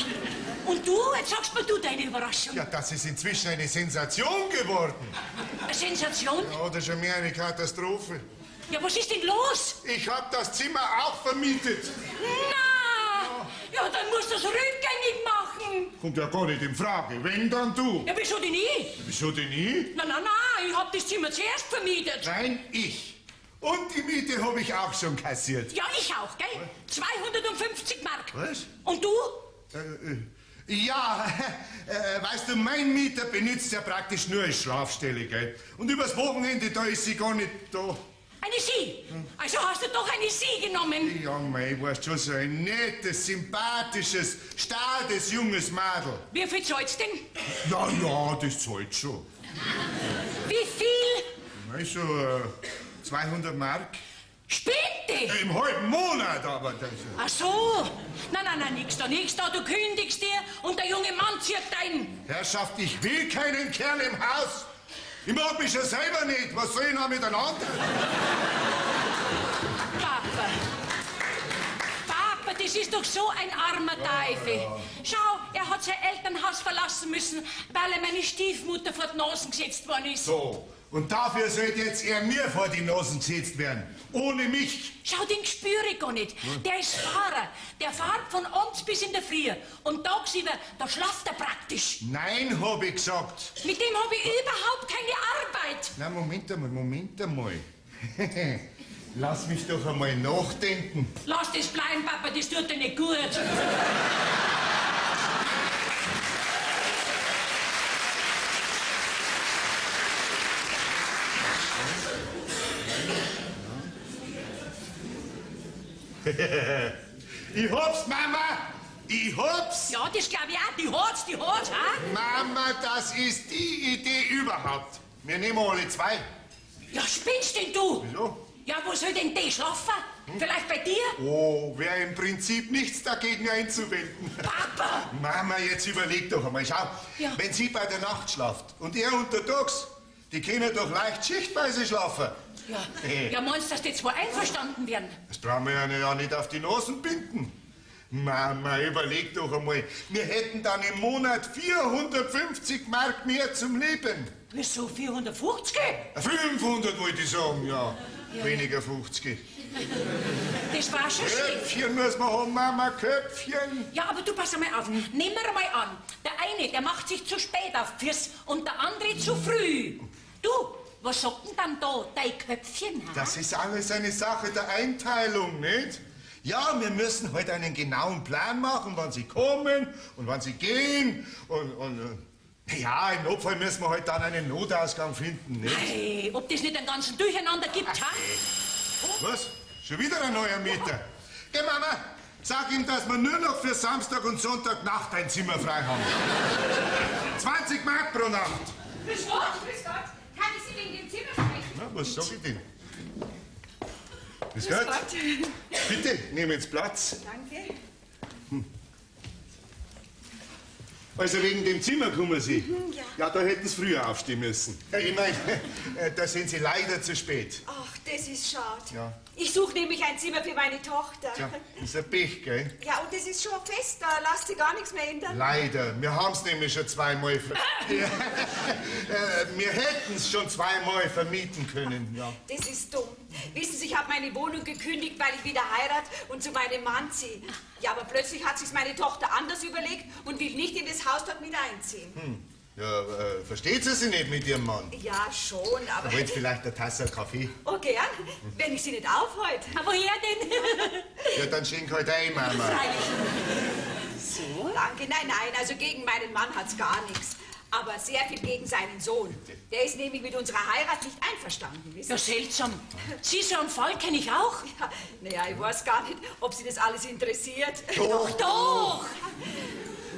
und du, jetzt sagst mir du deine Überraschung. Ja, das ist inzwischen eine Sensation geworden. Eine Sensation? Ja, oder schon mehr eine Katastrophe. Ja, was ist denn los? Ich hab das Zimmer auch vermietet. Na, ja, dann musst du es rückgängig machen. Kommt ja gar nicht in Frage. Wenn, dann du. Ja, wieso denn ich? Wieso denn ich? Na, na, na, ich hab das Zimmer zuerst vermietet. Nein, ich. Und die Miete habe ich auch schon kassiert. Ja, ich auch, gell? 250 Mark. Was? Und du? Ja, weißt du, mein Mieter benutzt ja praktisch nur als Schlafstelle, gell? Und übers Wochenende, da ist sie gar nicht da. Eine Sie? Also hast du doch eine Sie genommen? Ja, mei, weißt schon, so ein nettes, sympathisches, stades, junges Madel. Wie viel zahlst denn? Ja, ja, das zahlt schon. Wie viel? Also, 200 Mark. Spinnt die? Im halben Monat aber. Das. Ach so. Nein, nein, nein, nix da, nix da. Du kündigst dir und der junge Mann zieht ein. Herrschaft, ich will keinen Kerl im Haus. Ich mag mich schon selber nicht. Was soll ich noch miteinander? Papa. Papa, das ist doch so ein armer Teufel. Ja. Schau, er hat sein Elternhaus verlassen müssen, weil er meine Stiefmutter vor die Nasen gesetzt worden ist. So, und dafür sollte jetzt er mir vor die Nasen gesetzt werden. Ohne mich. Schau, den spüre ich gar nicht. Der ist Fahrer. Der fährt von abends bis in der Früh. Und tagsüber, da schlaft er praktisch. Nein, hab ich gesagt. Mit dem habe ich überhaupt keine Arbeit. Na, Moment einmal, Moment einmal. Lass mich doch einmal nachdenken. Lass das bleiben, Papa, das tut dir nicht gut. Ich hab's, Mama! Ich hab's! Ja, das glaub ich auch. Die hat's, ha? Mama, das ist die Idee überhaupt. Wir nehmen alle zwei. Ja, spinnst denn du? Wieso? Ja, wo soll denn der schlafen? Vielleicht bei dir? Oh, wäre im Prinzip nichts dagegen einzuwenden. Papa! Mama, jetzt überleg doch einmal. Schau, Ja. wenn sie bei der Nacht schlaft und er untertags, die können doch leicht schichtweise schlafen. Ja, ja meinst du, dass die zwei einverstanden werden? Das brauchen wir ja nicht auf die Nasen binden. Mama, überleg doch einmal. Wir hätten dann im Monat 450 Mark mehr zum Leben. Wieso 450? 500 wollte ich sagen, ja. Ja. Weniger 50. Das war schon schlecht. Köpfchen muss man haben, Mama, Köpfchen. Ja, aber du pass einmal auf. Nehmen wir einmal an, der eine, der macht sich zu spät auf Fürs und der andere zu früh. Du, was sagt denn dann da dein Köpfchen? Ha? Das ist alles eine Sache der Einteilung, nicht? Ja, wir müssen heute einen genauen Plan machen, wann sie kommen und wann sie gehen. Und ja, im Notfall müssen wir heute dann einen Notausgang finden, nicht? Hey, ob das nicht einen ganzen Durcheinander gibt, ha? Was? Schon wieder ein neuer Mieter? Geh, Mama, sag ihm, dass wir nur noch für Samstag und Sonntag Nacht ein Zimmer frei haben. 20 Mark pro Nacht. Grüß Gott. Grüß Gott. Kann ich Sie wegen dem Zimmer sprechen? Na, was sag ich denn? Grüß Gott. Bitte, nehmen Sie Platz. Danke. Also wegen dem Zimmer kommen Sie. Ja. Ja, da hätten Sie früher aufstehen müssen. Ich meine, da sind Sie leider zu spät. Ach, das ist schade. Ja. Ich suche nämlich ein Zimmer für meine Tochter. Tja, ist ein Pech, gell? Ja, und das ist schon fest, da lasst sie gar nichts mehr ändern. Leider. Wir haben es nämlich schon zweimal ja. Wir hätten es schon zweimal vermieten können. Ja. Das ist dumm. Wissen Sie, ich habe meine Wohnung gekündigt, weil ich wieder heirate und zu meinem Mann ziehe. Ja, aber plötzlich hat sich meine Tochter anders überlegt und will nicht in das Haus dort mit einziehen. Hm. Ja, versteht sie sich nicht mit ihrem Mann? Ja, schon, aber... Wollt vielleicht eine Tasse Kaffee? Oh, gern, wenn ich sie nicht aufhalte. Aber woher denn? Ja, dann schenk halt ein, Mama. Freilich. So? Danke, nein, nein, also gegen meinen Mann hat's gar nichts. Aber sehr viel gegen seinen Sohn. Der ist nämlich mit unserer Heirat nicht einverstanden, wissen Ja, seltsam. Sie, so einen Fall kenne ich auch. Ja, naja, ich weiß gar nicht, ob Sie das alles interessiert. Doch, doch.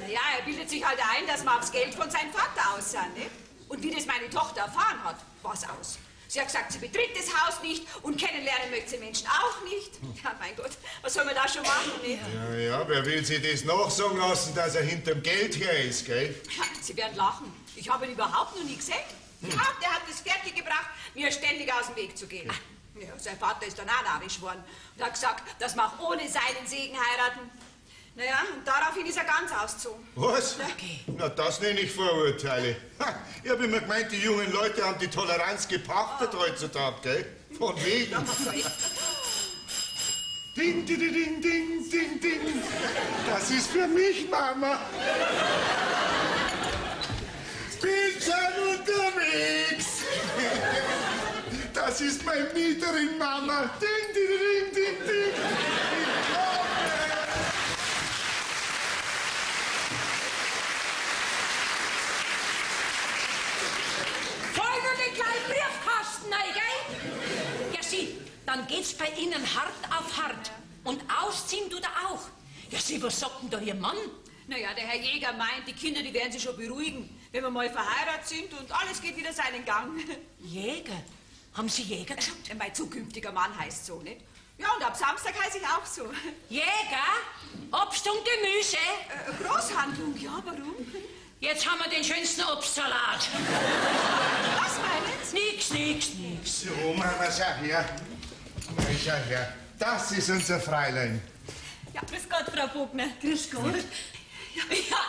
Naja, er bildet sich halt ein, dass wir aufs Geld von seinem Vater aus sind, ne? Und wie das meine Tochter erfahren hat, war's aus. Sie hat gesagt, sie betritt das Haus nicht und kennenlernen möchte sie Menschen auch nicht. Ja, mein Gott, was soll man da schon machen, ne? Ja, ja, wer will sich das nachsagen lassen, dass er hinterm Geld her ist, gell? Ja, Sie werden lachen. Ich habe ihn überhaupt noch nie gesehen. Ja, der hat es fertiggebracht, mir ständig aus dem Weg zu gehen. Ja, sein Vater ist dann auch narrisch geworden und hat gesagt, dass wir auch ohne seinen Segen heiraten. Naja, und daraufhin ist er ganz ausgezogen. Was? Na, das nenne ich Vorurteile. Ha, ich habe immer gemeint, die jungen Leute haben die Toleranz gepachtet heutzutage, gell? Von wegen. Ding, ding, ding, ding, ding, ding. Das ist für mich, Mama. Bin schon unterwegs. Das ist meine Mieterin, Mama. Ding, ding, ding, ding, ding. Ich komme. Voll nur den kleinen Briefkasten rein, gell? Ja, Sie, dann geht's bei Ihnen hart auf hart. Und ausziehen tut er auch. Ja, Sie, was sagt denn da Ihr Mann? Naja, der Herr Jäger meint, die Kinder, die werden sich schon beruhigen, wenn wir mal verheiratet sind und alles geht wieder seinen Gang. Jäger? Haben Sie Jäger gesagt? Mein zukünftiger Mann heißt so, nicht? Ja, und ab Samstag heiße ich auch so. Jäger? Obst und Gemüse? Großhandlung, ja, warum? Jetzt haben wir den schönsten Obstsalat. Was meinen Sie? Nix, nix, nix. So, Mama, schau her. Mama, schau her. Das ist unser Fräulein. Ja, grüß Gott, Frau Bogner. Grüß Gott. Ja,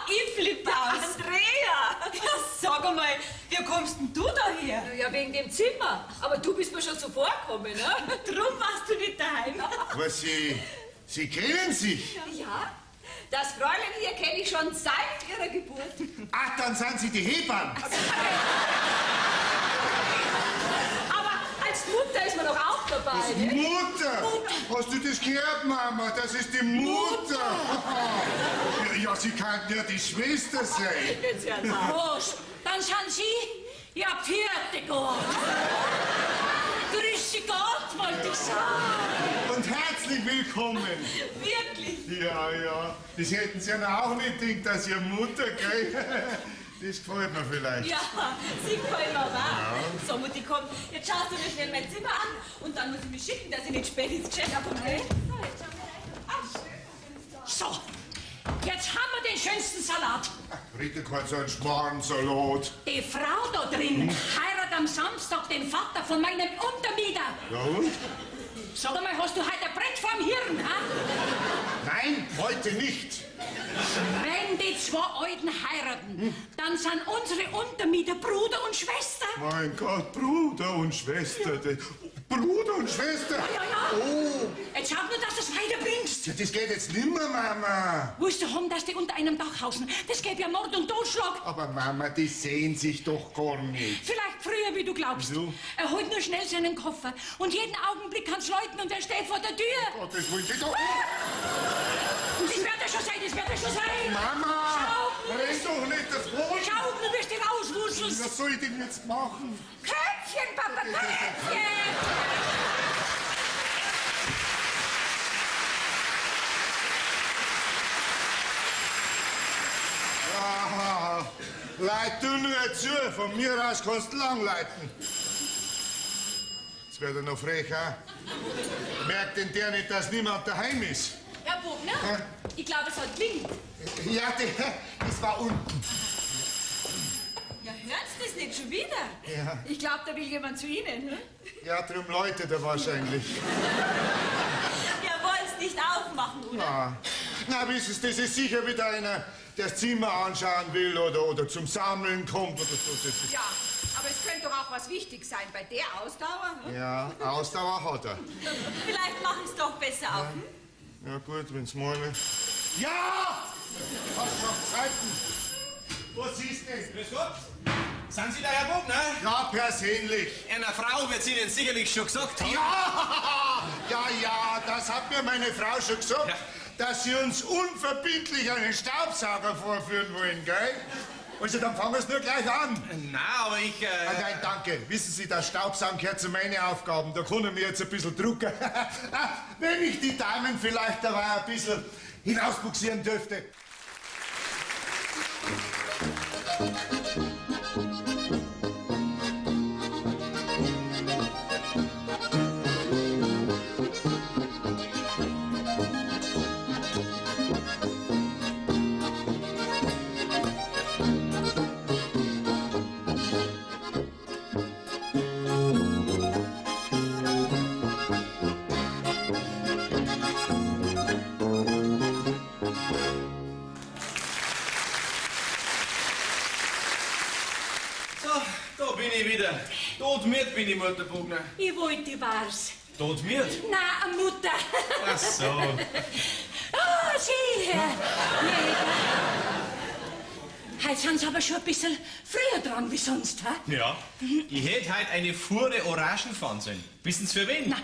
ich flippe aus. Andrea! Ja, sag einmal, wie kommst denn du da her? Ja, wegen dem Zimmer. Aber du bist mir schon zuvorgekommen, ne? Drum warst du nicht daheim. Was, Sie kennen sich? Ja, das Fräulein hier kenne ich schon seit ihrer Geburt. Ach, dann sind Sie die Hebamme. Aber als Mutter ist man doch auch dabei, ne? Mutter! Hast du das gehört, Mama? Das ist die Mutter! Ja, sie kann ja die Schwester sein. Jetzt hör's auf. Was? Dann sind Sie? Ja, vierte Gott. Grüße Gott, wollte ich sagen. Und herzlich willkommen. Wirklich? Ja, ja. Das hätten Sie ja auch nicht gedacht, dass Ihre Mutter, gell? Das gefällt mir vielleicht. Ja, sie gefällt mir auch. Ja. So, Mutti, komm, jetzt schaust du mir schnell mein Zimmer an und dann muss ich mich schicken, dass ich nicht spät ins Geschäft komme. Okay? So, jetzt schauen wir rein. Ach, schön. So, jetzt haben wir den schönsten Salat. Ach, Rita kann so einen Schmarrnsalat. Die Frau da drin heiratet am Samstag den Vater von meinem Untermieter. Ja und? Sag einmal, hast du heute ein Brett vorm Hirn, ha? Nein, heute nicht. Wenn die zwei Alten heiraten, dann sind unsere Untermieter Bruder und Schwester. Mein Gott, Bruder und Schwester. Bruder und Schwester? Ja, ja, ja. Oh. Jetzt schau nur, dass du es weiterbringst. Ja, das geht jetzt nimmer, Mama. Willst du haben, dass die unter einem Dach hausen? Das gäbe ja Mord und Totschlag. Aber Mama, die sehen sich doch gar nicht. Vielleicht früher, wie du glaubst. Wieso? Er holt nur schnell seinen Koffer. Und jeden Augenblick kann's läuten und er steht vor der Tür. Oh Gott, das wollte ich doch... Das wird er schon sein, das wird er schon sein. Mama! Schau, renn doch nicht davon! Schau, du wirst dich rauswuseln. Was soll ich denn jetzt machen? Köpfchen, Papa, Köpfchen! Ah, leit du nur zu, von mir aus kannst du lang leiten. Jetzt wird er noch frecher. Merkt denn der nicht, dass niemand daheim ist? Herr Bogner, ich glaube, es hat klingelt. Ja, das war unten. Ja, hören Sie das nicht schon wieder? Ja. Ich glaube, da will jemand zu Ihnen. Hm? Ja, drum läutet er wahrscheinlich. Ja, wollen Sie nicht aufmachen, oder? Na, na, wissen Sie, das ist sicher wieder einer, der das Zimmer anschauen will oder zum Sammeln kommt oder so. Das ist Ja, aber es könnte doch auch was wichtig sein bei der Ausdauer. Hm? Ja, Ausdauer hat er. Vielleicht machen Sie es doch besser auf. Hm? Ja gut, wenn's meine. Ja! Was noch Zeiten? Was ist denn? Grüß Gott. Sind Sie der Herr Bogner? Ja, persönlich. Einer Frau wird's Ihnen sicherlich schon gesagt haben. Ja, ja, ja, das hat mir meine Frau schon gesagt, Ja. dass sie uns unverbindlich einen Staubsauger vorführen wollen, gell? Also, dann fangen wir's nur gleich an. Na, aber ich... Ah, nein, danke. Wissen Sie, das Staubsaugen gehört zu meinen Aufgaben. Da kann ich mir jetzt ein bisschen drucken. Wenn ich die Damen vielleicht dabei ein bisschen hinausbuxieren dürfte. So, da bin ich wieder. Todmüd bin ich, Mutter Bogner. Ich wollte war's. Todmüd? Na, Mutter. Ach so. Oh, sieh her. Jäger. Heute sind Sie aber schon ein bisschen früher dran wie sonst, hä? Ja. Ich hätte heute eine Fuhre Orangen fahren sollen. Wissen Sie für wen? Na.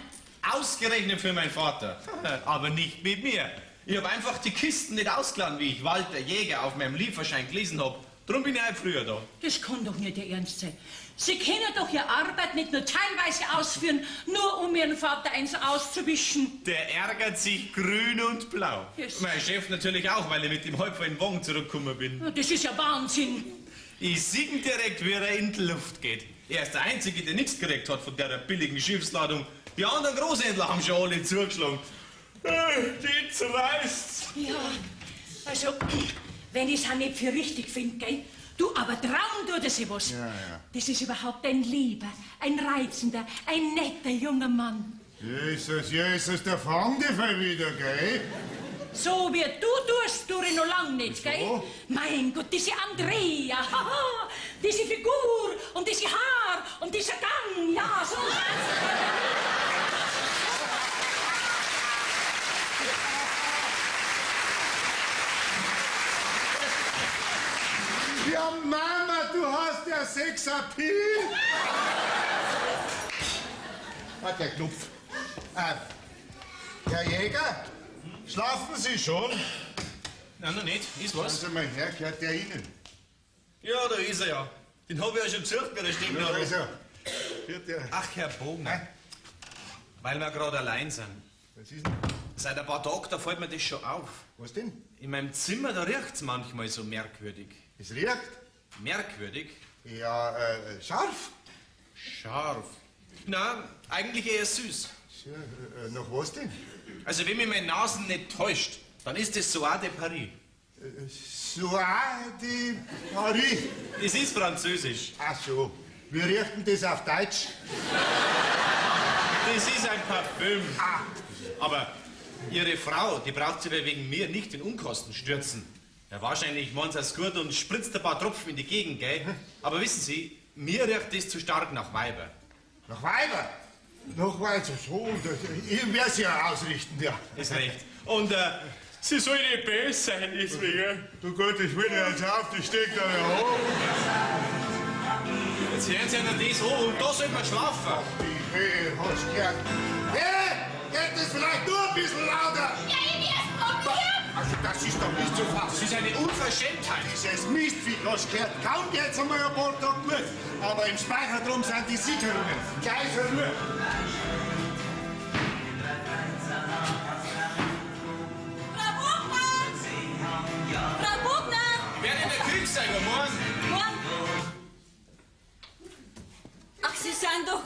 Ausgerechnet für meinen Vater. Aber nicht mit mir. Ich habe einfach die Kisten nicht ausgeladen, wie ich Walter Jäger auf meinem Lieferschein gelesen hab. Drum bin ich heute früher da. Das kann doch nicht Ihr Ernst sein. Sie können doch Ihre Arbeit nicht nur teilweise ausführen, nur um Ihren Vater eins auszuwischen. Der ärgert sich grün und blau. Yes. Mein Chef natürlich auch, weil ich mit dem halbvollen Wagen zurückgekommen bin. Das ist ja Wahnsinn. Ich sehe ihn direkt, wie er in die Luft geht. Er ist der Einzige, der nichts gekriegt hat von der billigen Schiffsladung. Die anderen Großhändler haben schon alle zugeschlagen. Die zerreißt's. Ja, also, wenn ich's auch nicht für richtig finde, gell? Du, aber trauen tut er sich was. Ja, ja. Das ist überhaupt ein lieber, ein reizender, ein netter junger Mann. Jesus, Jesus, der fangt dich wieder, gell? So wie du tust, tue ich noch lang nicht, gell? Wieso? Mein Gott, diese Andrea, haha, diese Figur und diese Haar und dieser Gang, ja, so Ja, Mama, du hast ja Sexappeal. Ah, der Knopf. Herr Jäger, schlafen Sie schon? Nein, noch nicht. Ist was? Also, mein Herr, gehört der Ihnen? Ja, da ist er ja. Den hab ich ja schon besucht bei der Ja, Stimmnadel. also, wird der... Ach, Herr Bogner. Weil wir gerade allein sind. Was ist denn? Seit ein paar Tagen, da fällt mir das schon auf. Was denn? In meinem Zimmer, da riecht's manchmal so merkwürdig. Es riecht? Merkwürdig? Ja, scharf. Scharf. Na, eigentlich eher süß. Ja, nach was denn? Also, wenn mich meine Nase nicht täuscht, dann ist das Soir de Paris. Soir de Paris. Das ist französisch. Ach so. Wir richten das auf Deutsch. Das ist ein Parfüm. Ah. Aber Ihre Frau, die braucht sich wegen mir nicht in Unkosten stürzen. Ja, wahrscheinlich meint sie es gut und spritzt ein paar Tropfen in die Gegend, gell? Aber wissen Sie, mir riecht das zu stark nach Weiber. Nach Weiber? Nach Weiber, so. Ich werde sie ja ausrichten, ja. Ist recht. Und sie soll nicht besser sein, deswegen. Du Gott, ich will ja jetzt auf, die steckt da ja hoch. Jetzt hören Sie ja noch das an und da sollte man schlafen. Die Höhe, hast du gehört. Hey, geht das vielleicht nur ein bisschen lauter? Ja, ich werd's probieren. Also das ist doch nicht zu fassen. Das ist eine Unverschämtheit. Dieses Mistvieh, hast du gehört. Kaum geht's einmal ein paar Tage gut. Aber im Speicher drum sind die Sicherungen. Gleich für Ruhe. Frau Bogner! Frau Bogner! Ich werde in der Küche sein, guten Morgen. Morgen! Ach, Sie sind doch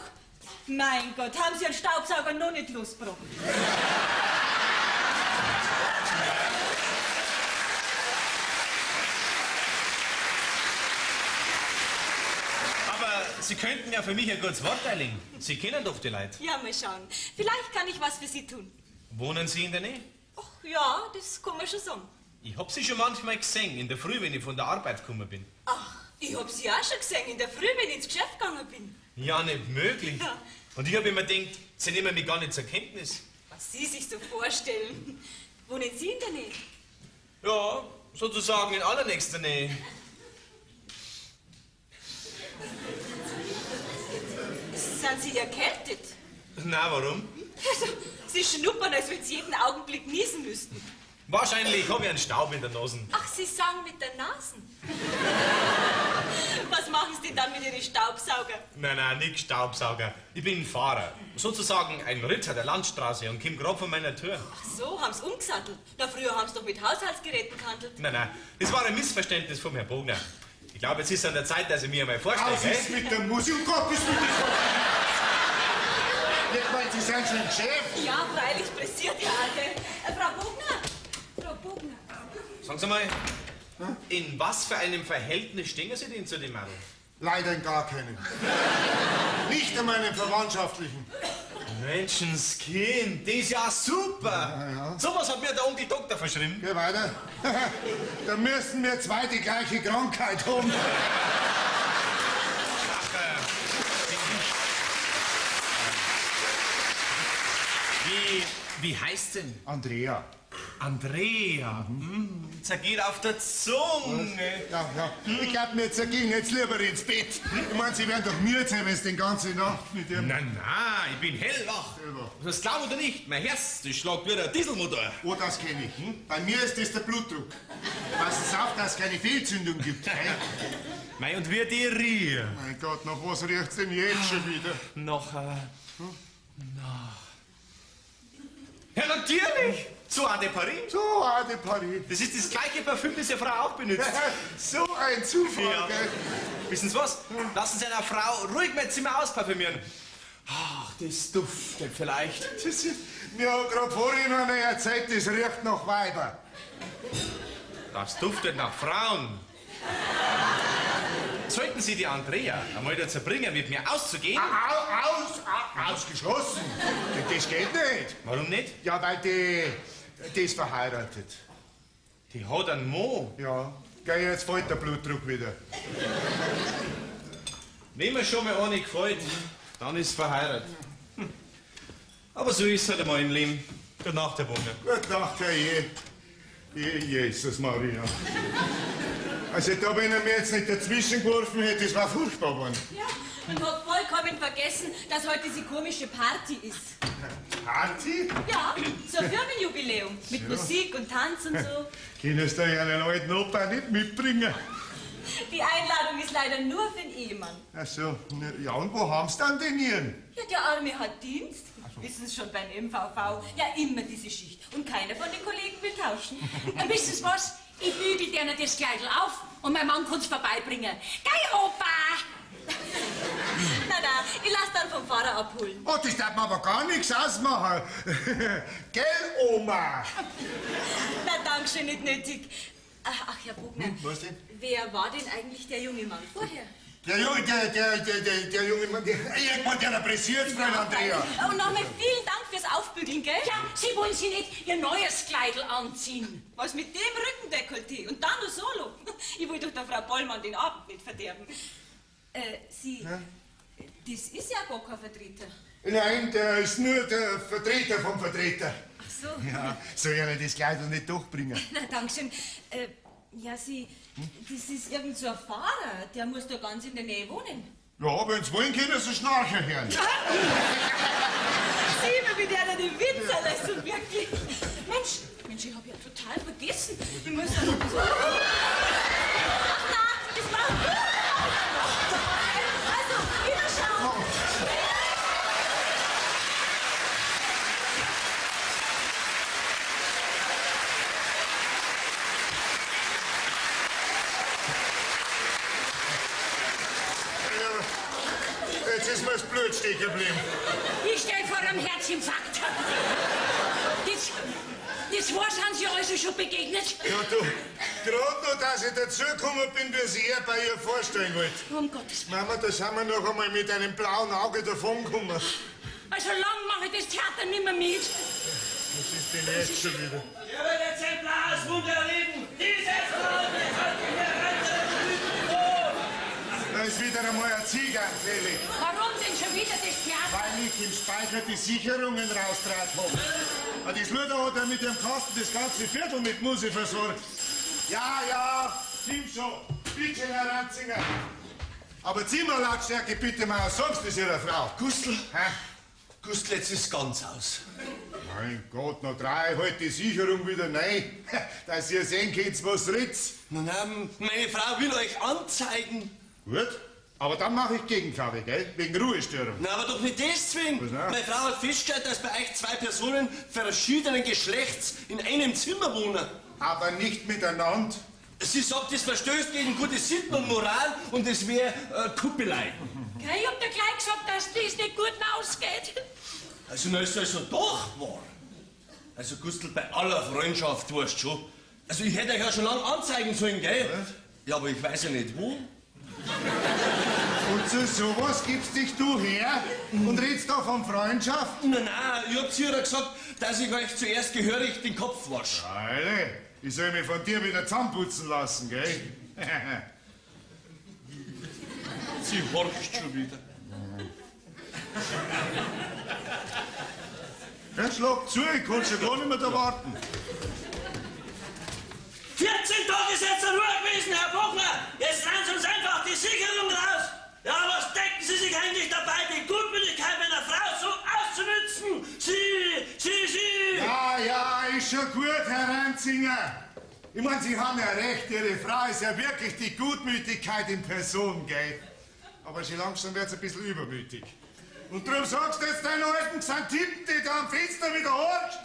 Mein Gott, haben Sie Ihren Staubsauger noch nicht losgebracht? Aber Sie könnten ja für mich ein gutes Wort einlegen. Sie kennen doch die Leute. Ja, mal schauen. Vielleicht kann ich was für Sie tun. Wohnen Sie in der Nähe? Ach ja, das kann man schon sagen. Ich hab Sie schon manchmal gesehen, in der Früh, wenn ich von der Arbeit gekommen bin. Ach, ich hab Sie auch schon gesehen, in der Früh, wenn ich ins Geschäft gegangen bin. Ja, nicht möglich. Ja. Und ich hab immer gedacht, Sie nehmen mich gar nicht zur Kenntnis. Was Sie sich so vorstellen. Wohnen Sie in der Nähe? Ja, sozusagen in allernächster Nähe. Sind Sie erkältet? Na, warum? Also, Sie schnuppern, als wenn Sie jeden Augenblick niesen müssten. Wahrscheinlich habe ich einen Staub in der Nase. Ach, Sie sagen mit der Nase. Was machen Sie denn dann mit Ihren Staubsauger? Nein, nein, nicht Staubsauger. Ich bin Fahrer. Sozusagen ein Ritter der Landstraße und komme gerade von meiner Tür. Ach so, haben Sie umgesattelt? Na, früher haben Sie doch mit Haushaltsgeräten gehandelt. Nein, nein, das war ein Missverständnis vom Herrn Bogner. Ich glaube, jetzt ist es an der Zeit, dass ich mir einmal vorstelle. Aus ist mit der Musik, um Gottes Willen! Nicht mal, Sie sind schon Chef. Ja, freilich pressiert, ja, gell? Frau Bogner, Frau Bogner. Sagen Sie mal, in was für einem Verhältnis stehen Sie denn zu dem Mann? Leider in gar keinem. Nicht in meinem verwandtschaftlichen. Menschenskind, das ist ja super. Ja, ja. So was hat mir der Onkel Doktor verschrieben. Geh weiter. Da müssen wir zwei die gleiche Krankheit haben. Ach, wie heißt denn? Andrea. Andrea. Mhm. Zergeht auf der Zunge. Ja, ja. Ich glaube, mir zergehen jetzt lieber ins Bett. Ich meine, Sie werden doch müde sein, wenn Sie den ganze Nacht mit dem... Na, na, ich bin hellwach. Das glauben oder nicht, mein Herz, das schlagt wie ein Dieselmotor. Oh, das kenne ich. Hm? Bei mir ist das der Blutdruck. Passen Sie auf, dass es keine Fehlzündung gibt. Mei, und wie die riecht. Mein Gott, nach was riecht's denn jetzt schon wieder? Nach... Nach... Ja, natürlich! So Eau de Paris. So Eau de Paris. Das ist das gleiche Parfüm, das Ihre Frau auch benutzt. So ein Zufall, ja. Gell? Wissen Sie was? Lassen Sie einer Frau ruhig mein Zimmer ausparfümieren. Ach, das duftet vielleicht. Das ist, mir hat gerade vorhin einer erzählt, das riecht nach Weiber. Das duftet nach Frauen. Sollten Sie die Andrea einmal dazu bringen, mit mir auszugehen? Ausgeschlossen. Das geht nicht. Warum nicht? Ja, weil die ist verheiratet. Die hat einen Mo. Ja. Gell, jetzt fällt der Blutdruck wieder. Wenn mir schon mal eine gefällt, dann ist verheiratet. Aber so ist es halt einmal im Leben. Gute Nacht, Herr Bogner. Gute Nacht, Herr Jesus Maria. Also da, wenn er mir jetzt nicht dazwischen geworfen hätte, das war furchtbar geworden. Ja, und hab vollkommen vergessen, dass heute diese komische Party ist. Party? Ja, so ein Firmenjubiläum. Mit ja. Musik und Tanz und so. Können Sie da Ihren alten Opa nicht mitbringen? Die Einladung ist leider nur für den Ehemann. Ach so, ja und wo haben Sie dann den Ihren? Ja, der Arme hat Dienst. So. Wissen Sie schon, beim MVV. Ja, immer diese Schicht. Und keiner von den Kollegen will tauschen. Wissen Sie was? Ich bügel dir das Kleidl auf und mein Mann kann's vorbeibringen. Gell, Opa? Na, na, ich lass dann vom Fahrer abholen. Oh, das darf man aber gar nichts ausmachen. Gell, Oma? Na, danke schön, nicht nötig. Ach, Herr Bogner. Was denn? Wer war denn eigentlich der junge Mann vorher? Der junge, der junge Mann, irgendwann der pressiert, Fräulein Andrea. Und nochmal vielen Dank fürs Aufbügeln, gell? Ja, Sie wollen sich nicht Ihr neues Kleidl anziehen. Was mit dem Rückendekolleté und dann noch solo. Ich will doch der Frau Bollmann den Abend nicht verderben. Sie, ja? Das ist ja gar kein Vertreter. Nein, der ist nur der Vertreter vom Vertreter. Ach so. Ja, soll ich Ihnen das Kleidl nicht durchbringen? Na, danke schön. Ja, Sie, das ist irgend so ein Fahrer, der muss da ganz in der Nähe wohnen. Ja, wenn Sie wollen, können Sie Schnarcher hören. Sieh mal, wie der da den Witz lässt, so wirklich. Mensch, Mensch, ich hab ja total vergessen. Ich muss da noch so... Ach na, das war... Also, wiederschauen. Jetzt ist mir das Blut stehen geblieben. Ich steh vor einem Herzinfarkt. Das war, sind Sie also schon begegnet? Ja, du, gerade noch, dass ich dazugekommen bin, wie sie er bei ihr vorstellen wollte. Um Gottes Willen. Mama, da sind wir noch einmal mit einem blauen Auge davongekommen. Also lang mache ich das Theater nicht mehr mit. Was ist denn jetzt schon wieder? Ihr werdet ein blaues Wunder erleben. Dieses Mal bekommt ihr Da ist wieder einmal ein Ziege anfällig. Warum denn schon wieder das Theater? Weil ich im Speicher die Sicherungen raustrat habe. Das Luder hat er mit dem Kasten das ganze Viertel mit Musik versorgt. Ja, ja, stimmt schon. Bitte, Herr Ranzinger. Aber Zimmerlautstärke bitte mal, sagst du es Ihrer Frau. Gustl? Hä? Gustl, jetzt ist ganz aus. Mein Gott, noch drei halt die Sicherung wieder rein, dass ihr sehen könnt, was ritzt. Nein, meine Frau will euch anzeigen. Gut, aber dann mache ich Gegenklage, gell? Wegen Ruhestörung. Na, aber doch nicht deswegen. Was denn? Meine Frau hat festgestellt, dass bei euch zwei Personen verschiedenen Geschlechts in einem Zimmer wohnen. Aber nicht miteinander. Sie sagt, das verstößt gegen gute Sitten und Moral und es wäre Kuppelei. Gell, ich hab dir gleich gesagt, dass das nicht gut ausgeht. Also, na, ist also doch wahr. Also, Gustl, bei aller Freundschaft, weißt du schon. Also, ich hätte euch ja schon lange anzeigen sollen, gell? Was? Ja, aber ich weiß ja nicht, wo. Und zu sowas gibst dich du her und redst da von Freundschaft? Nein, nein, ich hab zu ihr gesagt, dass ich euch zuerst gehörig den Kopf wasche. Alter, ich soll mich von dir wieder zusammenputzen lassen, gell? Sie horcht schon wieder. Ja, schlag zu, ich kann schon gar nicht mehr da warten. 14 Tage ist jetzt Ruhe gewesen, Herr Bogner. Jetzt rennen Sie uns einfach die Sicherung raus. Ja, was denken Sie sich eigentlich dabei, die Gutmütigkeit meiner Frau so auszunützen? Sie! Ja, ja, ist schon gut, Herr Ranzinger. Ich meine, Sie haben ja recht, Ihre Frau ist ja wirklich die Gutmütigkeit in Person, gell? Aber schon langsam wird's ein bisschen übermütig. Und darum sagst du jetzt deinen alten Xantippen, die da am Fenster wieder horcht,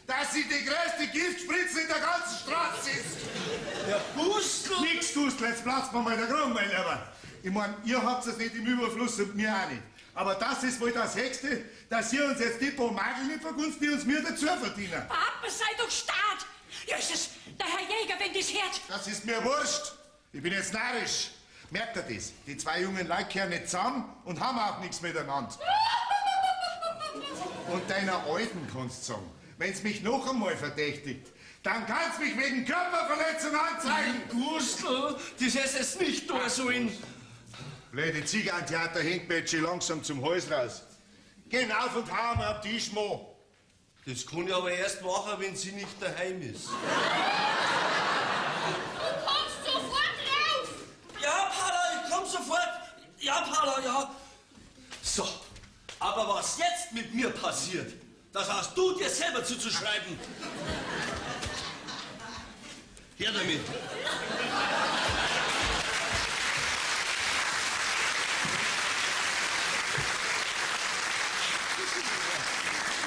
dass sie die größte Giftspritze in der ganzen Straße ist. Ja, Gustl! Nix, Gustl, jetzt platzt mir mal der Grund, mein Lieber. Ich mein, ihr habt es nicht im Überfluss und mir auch nicht. Aber das ist wohl das Höchste, dass ihr uns jetzt die paar Magel nicht vergunst, die uns mir dazu verdienen. Papa, sei doch stark! Jesus, der Herr Jäger, wenn das hört. Das ist mir wurscht. Ich bin jetzt narrisch. Merkt ihr das? Die zwei jungen Leute kehren nicht zusammen und haben auch nichts miteinander. Und deiner Alten kannst du sagen, wenn's mich noch einmal verdächtigt, dann kannst mich wegen Körperverletzung anzeigen. Gustl, das hättest jetzt nicht tun sollen. Blöde Zigantheater hängt mir jetzt schon langsam zum Hals raus. Genau von kaum am Tisch, Mo. Das kann ich aber erst machen, wenn sie nicht daheim ist. Du kommst sofort rauf! Ja, Paula, ich komm sofort. Ja, Paula, ja. So, aber was jetzt mit mir passiert, das hast du dir selber zuzuschreiben. Her damit.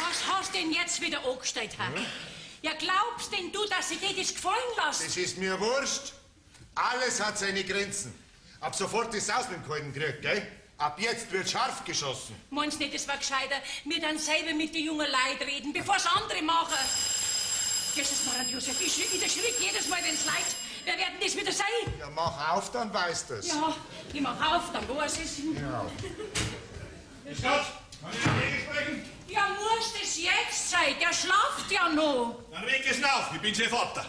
Was hast denn jetzt wieder angestellt, Herr? Ja, glaubst denn du, dass ich dir das gefallen lasse? Das ist mir wurscht. Alles hat seine Grenzen. Ab sofort ist aus mit dem Kalten Krieg, gell? Ab jetzt wird scharf geschossen. Meinst nicht, es war gescheiter, mir dann selber mit den jungen Leuten reden, bevor's andere machen? Jesus, Marian Josef, ich erschrick jedes Mal, wenn's leid. Wer wird denn das wieder sein? Ja, mach auf, dann weißt du's. Ja, ich mach auf, dann weiß ich's. Ja. Grüß Gott, kann ich mit Jäger sprechen? Ja, muss das jetzt sein? Der schlaft ja noch. Dann weck es auf, ich bin sein Vater.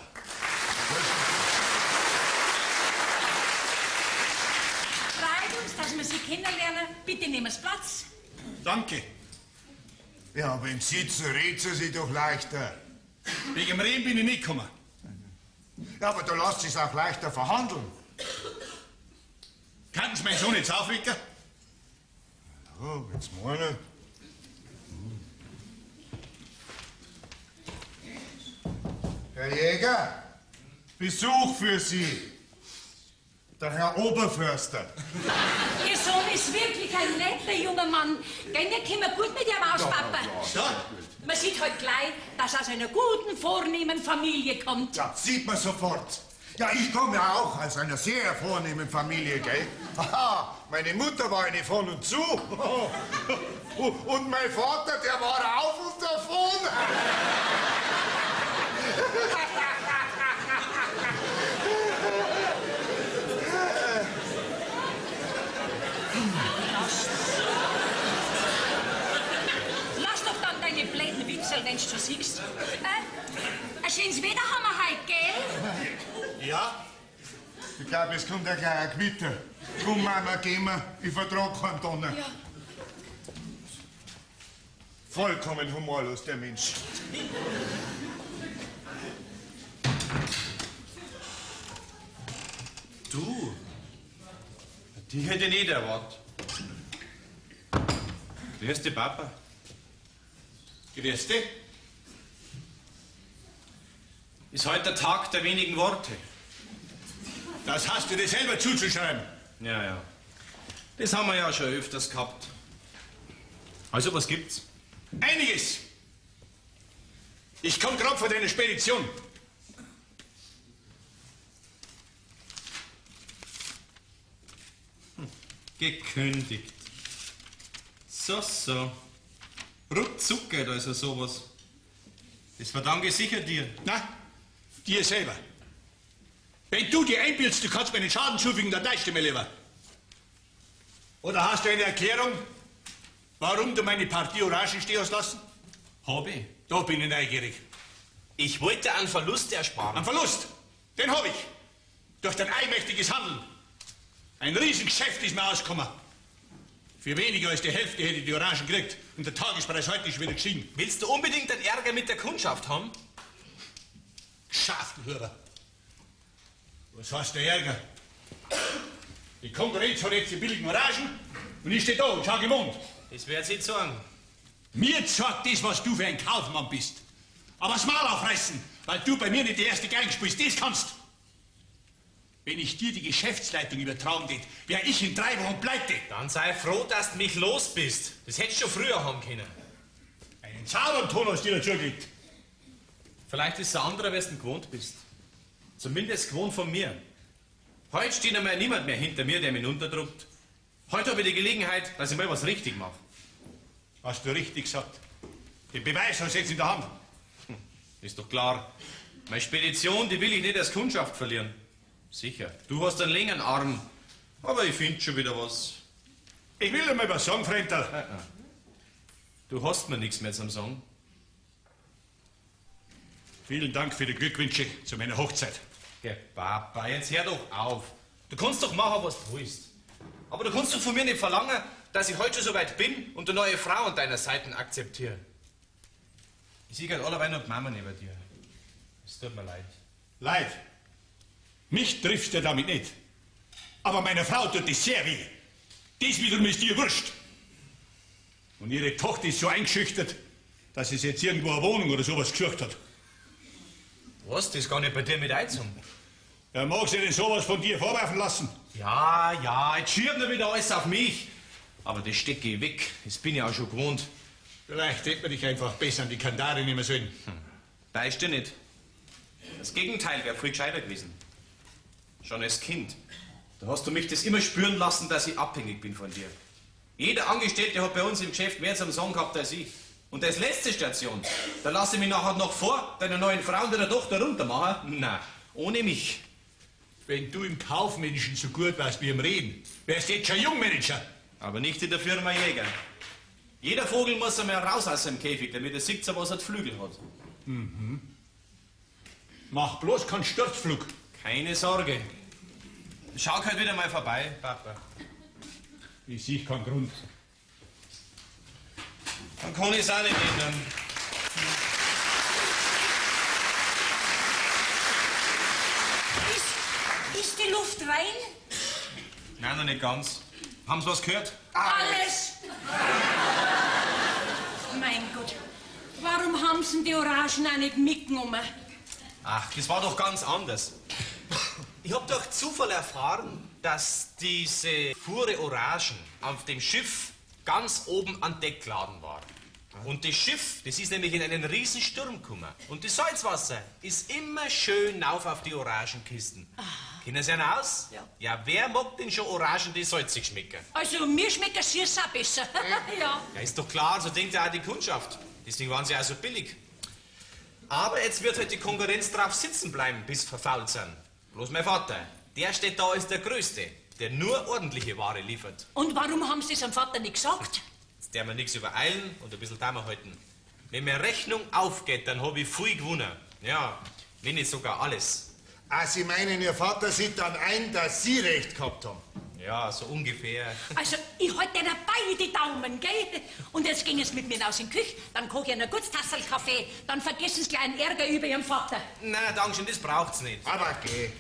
Freut uns, dass wir Sie kennenlernen. Bitte nehmen Sie Platz. Danke. Ja, aber im Sitzen redet sie sich doch leichter. Wegen dem Reden bin ich nicht gekommen. Ja, aber da lässt sich's auch leichter verhandeln. Könnten Sie meinen Sohn jetzt aufwecken? Ja, wenn's meinen. Herr Jäger, Besuch für Sie. Der Herr Oberförster. Ihr Sohn ist wirklich ein netter junger Mann. Gell, wir kommen gut mit ihm aus, Papa. Ja, Man sieht halt gleich, dass er aus einer guten, vornehmen Familie kommt. Ja, sieht man sofort. Ja, ich komme ja auch aus einer sehr vornehmen Familie, gell? Haha, meine Mutter war eine von und zu. Und mein Vater, der war auf und davon. Lass doch dann deine blöden Witzel, wenn du schon siehst. Ein schönes Wetter haben wir heute, gell? Ja? Ich glaube, es kommt ja gleich ein Gewitter. Komm, Mama, gehen wir. Ich vertrag keinen Donner. Ja. Vollkommen humorlos, der Mensch. Du? Die hätte ich nicht erwartet. Grüß dich, Papa. Grüß dich. Ist heute der Tag der wenigen Worte. Das hast du dir selber zuzuschreiben. Ja, ja. Das haben wir ja schon öfters gehabt. Also, was gibt's? Einiges. Ich komme gerade von deiner Spedition. Gekündigt. So, so. Ruckzuck geht also sowas. Das verdanke ich sicher dir. Na, dir selber. Wenn du dir einbildest, du kannst mir einen Schaden zufügen, dann täuschst du mir lieber. Oder hast du eine Erklärung, warum du meine Partie Orangen stehen hast lassen? Hab ich. Da bin ich neugierig. Ich wollte einen Verlust ersparen. Einen Verlust? Den hab ich. Durch dein allmächtiges Handeln. Ein Riesengeschäft ist mir ausgekommen. Für weniger als die Hälfte hätte ich die Orangen gekriegt. Und der Tagespreis heute ist wieder gestiegen. Willst du unbedingt einen Ärger mit der Kundschaft haben? Schaftenhörer. Was heißt der Ärger? Die Konkurrenz hat jetzt die billigen Orangen und ich stehe da und schau gewohnt. Das werd sie sagen. Mir zeigt das, was du für ein Kaufmann bist. Aber das Maul aufreißen, weil du bei mir nicht die erste Geige spielst, das kannst. Wenn ich dir die Geschäftsleitung übertragen tät, wär ich in 3 Wochen pleite. Dann sei froh, dass du mich los bist. Das hättest du schon früher haben können. Einen sauberen Ton hast du dir dazugelegt. Vielleicht ist es ein anderer, wer du gewohnt bist. Zumindest gewohnt von mir. Heute steht einmal niemand mehr hinter mir, der mich unterdrückt. Heute habe ich die Gelegenheit, dass ich mal was richtig mache. Hast du richtig gesagt. Den Beweis hast du jetzt in der Hand. Ist doch klar. Meine Spedition, die will ich nicht als Kundschaft verlieren. Sicher, du hast einen längeren Arm, aber ich find schon wieder was. Ich will dir mal was sagen, Fremder. Du hast mir nichts mehr zum Sagen. Vielen Dank für die Glückwünsche zu meiner Hochzeit. Geh, Papa, jetzt hör doch auf. Du kannst doch machen, was du willst. Aber du kannst doch von mir nicht verlangen, dass ich heute schon so weit bin und eine neue Frau an deiner Seite akzeptiere. Ich sehe gerade alleweil noch die Mama neben dir. Es tut mir leid. Leid? Mich triffst du damit nicht. Aber meiner Frau tut es sehr weh. Das wiederum ist dir wurscht. Und ihre Tochter ist so eingeschüchtert, dass sie jetzt irgendwo eine Wohnung oder sowas gesucht hat. Was? Das kann ich bei dir mit einzogen. Wer mag sich denn sowas von dir vorwerfen lassen? Ja, ja, jetzt schiebt nur wieder alles auf mich. Aber das stecke ich weg. Das bin ich auch schon gewohnt. Vielleicht hätte man dich einfach besser an die Kandare nehmen sollen. Weißt du nicht. Das Gegenteil wäre viel gescheiter gewesen. Schon als Kind. Da hast du mich das immer spüren lassen, dass ich abhängig bin von dir. Jeder Angestellte hat bei uns im Geschäft mehr zum Sagen gehabt als ich. Und als letzte Station, da lasse ich mich nachher noch vor deiner neuen Frau und deiner Tochter runtermachen. Na, ohne mich. Wenn du im Kaufmännischen so gut warst wie im Reden, wärst du jetzt schon Jungmanager. Aber nicht in der Firma Jäger. Jeder Vogel muss einmal raus aus seinem Käfig, damit er sieht, was er Flügel hat. Mhm. Mach bloß keinen Sturzflug. Keine Sorge. Schau halt wieder mal vorbei, Papa. Ich sehe keinen Grund. Dann kann ich's auch nicht ändern. Ist die Luft rein? Nein, noch nicht ganz. Haben Sie was gehört? Alles! Mein Gott, warum haben sie denn die Orangen auch nicht mitgenommen? Ach, das war doch ganz anders. Ich hab durch Zufall erfahren, dass diese Fuhre Orangen auf dem Schiff ganz oben an Deck geladen war. Und das Schiff, das ist nämlich in einen riesen Sturm gekommen. Und das Salzwasser ist immer schön auf die Orangenkisten. Kennen Sie einen aus? Ja. Ja, wer mag denn schon Orangen, die salzig schmecken? Also, mir schmeckt das süß auch besser. Ja. Ja, ist doch klar, so denkt ja auch die Kundschaft. Deswegen waren sie auch so billig. Aber jetzt wird halt die Konkurrenz drauf sitzen bleiben, bis verfault sind. Bloß mein Vater, der steht da als der Größte, der nur ordentliche Ware liefert. Und warum haben Sie es am Vater nicht gesagt? Jetzt darf man nichts übereilen und ein bisschen Daumen halten. Wenn mir Rechnung aufgeht, dann hab ich viel gewonnen. Ja, wenn nicht sogar alles. Ah, Sie meinen, Ihr Vater sieht dann ein, dass Sie recht gehabt haben? Ja, so ungefähr. Also, ich halte Ihnen beide die Daumen, gell? Und jetzt gehen Sie mit mir raus in die Küche, dann koche ich Ihnen ein gutes Tassel Kaffee, dann vergessen Sie gleich einen Ärger über Ihren Vater. Nein, danke schön, das braucht's nicht. Aber geh,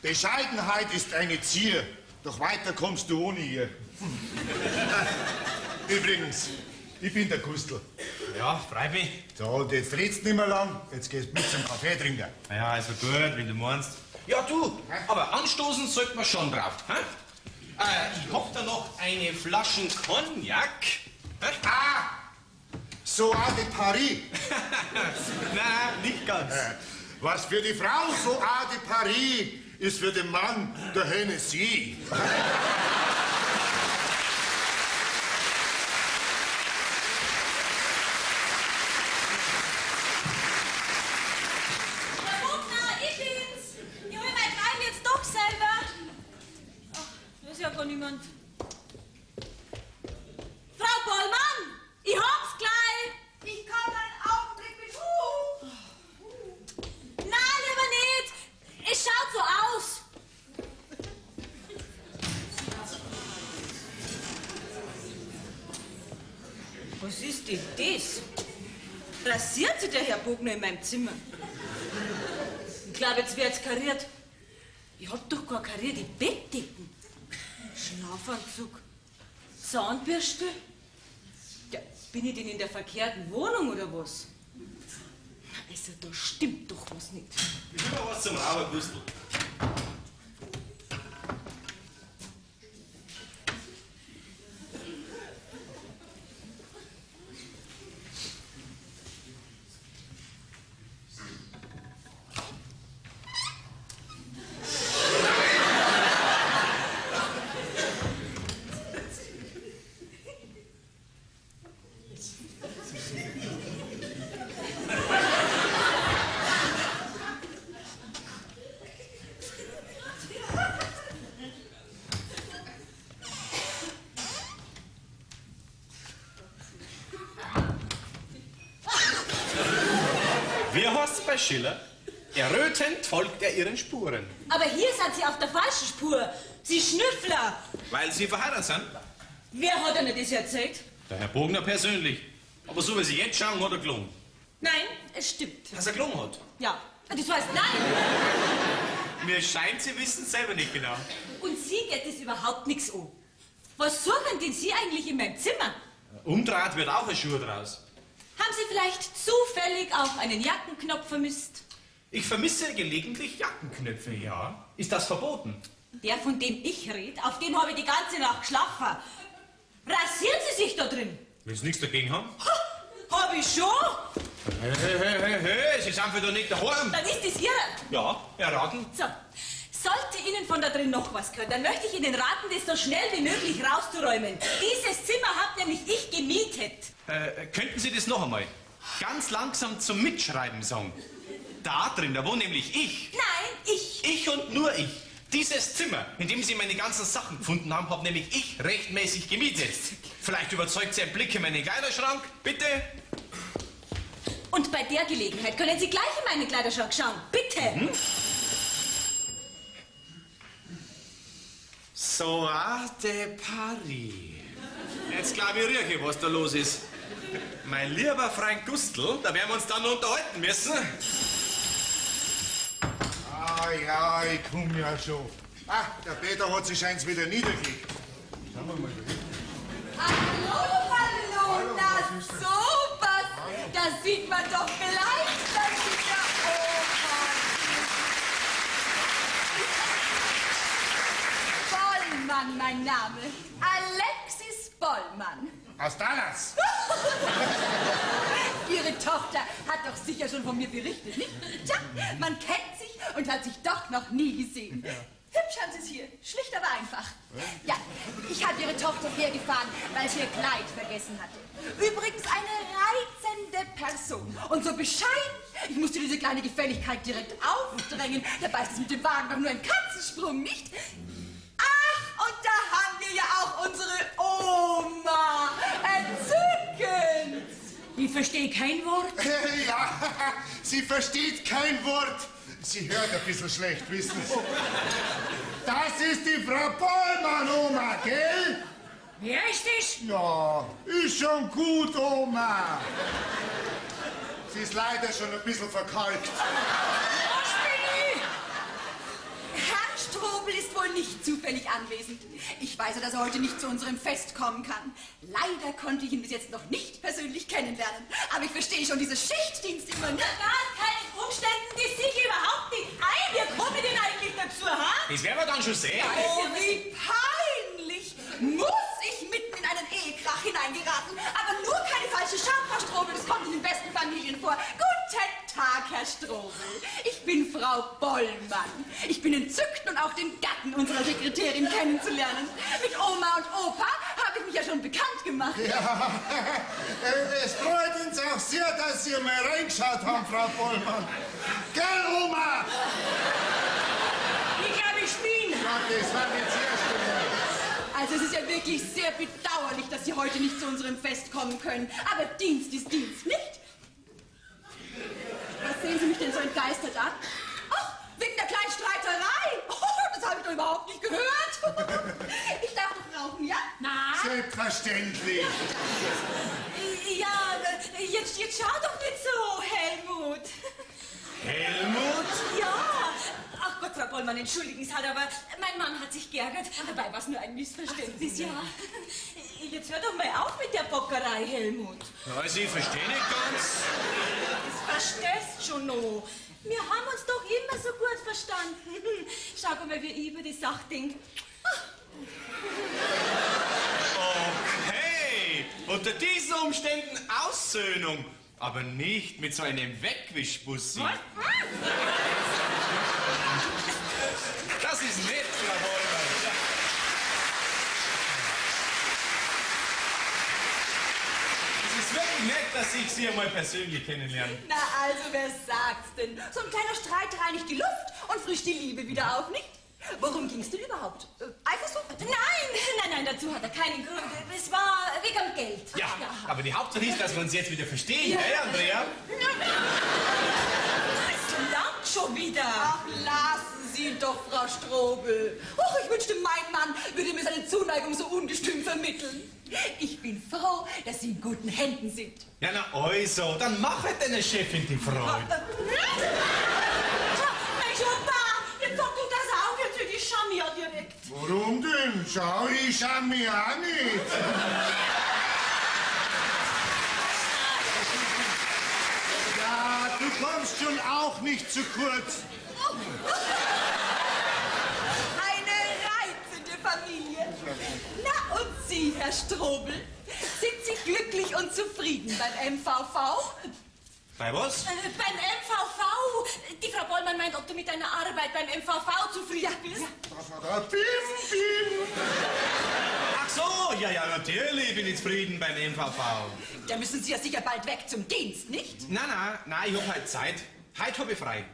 Bescheidenheit ist eine Zier, doch weiter kommst du ohne ihr. Übrigens, ich bin der Gustl. Ja, freu mich. So, und jetzt redst nicht mehr lang, jetzt gehst du mit zum Kaffee trinken. Ja, also gut, wenn du meinst. Ja, du, aber anstoßen sollte man schon drauf. Hä? Ich hab da noch eine Flasche Cognac. Hä? Ah! Soir de Paris. Nein, nicht ganz. Was für die Frau Soir de Paris ist für den Mann der Hennessy. Herr Bogner, ich bin's. Ich hol mein Kleid jetzt doch selber. Ach, da ist ja gar niemand. Frau Bollmann, ich hab's gleich. Ich komme einen Augenblick mit. Nein, lieber nicht. Es schaut so aus. Was ist denn das? Rasiert sich der Herr Bogner in meinem Zimmer? Ich glaube, jetzt wird's kariert. Ich hab doch gar karierte Bettdecken. Schlafanzug, Zahnbürste. Ja, bin ich denn in der verkehrten Wohnung oder was? Also, da stimmt doch was nicht. Ich will mal was zum Rauchen, Gustl. Wie heißt's bei Schiller? Errötend folgt er ihren Spuren. Aber hier sind Sie auf der falschen Spur. Sie Schnüffler. Weil sie verheiratet sind? Wer hat Ihnen das erzählt? Der Herr Bogner persönlich. Aber so wie Sie jetzt schauen, hat er gelogen. Nein, es stimmt. Dass er gelogen hat? Ja. Das heißt nein. Mir scheint, Sie wissen es selber nicht genau. Und Sie geht es überhaupt nichts an. Was suchen denn Sie eigentlich in meinem Zimmer? Umdraht wird auch ein Schuh draus. Haben Sie vielleicht zufällig auch einen Jackenknopf vermisst? Ich vermisse gelegentlich Jackenknöpfe, ja. Ist das verboten? Der, von dem ich rede, auf dem habe ich die ganze Nacht geschlafen. Rasieren Sie sich da drin? Willst du nichts dagegen haben? Hab ich schon? Hey, hey, hey, hey, Sie sind wieder nicht daheim. Dann ist es Ihre. Ja, erraten. So, sollte Ihnen von da drin noch was gehören, dann möchte ich Ihnen raten, das so schnell wie möglich rauszuräumen. Dieses Zimmer hab nämlich ich gemietet. Könnten Sie das noch einmal ganz langsam zum Mitschreiben sagen? Da drin, da wohne nämlich ich. Nein, ich. Ich und nur ich. Dieses Zimmer, in dem Sie meine ganzen Sachen gefunden haben, habe nämlich ich rechtmäßig gemietet. Vielleicht überzeugt Sie ein Blick in meinen Kleiderschrank, bitte. Und bei der Gelegenheit können Sie gleich in meinen Kleiderschrank schauen, bitte. Mhm. Soir de Paris. Jetzt glaube ich, rieche ich, was da los ist. Mein lieber Freund Gustl, da werden wir uns dann noch unterhalten müssen. Ah ja, ich komm ja schon. Ah, der Peter hat sich scheint's wieder niedergelegt. Schauen wir mal. Hallo, hallo, na sowas. Da sieht man doch gleich, dass ich der Oma bin. Bollmann, mein Name. Alexis Bollmann. Aus Dallas. Ihre Tochter hat doch sicher schon von mir berichtet, nicht? Tja, man kennt sich und hat sich doch noch nie gesehen. Ja. Hübsch haben Sie es hier. Schlicht, aber einfach. Ja, ich habe Ihre Tochter hergefahren, weil sie ihr Kleid vergessen hatte. Übrigens eine reizende Person. Und so bescheiden. Ich musste diese kleine Gefälligkeit direkt aufdrängen. Dabei ist es mit dem Wagen doch nur ein Katzensprung, nicht? Ach, und da haben wir ja auch unsere Oma. Entzückend. Ich verstehe kein Wort. Ja, sie versteht kein Wort. Sie hört ein bisschen schlecht, wissen Sie. Das ist die Frau Bollmann, Oma, gell? Wer ist das? Ja, ist schon gut, Oma. Sie ist leider schon ein bisschen verkalkt. Was bin ich? Herr Strobel ist wohl nicht zufällig anwesend. Ich weiß ja, dass er heute nicht zu unserem Fest kommen kann. Leider konnte ich ihn bis jetzt noch nicht persönlich kennenlernen. Aber ich verstehe schon diese Schichtdienst immer nicht. Gar keine Umständen, die sich überhaupt nicht ein. Wir kommen denn eigentlich dazu, ha? Das werden wir dann schon sehen. Oh, wie peinlich. Muss ich mitten in einen Ehekrach hineingeraten? Aber nur keine falsche Scham, Frau Strobel. Das kommt in den besten Familien vor. Guten Tag, Herr Strobel. Ich bin Frau Bollmann. Ich bin entzückt, nun auch den Gatten unserer Sekretärin kennenzulernen. Mit Oma und Opa habe ich mich ja schon bekannt gemacht. Ja, es freut uns auch sehr, dass Sie mal reingeschaut haben, Frau Bollmann. Gell, Oma? Ich glaube, ich spinne. Ja, das war jetzt erst einmal. Also es ist ja wirklich sehr bedauerlich, dass Sie heute nicht zu unserem Fest kommen können. Aber Dienst ist Dienst, nicht? Was sehen Sie mich denn so entgeistert an? Ach, wegen der kleinen Streiterei. Oh, das habe ich doch überhaupt nicht gehört. Ich darf doch rauchen, ja? Nein. Selbstverständlich. Ja, jetzt schau doch nicht so, Helmut. Helmut? Ja. Ach Gott, Frau Bollmann, entschuldigen Sie halt, aber mein Mann hat sich geärgert. Dabei war es nur ein Missverständnis, ja. Jetzt hör doch mal auf mit der Bockerei, Helmut. Also, ich verstehe nicht ganz. Das verstehst schon noch. Wir haben uns doch immer so gut verstanden. Schau mal, wie ich über die Sache denk. Okay, unter diesen Umständen Aussöhnung. Aber nicht mit so einem Wegwischbussi. Was? Das ist nett, Frau Bollmann. Es ist wirklich nett, dass ich Sie einmal persönlich kennenlerne. Na also, wer sagt's denn? So ein kleiner Streit reinigt die Luft und frischt die Liebe wieder auf, nicht? Worum ging's denn überhaupt? Eifersucht? Nein, nein, nein, dazu hat er keinen Grund. Es war wegen Geld. Ja, ja, aber die Hauptsache ist, dass wir uns jetzt wieder verstehen, ja, gell, Andrea? Es langt schon wieder. Ach, lassen Sie ihn doch, Frau Strobel. Och, ich wünschte, mein Mann würde mir seine Zuneigung so ungestüm vermitteln. Ich bin froh, dass Sie in guten Händen sind. Ja, na also, dann mach halt deiner Chefin die Freude. Mensch, Opa, jetzt sag du das auch, jetzt will ich scham ja direkt. Warum denn? Schau, ich scham mich auch nicht. Ja, du kommst schon auch nicht zu kurz. Eine reizende Familie. Na und Sie, Herr Strobel, sind Sie glücklich und zufrieden beim MVV? Bei was? Beim MVV. Die Frau Bollmann meint, ob du mit deiner Arbeit beim MVV zufrieden bist. Ja. Bim, bim. Ach so, ja, ja, natürlich bin ich zufrieden beim MVV. Da müssen Sie ja sicher bald weg zum Dienst, nicht? Nein, nein, nein, ich hab halt Zeit. Heute hab ich frei.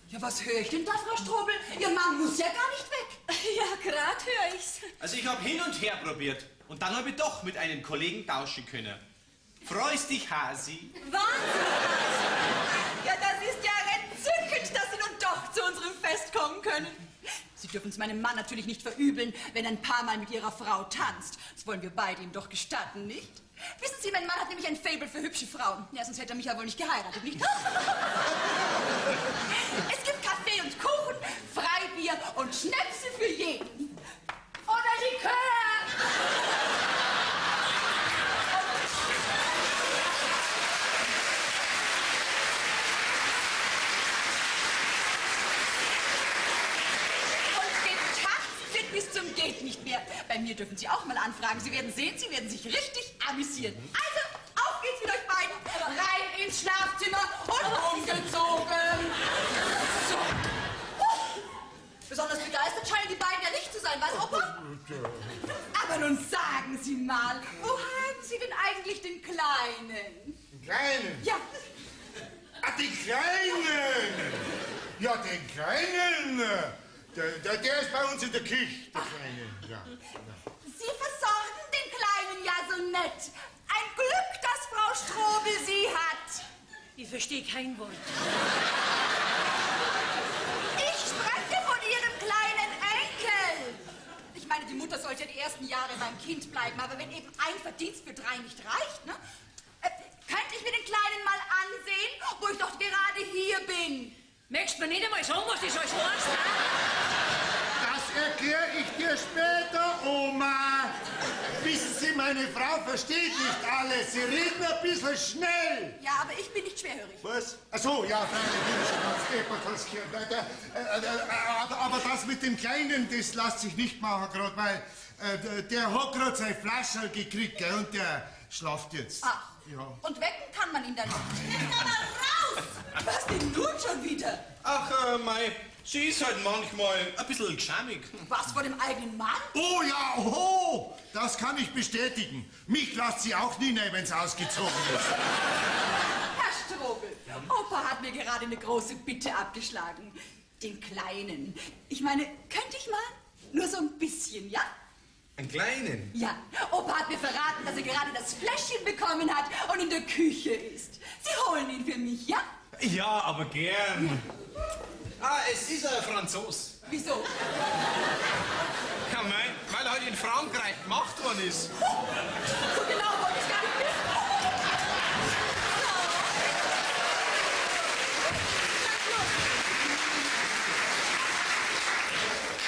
Ja, was höre ich denn da, Frau Strobel? Ihr Mann muss ja gar nicht weg. Ja, grad höre ich's. Also ich hab hin und her probiert und dann hab ich doch mit einem Kollegen tauschen können. Freust dich, Hasi? Wahnsinn! Ja, das ist ja entzückend, dass Sie nun doch zu unserem Fest kommen können. Sie dürfen es meinem Mann natürlich nicht verübeln, wenn er ein paar Mal mit Ihrer Frau tanzt. Das wollen wir beide ihm doch gestatten, nicht? Wissen Sie, mein Mann hat nämlich ein Faible für hübsche Frauen. Ja, sonst hätte er mich ja wohl nicht geheiratet, nicht? Es gibt Kaffee und Kuchen, Freibier und Schnäpse für jeden. Oder Likör! Bis zum geht nicht mehr. Bei mir dürfen Sie auch mal anfragen. Sie werden sehen, Sie werden sich richtig amüsieren. Also, sein, was, Opa? Aber nun sagen Sie mal, wo haben Sie denn eigentlich den Kleinen? Den Kleinen? Ja. Ah, den Kleinen! Ja, den Kleinen! Der ist bei uns in der Küche, der Kleine. Ja. Sie versorgen den Kleinen ja so nett. Ein Glück, dass Frau Strobel Sie hat. Ich verstehe kein Wort. Ich spreche von Ihrem kleinen Enkel. Ich meine, die Mutter sollte ja die ersten Jahre beim Kind bleiben, aber wenn eben ein Verdienst für drei nicht reicht, ne? Könnte ich mir den Kleinen mal ansehen, wo ich doch gerade hier bin? Möchtest du mir nicht einmal sagen, was das alles heißt? Das erkläre ich dir später, Oma. Wissen Sie, meine Frau versteht nicht alles. Sie reden ein bisschen schnell. Ja, aber ich bin nicht schwerhörig. Was? Ach so, ja, freilich, bin schon ganz deppert, hast gehört. Aber das mit dem Kleinen, das lässt sich nicht machen gerade, weil der hat gerade seine Flasche gekriegt, gell, und der schlaft jetzt. Ach, ja. Und wecken kann man ihn dann nicht. Jetzt aber raus! Was denn nun schon wieder? Ach, mei, sie ist halt manchmal ein bisschen geschamig. Was, vor dem eigenen Mann? Oh ja, oh, das kann ich bestätigen. Mich lässt sie auch nie rein, wenn's ausgezogen ist. Herr Strobel, Opa hat mir gerade eine große Bitte abgeschlagen. Den Kleinen. Ich meine, könnte ich mal? Nur so ein bisschen, ja? Einen Kleinen? Ja, Opa hat mir verraten, dass er gerade das Fläschchen bekommen hat und in der Küche ist. Sie holen ihn für mich, ja? Ja, aber gern. Ah, es ist ein Franzos. Wieso? Ja, mei, weil er halt in Frankreich gemacht worden ist. So genau wollte ich gar nicht wissen.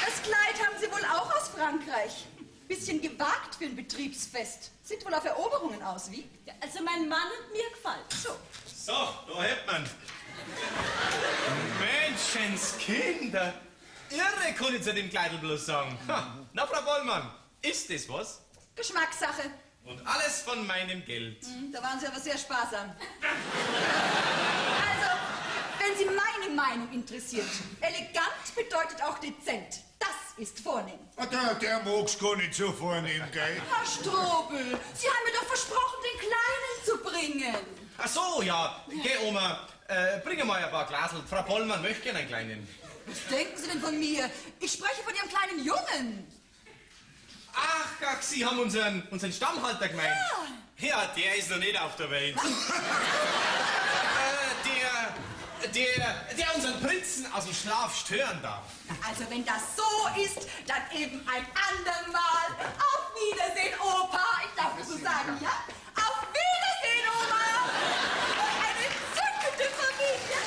Das Kleid haben Sie wohl auch aus Frankreich. Bisschen gewagt für ein Betriebsfest. Sind wohl auf Eroberungen aus, wie? Ja, also mein Mann und mir gefällt. So. So, da hätt man. Menschenskinder! Irre, kann ich zu dem Kleidl bloß sagen. Ha. Na, Frau Bollmann, ist das was? Geschmackssache. Und alles von meinem Geld. Da waren Sie aber sehr sparsam. Also, wenn Sie meine Meinung interessiert, elegant bedeutet auch dezent. Das ist vornehm. Ah, der mag's gar nicht so vornehm, gell? Herr Strobel, Sie haben mir doch versprochen, den Kleinen zu bringen. Ach so, ja. Geh, Oma, bring mal ein paar Glasel. Frau Bollmann möchte gerne einen kleinen. Was denken Sie denn von mir? Ich spreche von Ihrem kleinen Jungen. Ach, ach, Sie haben unseren Stammhalter gemeint. Ja. Ja, der ist noch nicht auf der Welt. Der unseren Prinzen aus dem Schlaf stören darf. Also wenn das so ist, dann eben ein andermal. Auf Wiedersehen, Opa. Ich darf das so sagen, ja? Auf Wiedersehen, Oma. Und eine entzückende Familie.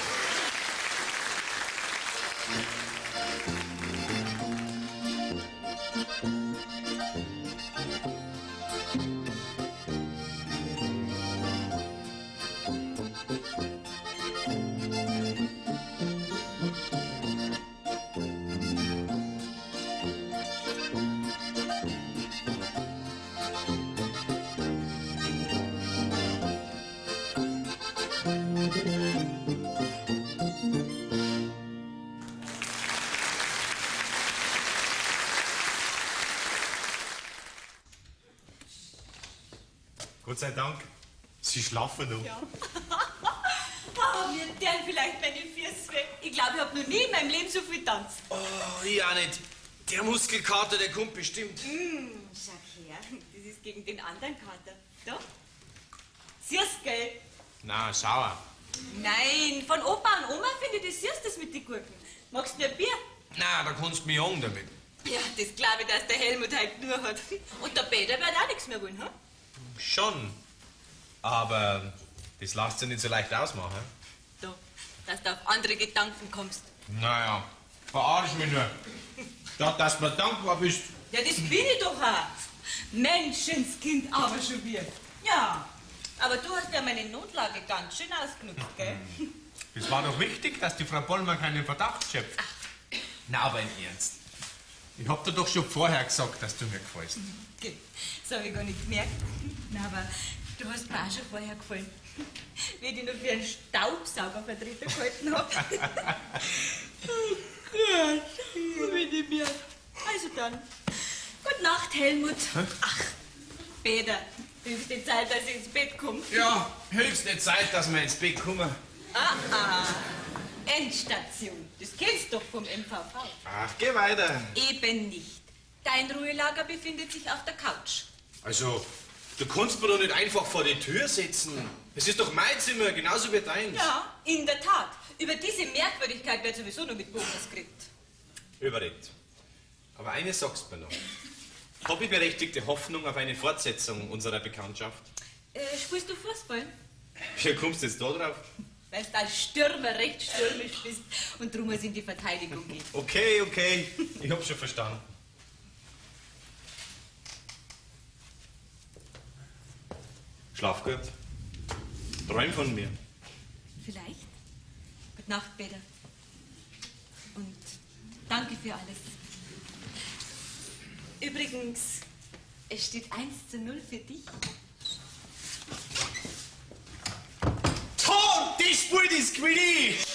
Gott sei Dank, Sie schlafen noch. Ja. Oh, mir deren vielleicht meine Füße weg. Ich glaube, ich habe noch nie in meinem Leben so viel getanzt. Oh, ich auch nicht. Der Muskelkater, der kommt bestimmt. Schau her, das ist gegen den anderen Kater. Da. Siehst, gell? Na, sauer. Nein, von Opa und Oma finde ich das süß, das mit den Gurken. Magst du mir ein Bier? Na, da kannst du mich jagen damit. Ja, das glaube ich, dass der Helmut heute nur hat. Und der Peter wird auch nichts mehr wollen, hm? Schon. Aber das lässt sich nicht so leicht ausmachen. Da, dass du auf andere Gedanken kommst. Naja, verarsch mich nur. Statt dass du mir dankbar bist. Ja, das bin ich doch auch. Menschenskind, aber schon wieder. Ja, aber du hast ja meine Notlage ganz schön ausgenutzt, gell? Es war doch wichtig, dass die Frau Bollmann keinen Verdacht schöpft. Na, aber im Ernst. Ich hab dir doch schon vorher gesagt, dass du mir gefällst. Das hab ich gar nicht gemerkt. Na, aber du hast mir auch schon vorher gefallen. Wie ich dich noch für einen Staubsaugervertreter gehalten hab. Oh Gott, bin ich mir. Also dann. Gute Nacht, Helmut. Hä? Ach, Peter, höchste Zeit, dass ich ins Bett komme. Ja, höchste Zeit, dass wir ins Bett kommen. Ah, ah. Endstation. Das kennst du doch vom MVV. Ach, geh weiter. Eben nicht. Dein Ruhelager befindet sich auf der Couch. Also, du kannst mir doch nicht einfach vor die Tür setzen. Es ist doch mein Zimmer, genauso wie deins. Ja, in der Tat. Über diese Merkwürdigkeit wird sowieso nur mit Bogners geredet. Überredet. Aber eines sagst du mir noch. Hab ich berechtigte Hoffnung auf eine Fortsetzung unserer Bekanntschaft? Spielst du Fußball? Wie kommst du jetzt da drauf? Weil du als Stürmer recht stürmisch bist und drum es in die Verteidigung geht. Okay, okay. Ich hab's schon verstanden. Schlaf gut. Träum von mir. Vielleicht. Gute Nacht, Peter. Und danke für alles. Übrigens, es steht 1:0 für dich. Tor! Das Spiel, das gewinne ich!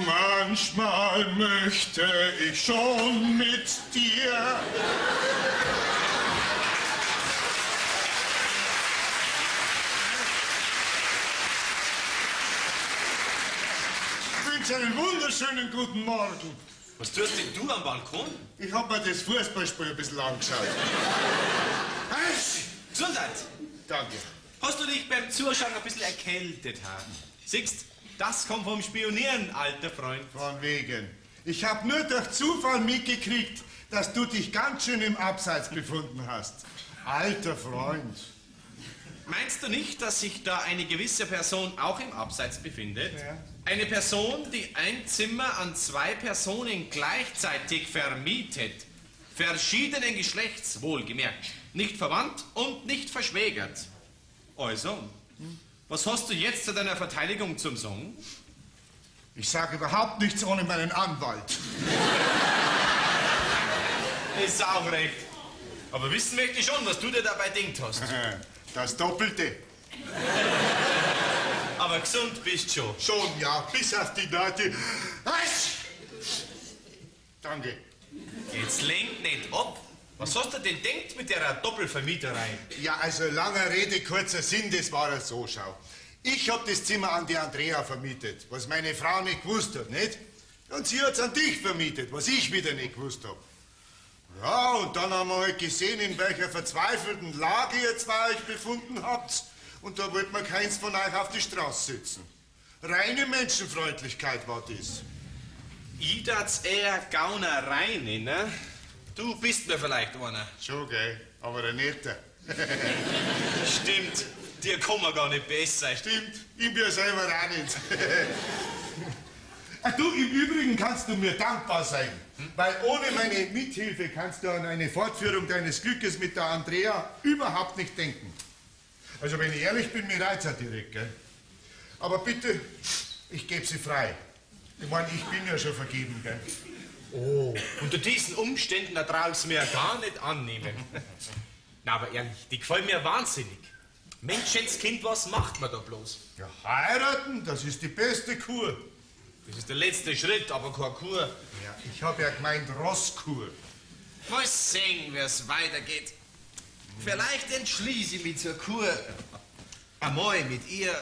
Manchmal möchte ich schon mit dir. Ich wünsche einen wunderschönen guten Morgen. Was tust denn du am Balkon? Ich hab mir das Fußballspiel ein bisschen angeschaut. Gesundheit! Danke. Hast du dich beim Zuschauen ein bisschen erkältet haben? Siehst, das kommt vom Spionieren, alter Freund. Von wegen. Ich hab nur durch Zufall mitgekriegt, dass du dich ganz schön im Abseits befunden hast. Alter Freund. Meinst du nicht, dass sich da eine gewisse Person auch im Abseits befindet? Ja. Eine Person, die ein Zimmer an zwei Personen gleichzeitig vermietet. Verschiedenen Geschlechts, wohlgemerkt. Nicht verwandt und nicht verschwägert. Also, was hast du jetzt zu deiner Verteidigung zum Song? Ich sage überhaupt nichts ohne meinen Anwalt. Ist auch recht. Aber wissen möchte ich schon, was du dir dabei denkt hast. Das Doppelte. Aber gesund bist schon. Schon, ja. Bis auf die Leute. Danke. Jetzt lenk nicht ab. Was hast du denn denkt mit der Doppelvermieterei? Ja, also langer Rede, kurzer Sinn, das war ja so, schau. Ich hab das Zimmer an die Andrea vermietet, was meine Frau nicht gewusst hat, nicht? Und sie hat's an dich vermietet, was ich wieder nicht gewusst hab. Ja, und dann haben wir halt gesehen, in welcher verzweifelten Lage ihr zwei euch befunden habt. Und da wollte man keins von euch auf die Straße sitzen. Reine Menschenfreundlichkeit war das. Ich darf's eher Gaunerei nennen. Du bist mir vielleicht einer. Schon, gell? Aber ein netter. Stimmt, dir kann man gar nicht besser. Stimmt, ich bin selber auch nicht. Du, im Übrigen kannst du mir dankbar sein, weil ohne meine Mithilfe kannst du an eine Fortführung deines Glückes mit der Andrea überhaupt nicht denken. Also wenn ich ehrlich bin, mir reizt er direkt, gell? Aber bitte, ich gebe sie frei. Ich meine, ich bin ja schon vergeben, gell? Oh, unter diesen Umständen, da trau ich's mir ja gar nicht annehmen. Na, aber ehrlich, die gefallen mir wahnsinnig. Menschenskind, was macht man da bloß? Ja, heiraten, das ist die beste Kur. Das ist der letzte Schritt, aber keine Kur. Ja, ich hab ja gemeint Rosskur. Mal sehen, wie's weitergeht. Vielleicht entschließe ich mich zur Kur. Einmal mit ihr.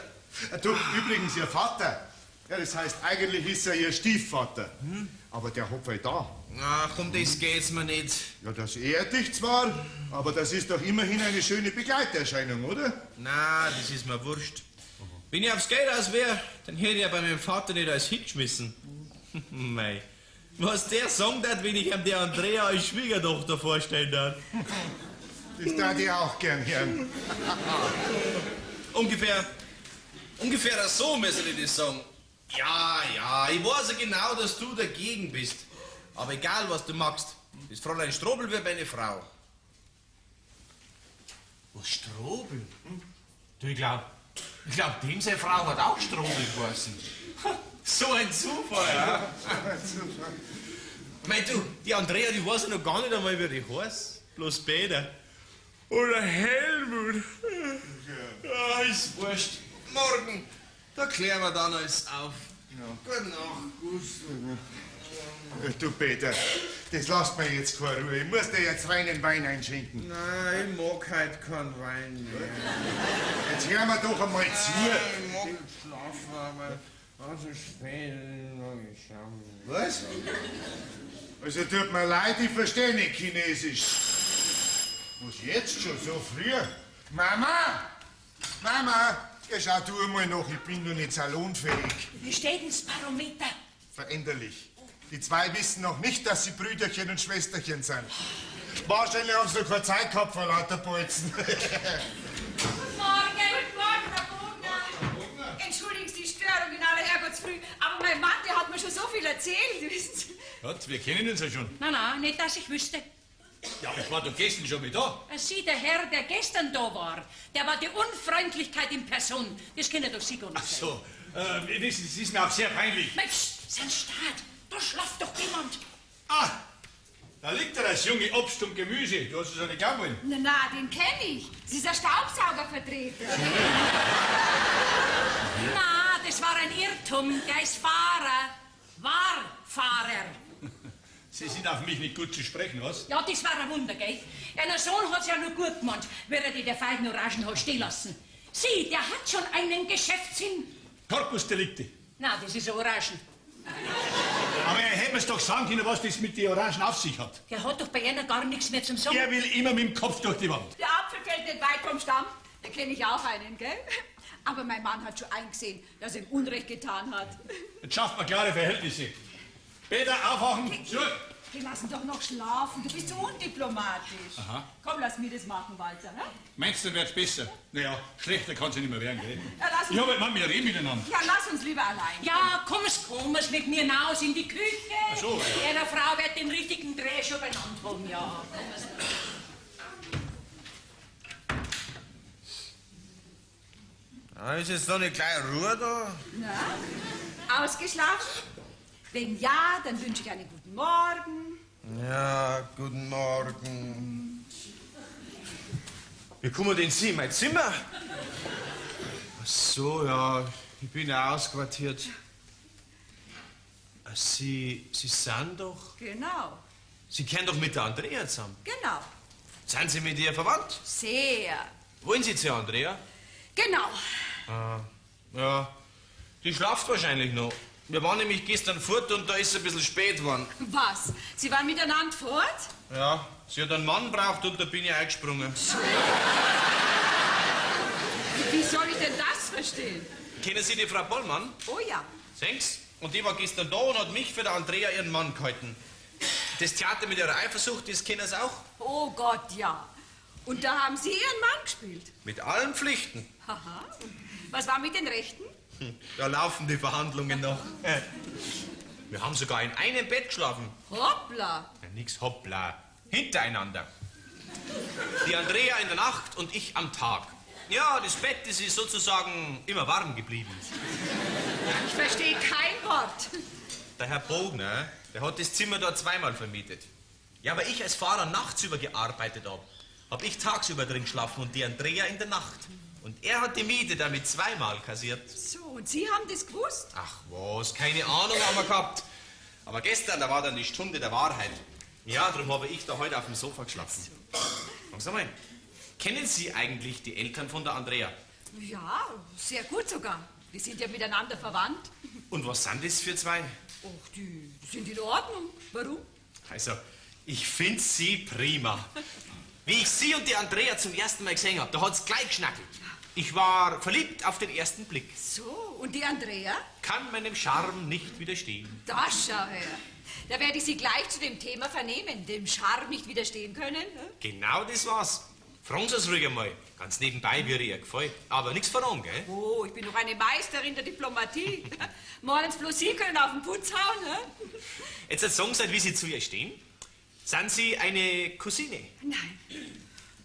Du, übrigens, ihr Vater. Ja, das heißt, eigentlich ist er ihr Stiefvater. Hm? Aber der hat halt da. Ach, um das geht's mir nicht. Ja, das ehrt dich zwar, aber das ist doch immerhin eine schöne Begleiterscheinung, oder? Na, das ist mir wurscht. Wenn ich aufs Geld aus wär, dann hätte ich ja bei meinem Vater nicht alles hingeschmissen. Mei. Was der sagen hat, wenn ich ihm der Andrea als Schwiegertochter vorstellen darf. Das darf ich auch gern hören. Ungefähr so müssen ich das sagen. Ja, ja, ich weiß ja genau, dass du dagegen bist. Aber egal, was du magst, das Fräulein Strobel wird meine Frau. Was, Strobel? Hm? Du, ich glaub, dem seine Frau hat auch Strobel geheißen. So ein Zufall, ja? Mei, du, die Andrea, die weiß ja noch gar nicht einmal, wie die heißt. Bloß Peter. Oder Helmut. Ja, ist wurscht. Morgen, da klären wir dann alles auf. Ja. Gute Nacht. Du, Peter, Das lasst mir jetzt keine Ruhe. Ich muss dir jetzt reinen Wein einschenken. Nein, ich mag heute keinen Wein mehr. Jetzt hören wir doch einmal zu. Nein, ich mag nicht schlafen, aber also spät mag ich schon. Was? Also tut mir leid, ich verstehe nicht Chinesisch. Was jetzt schon so früh? Mama! Mama! Ja, schau du einmal nach, ich bin noch nicht salonfähig. Wie steht denn das Barometer? Veränderlich. Die zwei wissen noch nicht, dass sie Brüderchen und Schwesterchen sind. Wahrscheinlich haben sie noch keine Zeit gehabt vor lauter Bolzen. Guten Morgen. Guten Morgen, Herr Bogner. Entschuldigen Sie die Störung in aller Herrgottsfrüh, aber mein Mann, der hat mir schon so viel erzählt, wissen Sie. Gott, wir kennen uns ja schon. Nein, nein, nicht, dass ich wüsste. Ja, aber ich war doch gestern schon mit da. Sie, der Herr, der gestern da war, der war die Unfreundlichkeit in Person. Das können doch Sie gar nicht Ach so, wissen Sie, es ist mir auch sehr peinlich. Mensch, sein Staat, da schlaft doch niemand. Ah, da liegt ja das junge Obst und Gemüse. Du hast es ja nicht glauben wollen. Na, na, den kenne ich. Sie ist der Staubsaugervertreter. Na, das war ein Irrtum. Der ist Fahrer. War Fahrer. Sie sind auf mich nicht gut zu sprechen, was? Ja, das war ein Wunder, gell? Einer Sohn hat's ja nur gut gemeint, wie er die der feigen Orangen hat stehen lassen. Sie, der hat schon einen Geschäftssinn. Corpus Delicti. Na, das ist Orangen. Aber er hätte mir's doch sagen können, was das mit den Orangen auf sich hat. Der hat doch bei einer gar nichts mehr zum Sagen. Er will immer mit dem Kopf durch die Wand. Der Apfel fällt nicht weit vom Stamm. Da kenne ich auch einen, gell? Aber mein Mann hat schon eingesehen, dass er ihm Unrecht getan hat. Jetzt schafft man klare Verhältnisse. Peter, aufwachen! Zurück! Wir lassen doch noch schlafen. Du bist so undiplomatisch. Aha. Komm, lass mir das machen, Walter. Ne? Meinst du, wird's besser? Naja, schlechter kann's ja nicht mehr werden, gell? Ja, lass uns, Ich hab halt Mann, wir reden miteinander. ja, lass uns lieber allein. Ja, komm's, komm's mit mir hinaus in die Küche. Ach so, ja. Ihre Frau wird den richtigen Dreh schon benannt haben, ja. Ah, ist jetzt noch eine kleine Ruhe da? Na, ausgeschlafen? Wenn ja, dann wünsche ich einen guten Morgen. Ja, guten Morgen. Wie kommen denn Sie in mein Zimmer? Ach so, ja, ich bin ja ausquartiert. Sie sind doch... Genau, Sie kennen doch mit der Andrea zusammen. genau. Sind Sie mit ihr verwandt? Sehr. Wollen Sie zu Andrea? Genau. Ah, ja, die schlaft wahrscheinlich noch. Wir waren nämlich gestern fort und da ist es ein bisschen spät geworden. Was? Sie waren miteinander fort? Ja, sie hat einen Mann braucht und da bin ich eingesprungen. Wie soll ich denn das verstehen? Kennen Sie die Frau Bollmann? Oh ja. Sehen's? Und die war gestern da und hat mich für die Andrea ihren Mann gehalten. Das Theater mit ihrer Eifersucht, das kennen Sie auch. Oh Gott, ja. Und da haben Sie Ihren Mann gespielt. Mit allen Pflichten. Haha. Und was war mit den Rechten? Da laufen die Verhandlungen noch. Wir haben sogar in einem Bett geschlafen. Hoppla. Ja, nix hoppla. Hintereinander. Die Andrea in der Nacht und ich am Tag. Ja, das Bett, das ist sozusagen immer warm geblieben. Ich verstehe kein Wort. Der Herr Bogner, der hat das Zimmer da zweimal vermietet. Ja, aber ich als Fahrer nachts über gearbeitet hab, hab ich tagsüber drin geschlafen und die Andrea in der Nacht. Und er hat die Miete damit zweimal kassiert. So, und Sie haben das gewusst? Ach was, keine Ahnung haben wir gehabt. Aber gestern, da war dann die Stunde der Wahrheit. Ja, darum habe ich da heute auf dem Sofa geschlafen. Sagen Sie mal, kennen Sie eigentlich die Eltern von der Andrea? Ja, sehr gut sogar. Wir sind ja miteinander verwandt. Und was sind das für zwei? Och, die sind in Ordnung. Warum? Also, ich finde sie prima. Wie ich sie und die Andrea zum ersten Mal gesehen habe, da hat's gleich geschnackelt. Ich war verliebt auf den ersten Blick. So, und die Andrea? Kann meinem Charme nicht widerstehen. Da schau her. Da werde ich Sie gleich zu dem Thema vernehmen, dem Charme nicht widerstehen können. Ne? Genau das war's. Fragen Sie es ruhig einmal. Ganz nebenbei wäre ihr gefallen. Aber nichts verraten, gell? Oh, ich bin doch eine Meisterin der Diplomatie. Morgens bloß Sie können auf den Putz hauen. Ne? Jetzt sagen Sie, wie Sie zu ihr stehen. Sind Sie eine Cousine? Nein,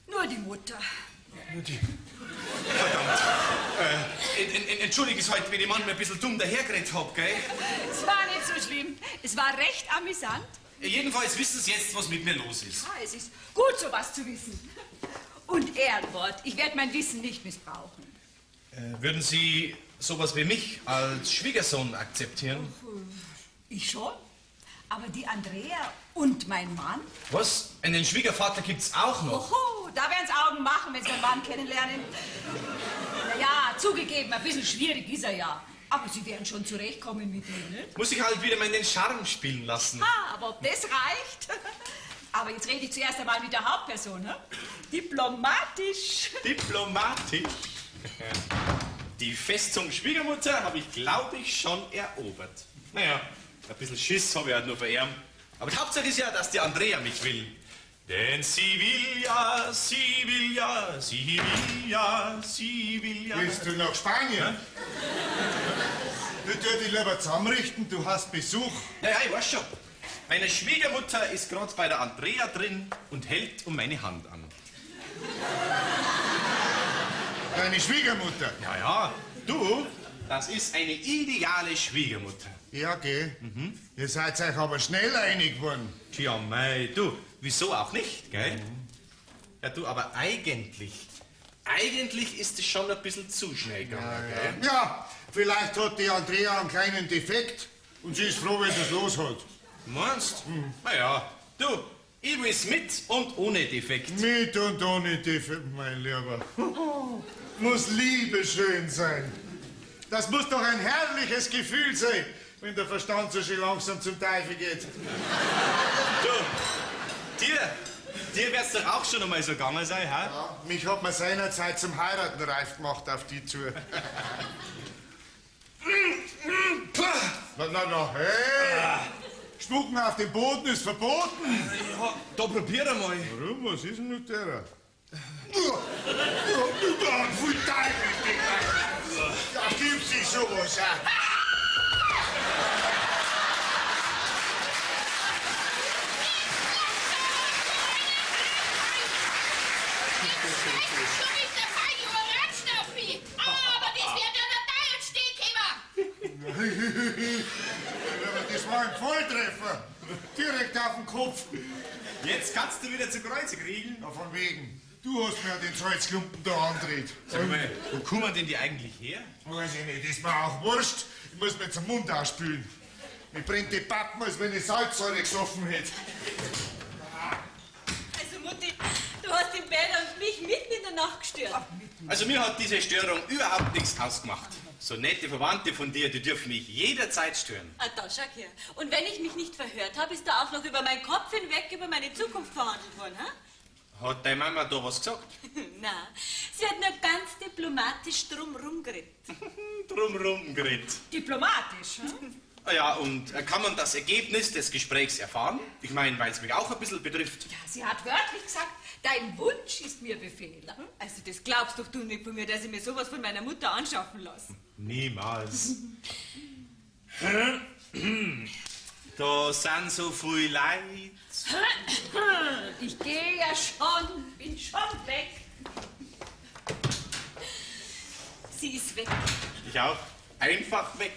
nur die Mutter. Nur die. Verdammt. Entschuldigen Sie heute, wenn ich manchmal ein bisschen dumm dahergeredet hab, gell? Es war nicht so schlimm. Es war recht amüsant. Jedenfalls wissen Sie jetzt, was mit mir los ist. Ja, es ist gut, sowas zu wissen. Und Ehrenwort, ich werde mein Wissen nicht missbrauchen. Würden Sie sowas wie mich als Schwiegersohn akzeptieren? Ich schon. Aber die Andrea und mein Mann? Was? Einen Schwiegervater gibt's auch noch? Oho, da werden's Augen machen, wenn sie meinen Mann kennenlernen. Na ja, zugegeben, ein bisschen schwierig ist er ja. Aber sie werden schon zurechtkommen mit ihm, nicht? Muss ich halt wieder meinen Charme spielen lassen. Ha, aber ob das reicht? Aber jetzt rede ich zuerst einmal mit der Hauptperson, ne? Diplomatisch. Diplomatisch? Die Festung Schwiegermutter habe ich, glaube ich, schon erobert. Naja, ein bisschen Schiss habe ich halt nur vererbt. Aber die Hauptsache ist ja, dass die Andrea mich will. Denn sie will ja, sie will ja, sie will ja, sie will ja. Willst du nach Spanien? Du tust dich lieber zusammenrichten, du hast Besuch. Ja, ja, ich weiß schon. Meine Schwiegermutter ist gerade bei der Andrea drin und hält um meine Hand an. Deine Schwiegermutter? Ja, ja. Du, das ist eine ideale Schwiegermutter. Ja, gell. Mhm. Ihr seid euch aber schnell einig geworden. Tja, mei, du, wieso auch nicht, gell? Mhm. Ja, du, aber eigentlich ist es schon ein bisschen zu schnell gegangen, ja, gell? Ja, vielleicht hat die Andrea einen kleinen Defekt und sie ist froh, wenn sie es los hat. Meinst? Mhm. Na ja, du, ich will's mit und ohne Defekt. Mit und ohne Defekt, mein Lieber. Muss Liebe schön sein. Das muss doch ein herrliches Gefühl sein, wenn der Verstand so schön langsam zum Teufel geht. Du, dir wär's doch auch schon einmal so gegangen sein, hä? Ja, mich hat man seinerzeit zum Heiraten reif gemacht auf die Tour. Na, na, na, hey! Spucken auf dem Boden ist verboten! Ja, da probier einmal. Warum? Was ist denn mit der? Da gibt's nicht sowas, ja. Das war ein Volltreffer. Direkt auf den Kopf. Jetzt kannst du wieder zu Kreuze kriegen. Na, von wegen. Du hast mir den Salzklumpen da andreht. Sag mal, wo kommen denn die eigentlich her? Weiß ich nicht, ist mir auch wurscht. Ich muss mir zum Mund ausspülen. Mir brennt die Pappen, als wenn ich Salzsäure gesoffen hätte. Also Mutti, du hast den Peter und mich mitten in der Nacht gestört. Also mir hat diese Störung überhaupt nichts ausgemacht. So nette Verwandte von dir, die dürfen mich jederzeit stören. Ah, da, schau her. Und wenn ich mich nicht verhört habe, ist da auch noch über meinen Kopf hinweg über meine Zukunft verhandelt worden, ha? Hat deine Mama da was gesagt? Na, sie hat nur ganz diplomatisch drumrum geredet. Drumrum geredet. Diplomatisch, hm? Ja, und kann man das Ergebnis des Gesprächs erfahren? Ich meine, weil es mich auch ein bisschen betrifft. Ja, sie hat wörtlich gesagt, dein Wunsch ist mir Befehl. Hm? Also das glaubst doch du nicht von mir, dass ich mir sowas von meiner Mutter anschaffen lasse. Niemals. Da sind so viel Leid. Ich gehe ja schon, bin schon weg. Sie ist weg. Ich auch. Einfach weg.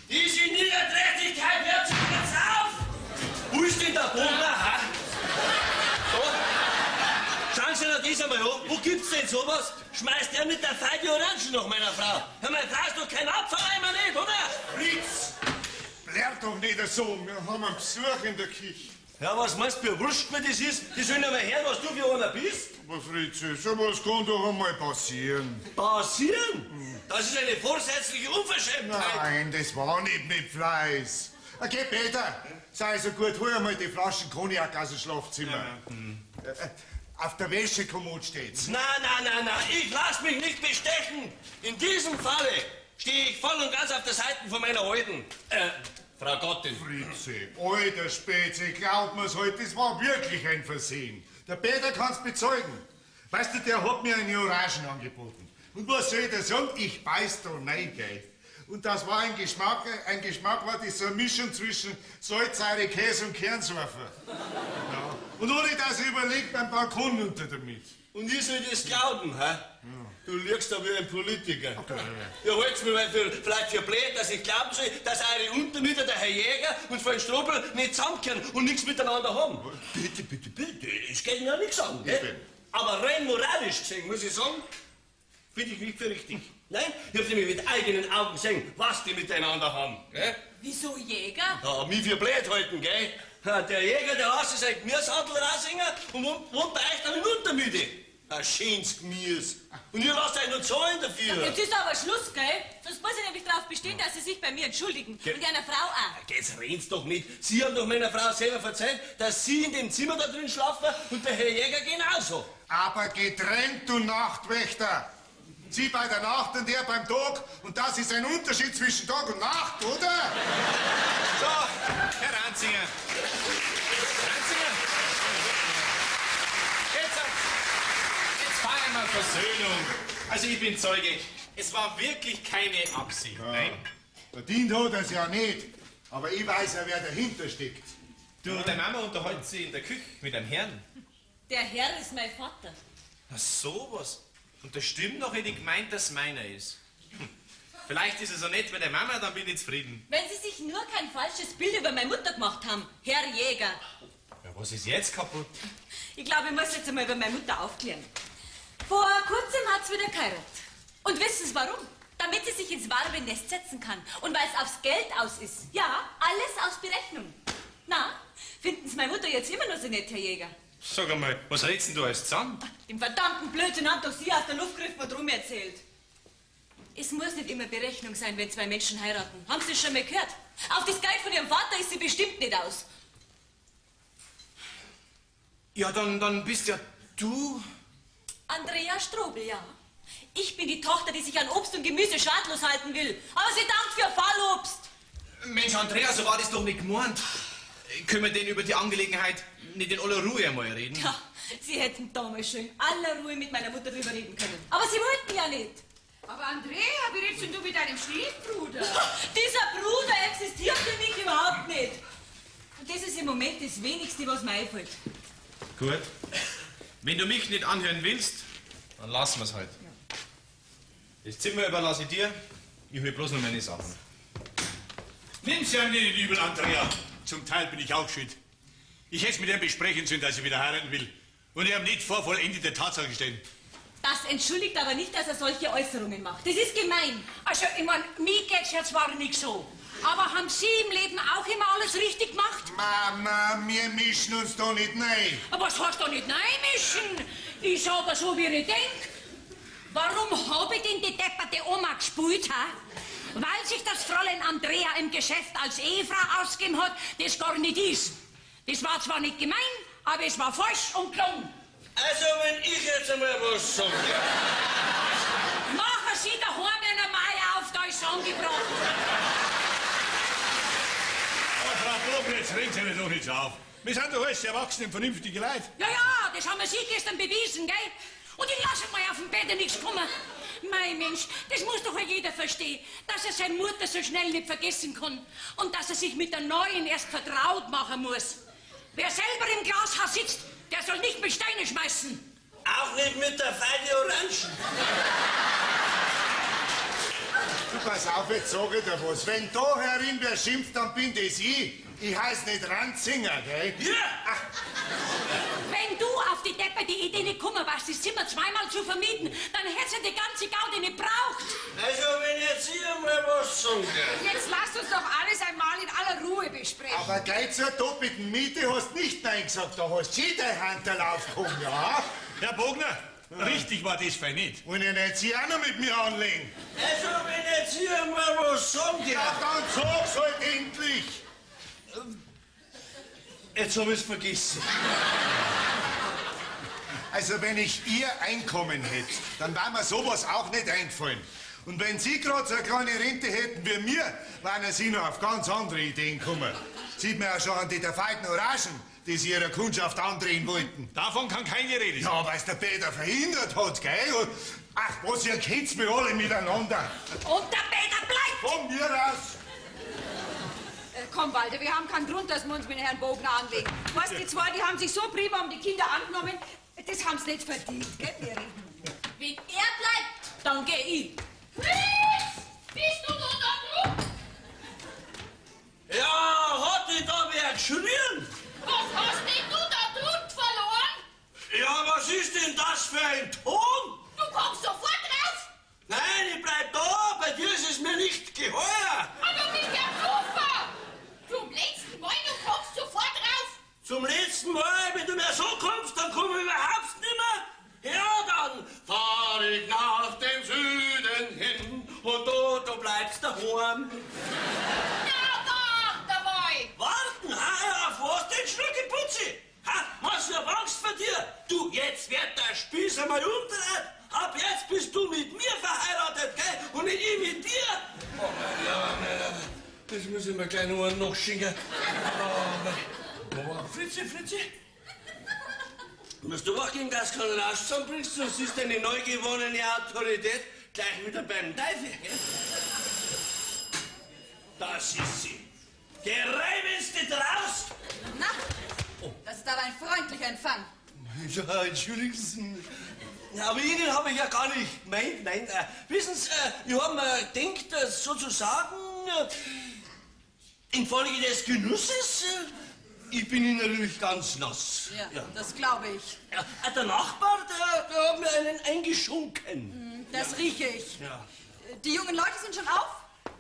Diese Niederträchtigkeit hört sich jetzt auf! Wo ist denn der Bogner, ha? So. Schauen Sie sich das einmal an. Wo gibt's denn sowas? Schmeißt er mit der Feige Orangen nach meiner Frau? Ja, meine Frau ist doch kein Abfalleimer nicht, oder? Fritz! Blär doch nicht so, wir haben einen Besuch in der Küche. Ja, was meinst du, wie wurscht mir das ist? Die sollen ja mal hören, was du für einer bist. Aber Fritz, sowas kann doch einmal passieren. Passieren? Das ist eine vorsätzliche Unverschämtheit. Nein, das war nicht mit Fleiß. Okay, Peter, sei so gut, hol einmal die Flaschen Cognac aus dem Schlafzimmer. Ja. Mhm. Auf der Wäschekommode steht's. Nein, nein, nein, nein, ich lass mich nicht bestechen. In diesem Falle stehe ich voll und ganz auf der Seite von meiner Alten. Frau Gattin. Fritze, alter Spezi, glaub mir's halt, das war wirklich ein Versehen. Der Peter kann's bezeugen. Weißt du, der hat mir eine Orangen angeboten. Und was soll ich da sagen? Ich beiß da rein, gell. Und das war ein Geschmack war das so eine Mischung zwischen Salzsäure, Käse und Kernsäufer. Ja. Und ohne dass ich überlegt, beim Balkon unter damit. Und ich soll das glauben, hä? Ja. Du lügst da wie ein Politiker. Okay. Ja, halt's mir mal für, vielleicht für blöd, dass ich glauben soll, dass eure Untermieter, der Herr Jäger und Frau Strobel, nicht zusammenkehren und nichts miteinander haben. Bitte, bitte, bitte, es geht mir ja nichts an, gell? Aber rein moralisch gesehen, muss ich sagen, Finde ich nicht für richtig. Nein, ich hab nämlich mit eigenen Augen gesehen, was die miteinander haben. Gell? Wieso Jäger? Ja, mich für blöd halten, gell? Der Jäger, der lässt sich sein Gemüsehandel raushängen und wohnt bei euch dann in Untermiete. Ein schönes Gemüse. Und ihr lasst euch noch zahlen dafür. Jetzt ist aber Schluss, gell? Sonst muss ich nämlich darauf bestehen, dass Sie sich bei mir entschuldigen. Und einer Frau auch. Jetzt reden's doch nicht. Sie haben doch meiner Frau selber verzeiht, dass Sie in dem Zimmer da drin schlafen und der Herr Jäger genauso. Aber getrennt, du Nachtwächter. Sie bei der Nacht und er beim Tag. Und das ist ein Unterschied zwischen Tag und Nacht, oder? So, Herr Ranzinger. Ranzinger. Jetzt feiern wir Versöhnung. Also ich bin Zeuge. Es war wirklich keine Absicht. Ja. Nein. Verdient hat er's ja nicht. Aber ich weiß ja, wer dahinter steckt. Du, deine Mama unterhält sich in der Küche mit einem Herrn. Der Herr ist mein Vater. Na sowas. Und das stimmt noch, hätte ich gemeint, dass meiner ist. Vielleicht ist es so nett bei der Mama, dann bin ich zufrieden. Wenn Sie sich nur kein falsches Bild über meine Mutter gemacht haben, Herr Jäger. Ja, was ist jetzt kaputt? Ich glaube, ich muss jetzt einmal über meine Mutter aufklären. Vor kurzem hat sie wieder geheiratet. Und wissen Sie warum? Damit sie sich ins warme Nest setzen kann. Und weil es aufs Geld aus ist. Ja, alles aus Berechnung. Na, finden Sie meine Mutter jetzt immer noch so nett, Herr Jäger? Sag einmal, was redst denn du alles zusammen? Dem verdammten Blödsinn haben doch Sie aus der Luft gegriffen und rum erzählt. Es muss nicht immer Berechnung sein, wenn zwei Menschen heiraten. Haben Sie das schon mal gehört? Auf das Geld von Ihrem Vater ist sie bestimmt nicht aus. Ja, dann bist ja du... Andrea Strobel, ja. Ich bin die Tochter, die sich an Obst und Gemüse schadlos halten will. Aber sie dankt für Fallobst. Mensch, Andrea, so war das doch nicht gemeint. Können wir denn über die Angelegenheit nicht in aller Ruhe einmal reden? Ja, Sie hätten damals schon in aller Ruhe mit meiner Mutter drüber reden können. Aber Sie wollten ja nicht. Aber Andrea, wie redest denn du mit deinem Stiefbruder? Dieser Bruder existiert für mich überhaupt nicht. Und das ist im Moment das Wenigste, was mir einfällt. Gut. Wenn du mich nicht anhören willst, dann lassen wir's halt. Das Zimmer überlasse ich dir. Ich hol bloß noch meine Sachen. Nimm's ja nicht übel, Andrea. Zum Teil bin ich auch schuld. Ich hätte mit ihm besprechen sollen, dass ich wieder heiraten will. Und ich habe nicht vor vollendete Tatsachen stehen. Das entschuldigt aber nicht, dass er solche Äußerungen macht. Das ist gemein. Also, ich mein, mir geht's ja zwar nicht so. Aber haben Sie im Leben auch immer alles richtig gemacht? Mama, wir mischen uns da nicht rein. Was heißt da nicht reinmischen? Ich sag aber so, wie ich denk. Warum hab ich denn die depperte Oma gespult, ha? Weil sich das Fräulein Andrea im Geschäft als Ehefrau ausgegeben hat, das gar nicht ist. Das war zwar nicht gemein, aber es war falsch und gelungen. Also, wenn ich jetzt einmal was sage. Machen Sie daheim eine Meier auf, da ist angebracht. Aber Frau Bogner, jetzt regen Sie mich doch nicht so auf. Wir sind doch alles erwachsene und vernünftige Leute. Ja, ja, das haben wir Sie gestern bewiesen, gell? Und ich lasse mal auf dem Bett nichts kommen. Mein Mensch, das muss doch jeder verstehen, dass er seine Mutter so schnell nicht vergessen kann und dass er sich mit der Neuen erst vertraut machen muss. Wer selber im Glashaus sitzt, der soll nicht mit Steine schmeißen. Auch nicht mit der Feige Orangen. Du, pass auf, jetzt sag ich dir was. Wenn da herin wer schimpft, dann bin das ich. Ich heiß nicht Ranzinger, gell? Ja! Ach. Wenn du auf die depperte Idee nicht gekommen warst, das Zimmer zweimal zu vermieten, dann hättest du die ganze Gaudi nicht braucht. Also, wenn jetzt ich einmal was sage. Jetzt lasst uns doch alles einmal in aller Ruhe besprechen. Aber gleich zur doppelten Miete hast nicht Nein gesagt, da hast du dein Handel aufgehoben, ja? Herr Bogner, richtig war das fein nicht. Wollen ihr nicht Sie auch noch mit mir anlegen? Also, wenn jetzt ich einmal was sagen Ja, dann sag's halt endlich! Jetzt hab ich's vergessen. Also, wenn ich Ihr Einkommen hätte, dann war mir sowas auch nicht eingefallen. Und wenn Sie gerade so eine kleine Rente hätten wie mir, wären Sie noch auf ganz andere Ideen gekommen. Sieht man ja schon an die der feinen Orangen, die Sie Ihrer Kundschaft andrehen wollten. Davon kann keine Rede sein. Ja, weil's der Peter verhindert hat, gell? Und, ach, was, ihr kennt's mir alle miteinander. Und der Peter bleibt! Von mir aus! Komm, Walter, wir haben keinen Grund, dass wir uns mit Herrn Bogner anlegen. Weißt, die zwei, die haben sich so prima um die Kinder angenommen, das haben sie nicht verdient, gell? Wir reden. Wenn er bleibt, dann geh ich. Fritz, bist du noch da drüben? Ja, hat dich da wer geschrien? Was hast denn du da drunten verloren? Ja, was ist denn das für ein Ton? Du kommst sofort rauf! daheim. Na, warte mal! Warten, ha? Auf was denn, Schnuckiputzi? Ha, was, ich hab Angst vor dir? Du, jetzt wird der Spieß einmal umdreht. Ab jetzt bist du mit mir verheiratet, gell? Und nicht ich mit dir. Oh, ja, das muss ich mir gleich noch einen nachschenken. Oh, Fritzi, Fritzi. Musst du wach gehen, dass du keinen Arsch zusammenbringst, sonst ist deine neu gewonnene Autorität gleich wieder beim Teufel. Gell? Das ist sie. Geh rein, wenn's dich traust! Na, das ist aber ein freundlicher Empfang. Ja, entschuldigen Sie. Aber Ihnen habe ich ja gar nicht gemeint, nein. Wissen Sie, ich habe mir gedacht, sozusagen, infolge des Genusses, ich bin innerlich ganz nass. Ja, das glaube ich. Ja, der Nachbar, der hat mir einen eingeschunken. Das rieche ich. Ja. Die jungen Leute sind schon auf?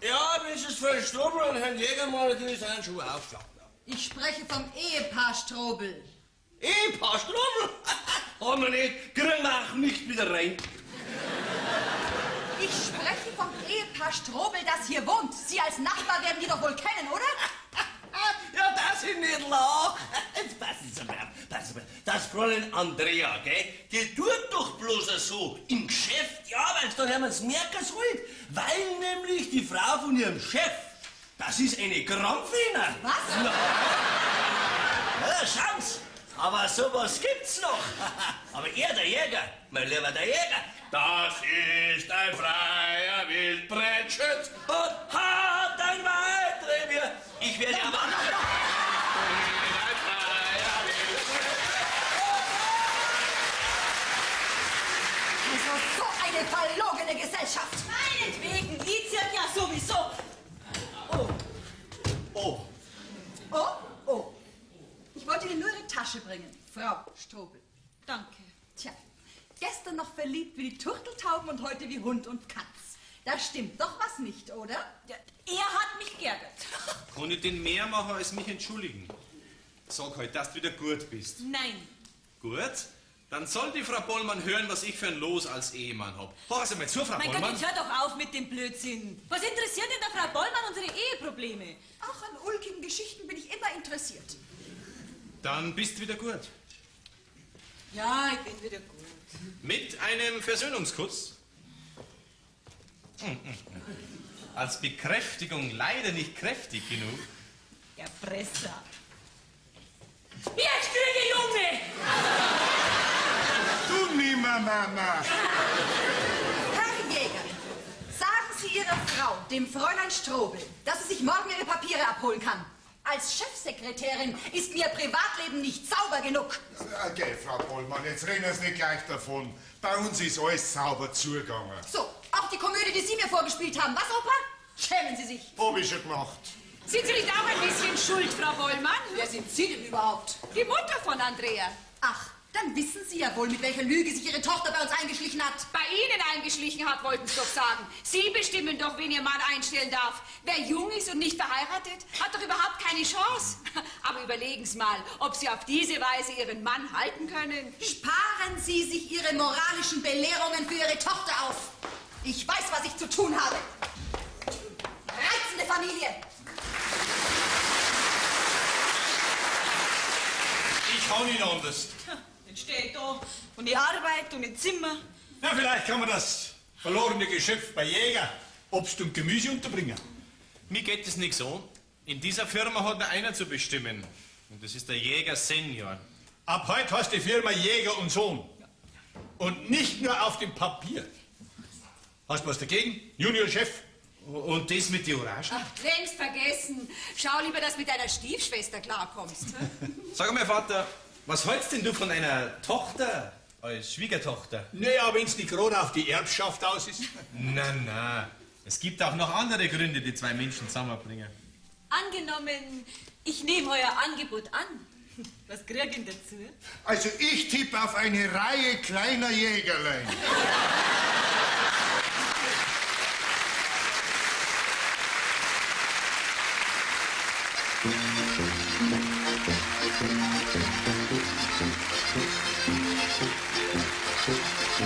Ja, das ist Frau Strobel und Herrn Jägermann, die sind schon auf. Ja. Ich spreche vom Ehepaar Strobel. Ehepaar Strobel? Haben wir nicht. Kriegen wir auch nicht wieder rein. Ich spreche vom Ehepaar Strobel, das hier wohnt. Sie als Nachbar werden die doch wohl kennen, oder? Ja, das ich nicht lach. Jetzt passen Sie mal auf, passen Sie mal. Das Fräulein Andrea, gell, die tut doch bloß so im Geschäft, ja, weil's dann jemand's merken sollt. Weil nämlich die Frau von ihrem Chef, das ist eine Krampfwiener. Was? Na, ja, schauen Sie. Aber sowas gibt's noch. Aber er, der Jäger, mein lieber der Jäger, das ist ein freier Wildbrettschütz und hat ein Waldrevier. Ich werde aber... Also so eine verlogene Gesellschaft. Meinetwegen, ich zirk ja sowieso. Oh. Oh. Oh, oh. Ich wollte Ihnen nur Ihre Tasche bringen, Frau Strobel. Danke. Tja, gestern noch verliebt wie die Turteltauben und heute wie Hund und Katz. Da stimmt doch was nicht, oder? Ja, er hat mich geärgert. Kann ich denn mehr machen, als mich entschuldigen? Sag halt, dass du wieder gut bist. Nein. Gut? Dann soll die Frau Bollmann hören, was ich für ein Los als Ehemann hab. Hör Sie mal zu, Frau Mein Bollmann. Gott, jetzt hör doch auf mit dem Blödsinn. Was interessiert denn der Frau Bollmann unsere Eheprobleme? Ach, an ulkigen Geschichten bin ich immer interessiert. Dann bist du wieder gut. Ja, ich bin wieder gut. Mit einem Versöhnungskuss. Als Bekräftigung leider nicht kräftig genug. Erpresser. Jetzt kriege ich Junge! Du nimmer, Mama! Herr Jäger, sagen Sie Ihrer Frau, dem Fräulein Strobel, dass sie sich morgen ihre Papiere abholen kann. Als Chefsekretärin ist mir Privatleben nicht sauber genug. Okay, Frau Bollmann, jetzt reden Sie nicht gleich davon. Bei uns ist alles sauber zugegangen. So, auch die Komödie, die Sie mir vorgespielt haben. Was, Opa? Schämen Sie sich. Hab ich schon gemacht. Sind Sie nicht auch ein bisschen schuld, Frau Bollmann? Wer sind Sie denn überhaupt? Die Mutter von Andrea. Ach, dann wissen Sie ja wohl, mit welcher Lüge sich Ihre Tochter bei uns eingeschlichen hat. Bei Ihnen eingeschlichen hat, wollten Sie doch sagen. Sie bestimmen doch, wen Ihr Mann einstellen darf. Wer jung ist und nicht verheiratet, hat doch überhaupt keine Chance. Aber überlegen Sie mal, ob Sie auf diese Weise Ihren Mann halten können. Sparen Sie sich Ihre moralischen Belehrungen für Ihre Tochter auf. Ich weiß, was ich zu tun habe. Reizende Familie. Ich kann nicht anders. Jetzt stehe ich da und ich arbeite und ich Zimmer. Na, vielleicht kann man das verlorene Geschäft bei Jäger, Obst und Gemüse unterbringen. Mir geht es nicht so. In dieser Firma hat nur einer zu bestimmen. Und das ist der Jäger Senior. Ab heute heißt die Firma Jäger und Sohn. Und nicht nur auf dem Papier. Hast du was dagegen, Juniorchef? Und das mit den Orangen? Ach, längst vergessen. Schau lieber, dass du mit deiner Stiefschwester klarkommst. Sag mal, Vater, was hältst denn du von einer Tochter als Schwiegertochter? Naja, wenn's nicht gerade auf die Erbschaft aus ist. Na, na. Es gibt auch noch andere Gründe, die zwei Menschen zusammenbringen. Angenommen, ich nehme euer Angebot an. Was krieg ich dazu? Also ich tippe auf eine Reihe kleiner Jägerlein.